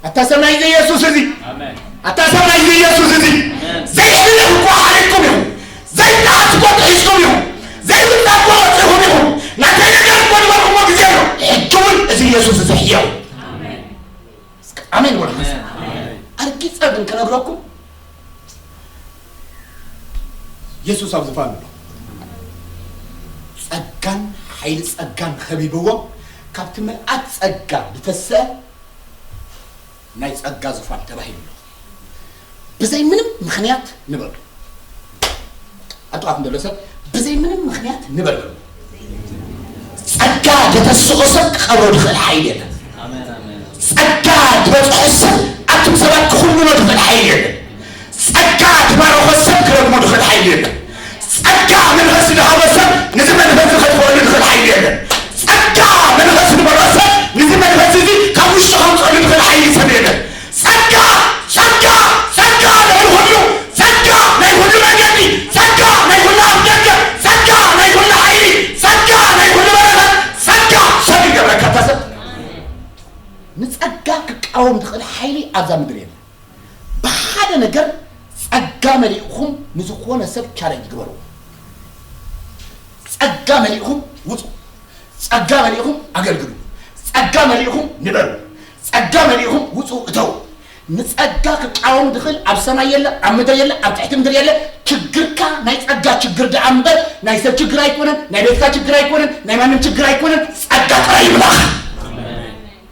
ኣታ ሰብ ናይዚ ኢየሱስ እዚ። ኣሜን። ኣታ ሰብ ናይዚ ኢየሱስ እዚ። ኣሜን። ዘይሕለፍ እኮ ሓሊፍኩም ኢኹም። ዘይጠዓስ እኮ ጥሒስኩም ኢኹም። ዘይምጻእ እኮ ወጺኹም ኢኹም። ናተይ ነገር እኮ ዝበልኩሞ ግዜ ኣሎ። ሕጂ እውን እዚ ኢየሱስ እዚ ሕያው። ኣሜን። እስከ ኣሜን በሉ። ኣሜን። ኣርጊጸ ግን ክነግረኩም፣ የሱስ ኣብ ዝፋን ኣሎ። ጸጋን ሓይሊ ጸጋን ከቢብዎም፣ ካብቲ ምልኣት ጸጋ ዝተሰአ ናይ ጸጋ ዙፋን ተባሂሉ ኣሎ። ብዘይ ምንም ምኽንያት ንበሉ። ኣብ ጥቓኹም ዘሎ ሰብ ብዘይ ምንም ምኽንያት ንበሉ። ጸጋ ዘተስኦ ሰብ ክቐብሮ ዝኽእል ሓይሊ የለን። ጸጋ ዝበጽሖ ሰብ ኣቱም ሰባት ክኹንኖ ዝኽእል ሓይሊ የለን። ጸጋ ዝባረኾ ሰብ ክረግሞ ዝኽእል ሓይሊ የለን። ጸጋ መንፈስ ዝሃቦ ሰብ ነዚ መንፈስ እዚ ከጥፍኣሉ ዝኽእል ሓይሊ የለን። ጸጋ መንፈስ ዝበሎ ሰብ ነዚ መንፈስ እዚ ካብ ውሽጢ ከምጽኣሉ ዝኽእል ሓይሊ ሰብ የለን። ጸጋ፣ ጸጋ፣ ጸጋ ልዕሊ ኩሉ፣ ጸጋ ናይ ኩሉ መገዲ፣ ጸጋ ናይ ኩሉ ኣፍደገ፣ ጸጋ ናይ ኩሉ ሓይሊ፣ ጸጋ ናይ ኩሉ በረኸት፣ ጸጋ ሰብ ይገብረካ እታ ሰብ። ንጸጋ ክቃወም ዝኽእል ሓይሊ ኣብዛ ምድሪ የለን። ብሓደ ነገር ጸጋ መሊእኹም ንዝኾነ ሰብ ቻለንጅ ግበርዎ። ጸጋ መሊእኹም ውጹ። ጸጋ መሊእኹም ኣገልግሉ። ጸጋ መሊእኹም ንበሩ። ጸጋ መሊእኹም ውጹ እተው። ንጸጋ ክቃወም ዝኽእል ኣብ ሰማይ የለ፣ ኣብ ምድሪ የለ፣ ኣብ ትሕቲ ምድሪ የለ። ችግርካ ናይ ጸጋ ችግር ደኣ እምበር ናይ ሰብ ችግር ኣይኮነን፣ ናይ ቤትካ ችግር ኣይኮነን፣ ናይ ማንም ችግር ኣይኮነን። ጸጋ ጥራይ ይምላኽ።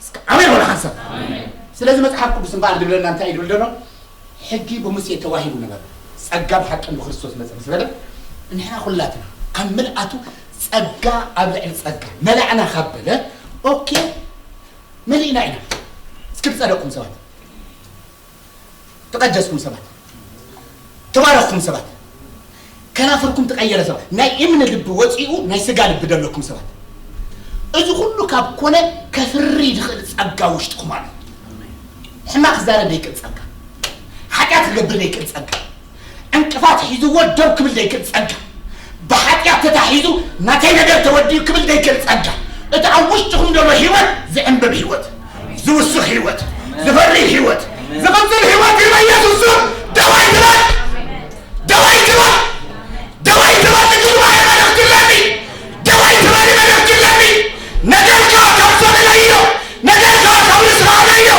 እስከ ኣሜን በሉ ሓንሳብ። ስለዚ መጽሓፍ ቅዱስ እምበኣር ዝብለና እንታይ እዩ ዝብል ዘሎ? ሕጊ ብሙሴ ተዋሂቡ ነበረ፣ ጸጋ ብሓቂ ብክርስቶስ መጸ ምስ በለ፣ ንሕና ኩላትና ካብ ምልኣቱ ጸጋ ኣብ ልዕሊ ጸጋ መላእና ካብ በለ፣ ኦኬ፣ መሊእና ኢና። እስኪ ትጸደቕኩም ሰባት፣ ተቐደስኩም ሰባት፣ ተባረኽኩም ሰባት፣ ከናፍርኩም ተቐየረ ሰባት፣ ናይ እምኒ ልቢ ወጺኡ ናይ ስጋ ልቢ ዘለኩም ሰባት፣ እዚ ኩሉ ካብ ኮነ ከፍሪ ዝኽእል ጸጋ ውሽጥኹም ኣሎ። ሕማቕ ክዛረብ ዘይክእል ጸጋ፣ ሓጢኣት ክገብር ዘይክእል ጸጋ፣ ዕንቅፋት ሒዝዎ ደው ክብል ዘይክእል ጸጋ፣ ብሓጢኣት ተታሒዙ ናተይ ነገር ተወዲኡ ክብል ዘይክእል ጸጋ፣ እቲ ኣብ ውሽጥኹም ዘሎ ህይወት ዝዕንብብ ህይወት፣ ዝውስኽ ህይወት፣ ዝፈሪ ህይወት፣ ዝቕጽል ህይወት እዩ። በኢየሱስ ስም ደው ኣይትበል፣ ደው ኣይትበል፣ ደው ኣይትበል። ንጉባኤ መልእኽቲ ኣለኒ፣ ደው ኣይትበል፣ መልእኽቲ ኣለኒ። ነገርካ ካብ ሰብእለዮ፣ ነገርካ ካብ ርስኻ ኣለዮ።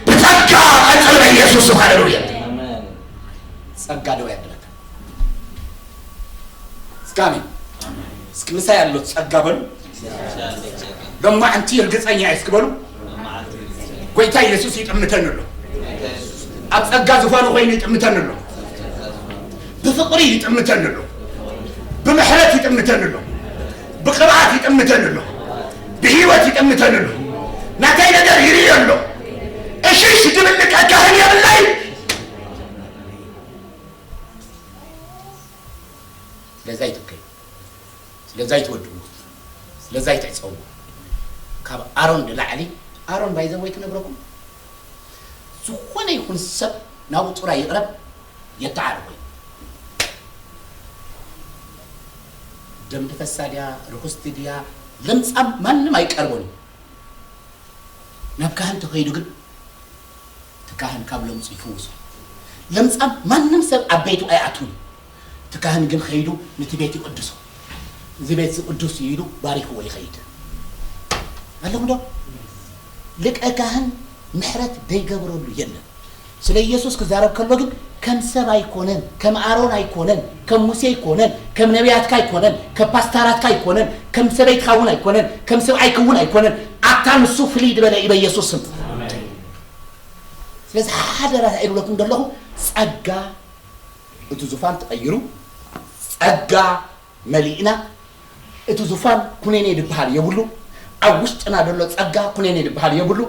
ብጸጋ ቀጽል በኢየሱስ ስም። ሃሌሉያ። ጸጋ ደው ያድረግ። እስኪ ኣሜን። እስኪ ምሳይ ኣሎ ጸጋ በሉ። ሎማዓንቲ ርግጸኛ እየ እስኪ በሉ። ጎይታ ኢየሱስ ይጥምተኒ ኣሎ። ኣብ ጸጋ ዝፋኑ ኮይኑ ይጥምተኒ ኣሎ። ብፍቕሪ ይጥምተኒ ኣሎ። ብምሕረት ይጥምተኒ ኣሎ። ብቕብኣት ይጥምተኒ ኣሎ። ብህይወት ይጥምተኒ ኣሎ። ናተይ ነገር ይርእዮ ኣሎ። እሽሽ ድብል ልቀ ካህን የብለይ። ስለዚ ኣይትብከዩ፣ ስለዚ ኣይትወድኡ፣ ስለዚ ኣይትዕጸዉ። ካብ ኣሮን ንላዕሊ፣ ኣሮን ባይዘወይ ክነግረኩም፣ ዝኾነ ይኹን ሰብ ናብኡ ጥራይ ይቕረብ፣ የተዓርቆ እዩ። ደም ድፈሳ ድያ፣ ርኹስቲ ድያ፣ ለምጻም ማንም ኣይቀርቦን እዩ። ናብ ካህን ተኸይዱ ግን እቲ ካህን ካብ ለምጹ ይፍውሶ። ለምጻም ማንም ሰብ ኣብ ቤቱ ኣይኣትውን። እቲ ካህን ግን ኸይዱ ነቲ ቤት ይቕድሶ። እዚ ቤት እዚ ቅዱስ እዩ ኢሉ ባሪኽዎ ይኸይድ። ኣለኹም ዶ? ሊቀ ካህን ምሕረት ዘይገብረሉ የለን። ስለ ኢየሱስ ክዛረብ ከሎ ግን ከም ሰብ ኣይኮነን፣ ከም ኣሮን ኣይኮነን፣ ከም ሙሴ ኣይኮነን፣ ከም ነቢያትካ ኣይኮነን፣ ከም ፓስተራትካ ኣይኮነን፣ ከም ሰበይትኻ እውን ኣይኮነን፣ ከም ሰብኣይክ እውን ኣይኮነን። ኣታ ንሱ ፍልይ ዝበለ እዩ በኢየሱስ ስም። ስለዚ ሓደራ እንታይ ኢሉለኩም ዘለኹ፣ ጸጋ እቲ ዙፋን ተቐይሩ፣ ጸጋ መሊእና፣ እቲ ዙፋን ኩነኔ ዝበሃል የብሉ። ኣብ ውሽጥና ዘሎ ጸጋ ኩነኔ ዝበሃል የብሉ።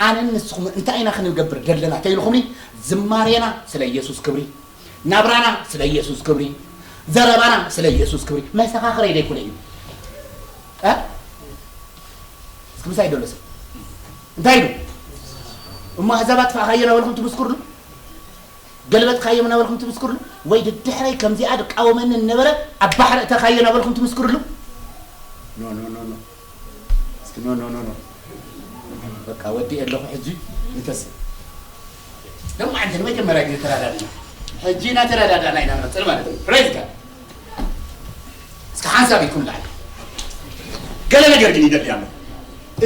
ኣነን ንስኹም እንታይ ኢና ክንገብር ዘለና ተይልኹምኒ፣ ዝማሬና ስለ ኢየሱስ ክብሪ፣ ናብራና ስለ ኢየሱስ ክብሪ፣ ዘረባና ስለ ኢየሱስ ክብሪ። መሰኻኽረይ ዘይኮነ እዩ። እ? እስኪ ምሳይ ደሎ ሰብ እንታይ ኢሉ? እሞ ኣህዛብ ኣጥፋእኻዮ እናበልኩም ትምስክርሉ? ገልበጥካዮም እናበልኩም ትምስክርሉ? ወይ ድድሕረይ ከምዚኣ ድቃወመኒ ነበረ ኣብ ባሕሪ እተኻዮ እናበልኩም ትምስክርሉ? ኖ፣ ኖ፣ ኖ፣ ኖ። እስኪ ኖ፣ ኖ፣ ኖ፣ ኖ። በቃ ወዲኤ ኣለኹ ሕጂ ንተስ-፣ ደሞ ዓንተ ንመጀመርያ ግዜ ተራዳድና። ሕጂ ኢና ተራዳዳና ኢና ንቐጽል ማለት እዩ። ፕሬዝ ጋድ። እስኪ ሓንሳብ ኢድኩም ላዕሊ። ገለ ነገር ግን ይደሊ ኣሎ።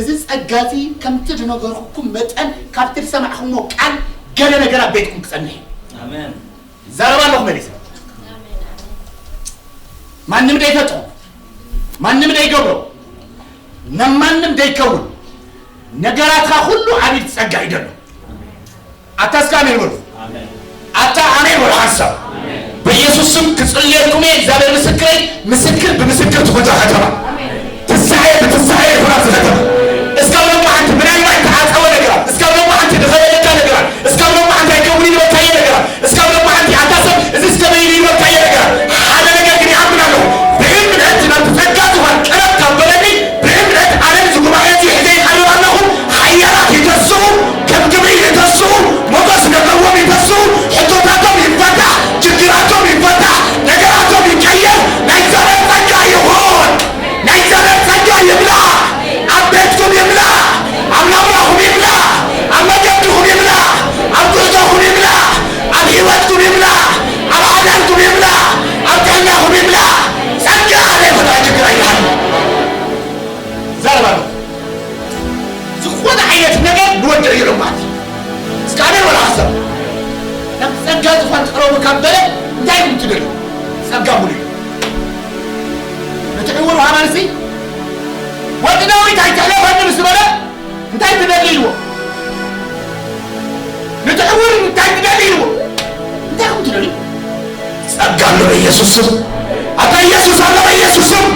እዚ ጸጋ እዚ ከምቲ ዝነገርኩኩም መጠን ካብቲ ዝሰማዕኹሞ ቃል ገለ ነገር ኣብ ቤትኩም ክጸንሕ እዩ። ኣሜን። ዘረባ ኣለኹ መሊሰ። ማንም ደይፈጥሮ፣ ማንም ደይገብሮ፣ ናብ ማንም ደይከውን፣ ነገራትካ ኩሉ ዓብዪ ጸጋ እዩ ዘሎ። ኣታ እስከ ኣሜን በሉ። ኣታ ኣሜን በሉ ሓንሳብ። በኢየሱስ ስም ክጽልየልኩም እየ። እግዚኣብሔር ምስክረይ፣ ምስክር ብምስክር ትኹንዛ ከተማ። ትሳኤ ብትሳኤ ይኹና እዚ ከተማ። እስካብ ሎማዓንቲ ምናልባት ተዓጸወ ነገራት፣ እስካብ ሎማዓንቲ ድኸለለካ ነገራት፣ እስካብ ሎማዓንቲ ኣይከውን ዝበልካዮ ነገራት፣ እስካብ ሎማዓንቲ ኣታ ሰብ እዚ እስከ በይኑ ይበልካዮ ነገራት። ሓደ ነገር ግን ይኣምን ኣለኹ። ብእምነት ናብ ጸጋ ዝባን ቀረብ ካብ በለኒ፣ ብእምነት ኣነ እዚ ጉባኤ እዚ ሒዘ ይቐርብ ኣለኹ። ሓያላት ይተስኡ፣ ከም ግብሪ ይተስኡ፣ ሞገስ ዘለዎም ይተስኡ፣ ሕቶታቶም ይፈታሕ፣ ችግራቶም ይፈታሕ፣ ነገራቶም ይቀየር። ናይ እግዚኣብሔር ጸጋ ይኹን። ናይ እግዚኣብሔር ጸጋ ይምላእ። ኣብ ቤትኩም ይምላእ። ኣብ ናብራኹም ይምላእ። ኣብ መገድኹም ይምላእ። ኣብ ጉዕዞኹም ይምላእ። ኣብ ህይወትኩም ይምላእ። ኣብ ሓዳርኩም ይምላእ። ኣብ ጥዕናኹም ይምላእ። ጸጋ ዘይፈትሖ ችግር ኣይልሃልኩም። ዘረባ ነው። ዝኾነ ዓይነት ነገር ንወድዕ እዩ ማለት እዩ። እስከ ኣሜን በሉ ሓንሳብ። ናብ ጸጋ ዝፋን ቀረቡ ካብ በለ እንታይ ኢኹም ትደልዩ? ጸጋ ሙሉ እዩ። ነቲ ዕውር ሃማንሲ ወዲ ዳዊት ኣይትሕለፈኒ ምስ በለ እንታይ ትደሊ ኢልዎ? ነቲ ዕውር እንታይ ትደሊ ኢልዎ? እንታይ ኢኹም ትደልዩ? ጸጋ ኣሎ በኢየሱስ ስም። ኣታ ኢየሱስ ኣሎ በኢየሱስ ስም።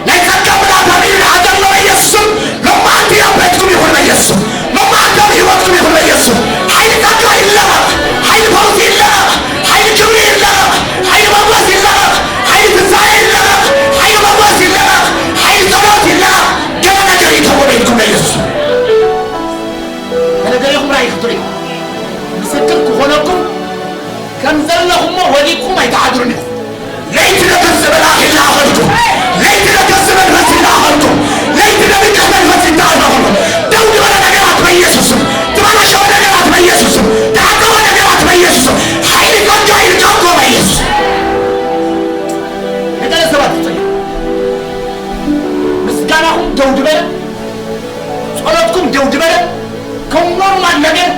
ናይ ጸጋ ምልኣት ኣብ ኢድና ኣሎ በኢየሱስ ስም። ሎማዓንቲ ኣብ ቤትኩም ይኹን በኢየሱስ ስም። ሎማዓንቲ ኣብ ህይወትኩም ይኹን በኢየሱስ ስም። ሓይሊ ጸጋ ይለቐቕ። ሓይሊ ፈውሲ ይለቐቕ። ሓይሊ ክብሪ ይለቐቕ። ሓይሊ ሞገስ ይለቐቕ። ሓይሊ ትንሳኤ ይለቐቕ። ሓይሊ ሞገስ ይለቐቕ። ሓይሊ ጸሎት ይለቐቕ። ገለ ነገር ይከወን ኢልኩም በኢየሱስ ስም። ገለ ገለኹም ራእይ ክትርኢ ምስክር ክኾነኩም ከም ዘለኹሞ ወዲቅኩም ኣይትሓድሩን ኢኹም። ለይቲ ለገስ ዝበል ኣኽ ይለኣኸልኩም። ለይቲ ለገስ ዝበል መንፈስ ይለኣኸልኩም። ለይቲ ለብቅሕ መንፈስ ይተኣኸልኩም። ደው ዝበለ ነገራት በኢየሱስ ስም። ተበላሸወ ነገራት በኢየሱስ ስም። ተዓቀበ ነገራት በኢየሱስ ስም። ሓይሊ ጸጋ ይልቀቕኩም በኢየሱስ ስም። ንገለ ሰባት ይጸልዩ። ምስጋናኹም ደው ዝበለ፣ ጸሎትኩም ደው ዝበለ፣ ከም ኖርማል ነገር፣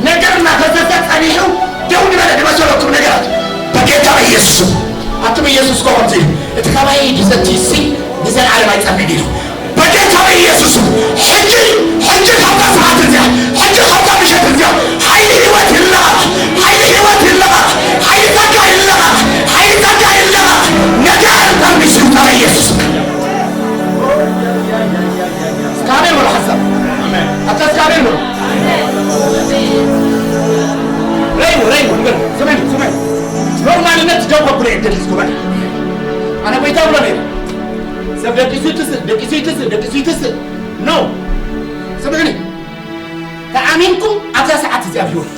ነገር እናፈሰሰ ጸኒሑ ደው ዝበለ ዝመሰለኩም ነገራት በጌታ በኢየሱስ ስም። ኣቱም ኢየሱስ እኮ ከምዚ ኢሉ፣ "እቲ ካባይ ድሰቲ ሲ ንዘለዓለም ኣይጸምእን" ኢሉ። በጌታ በኢየሱስ ስም፣ ሕጂ፣ ሕጂ ካብዛ ሰዓት እዚኣ፣ ሕጂ ካብዛ ምሸት እዚኣ፣ ሓይሊ ህይወት ይለቐቕ፣ ሓይሊ ህይወት ይለቐቕ፣ ሓይሊ ጸጋ ይለቐቕ፣ ሓይሊ ጸጋ ይለቐቕ። ነገር ጠርኒሱ ይውጣ በኢየሱስ ስም። እስከ ኣሜን በሉ ሓንሳብ። ኣታ እስከ ኣሜን በሉ። ረይዎ፣ ረይዎ፣ ንገር። ስምዕኒ፣ ስምዕኒ። ኖርማልነት ደው ከብሎ የደሊ እዚ ጉባኤ። ኣነ ጎይታ ብሎ ነይሩ። ሰብ ደቂሱ ይትስእ፣ ደቂሱ ይትስእ፣ ደቂሱ ይትስእ። ኖ። ስምዕኒ። ተኣሚንኩም ኣብዛ ሰዓት እዚኣ ኣብ ህይወት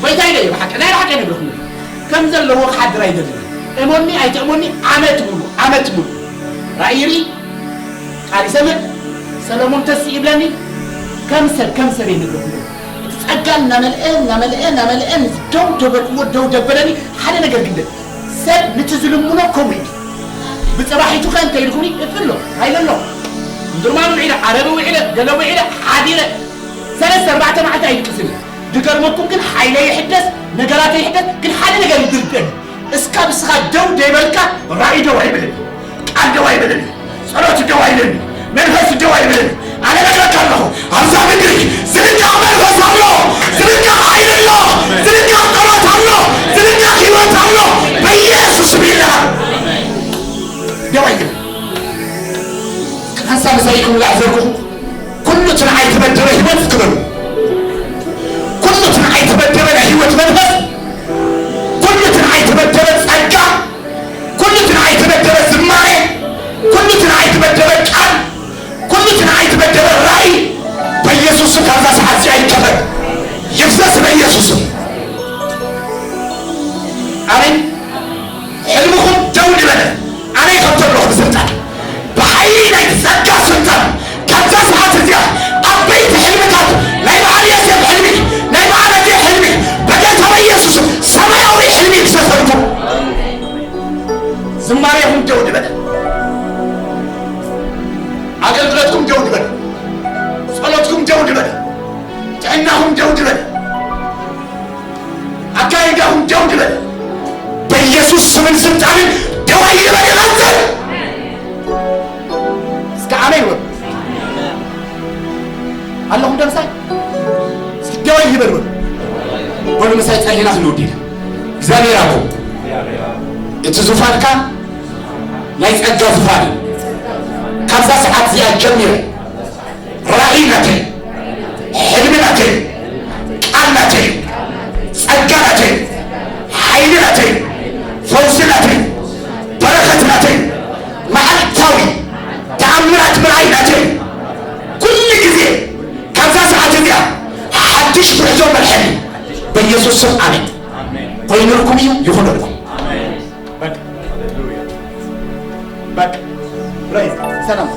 ጎይታ ኢለ እየ ብሓቂ፣ ናይ ብሓቂ እነግረኩም። ከም ዘለዎ ክሓድር ኣይደልን። እመኒ ኣይትእመኒ፣ ዓመት ሙሉ፣ ዓመት ሙሉ ራእይ ይርኢ፣ ቃል ይሰምዕ፣ ሰሎሞን ተስእ ይብለኒ። ከም ሰብ፣ ከም ሰብ እየ እነግረኩም። እቲ ጸጋ እናመልአ፣ እናመልአ፣ እናመልአ፣ ምስ ደው ደበልኩዎ፣ ደው ደበለኒ። ሓደ ነገር ግን ሰብ ንቲ ዝልምኖ ከምኡ እዩ። ብጽባሒቱ ከ እንተ ኢልኩኒ፣ እፍሎ፣ ሃይለ ኣሎ። እምድርማን ውዒለ፣ ዓረቢ ውዒለ፣ ገለ ውዒለ፣ ሓዲረ፣ ሰለስተ ኣርባዕተ መዓልቲ ኣይድቅስን። ድገርመኩም ግን ሓይለ ይሕደስ፣ ነገራተ ይሕደስ፣ ግን ሓደ ነገር ይድርደን። እስካ ብስኻ ደው ደይበልካ ራእይ ደው ኣይብልን፣ ቃል ደው ኣይብልን፣ ጸሎት ደው ኣይብልን፣ መንፈስ ደው ኣይብልን። ኣነ ነግረካ ኣለኹ፣ ኣብዛ ምድሪ ዝልቀቕ መንፈስ ኣሎ፣ ዝልቀቕ ሓይሊ ኣሎ፣ ዝልቀቕ ጸሎት ኣሎ፣ ዝልቀቕ ህይወት ኣሎ። በኢየሱስ ስም ይለቐቕ። ደው ኣይብልን። ሓንሳብ ምሳይ ክምላዕ ዘርግኹ። ኩሉ እቲ ንዓይ ተበደበ ህይወት እስኪ በሉ። ኩሉ እቲ ንዓይ ተበደበ ናይ ህይወት መንፈስ፣ ኩሉ እቲ ንዓይ ተበደበ ጸጋ፣ ኩሉ እቲ ንዓይ ተበደበ ዝማሬ፣ ኩሉ እቲ ንዓይ ተበደበ ቃል፣ ኩሉ እቲ ንዓይ ተበደበ ራእይ፣ በኢየሱስ ስም ካብዛ ሰዓት እዚኣ ይከፈል። ይፍሰስ በኢየሱስ ስም። ኣሜን። ሕልምኹም ደው ዝበለ ኣነ ይኸብቶ ኣለኹ ብስልጣን፣ ብሓይሊ ናይ ጸጋ ስልጣን፣ ካብዛ ሰዓት እዚኣ ዓበይቲ ሕልምታት፣ ናይ በዓል ዮሴፍ ሕልሚ፣ ናይ በዓል ኣዜ ሕልሚ፣ በጌታ በኢየሱስ ሰማያዊ ሕልሚ ይፍሰሰልኩም። ዝማሬኹም ደው ዝበለ፣ ኣገልግሎትኩም ደው ዝበለ፣ ጸሎትኩም ደው ዝበለ፣ ጥዕናኹም ደው ዝበለ፣ ኣካይዳኹም ደው ዝበለ፣ በኢየሱስ ስምን ስልጣንን ደው ኣይበል ይቐጽል። እስከ ኣሜን በሉ። ኣለኹም ዶ? ዙፋንካ ናይ ጸጋ ዙፋን እዩ። ካብዛ ሰዓት እዚኣ ጀሚሩ ራእይ ናተይ፣ ሕልሚ ናተይ፣ ቃል ናተይ፣ ጸጋ ናተይ፣ ሓይሊ ናተይ፣ ፈውሲ ናተይ፣ በረኸት ናተይ፣ መዓልታዊ ተኣምራት ምርኣይ ናተይ። ኩሉ ግዜ ካብዛ ሰዓት እዚኣ ሓድሽ ጉዕዞ መርሐኒ በኢየሱስ ስም ኣሜን። ኮይኑልኩም እዩ፣ ይኹንልኩም። በቃ ሃሌሉያ። በቃ ፕሬዝ ሰላም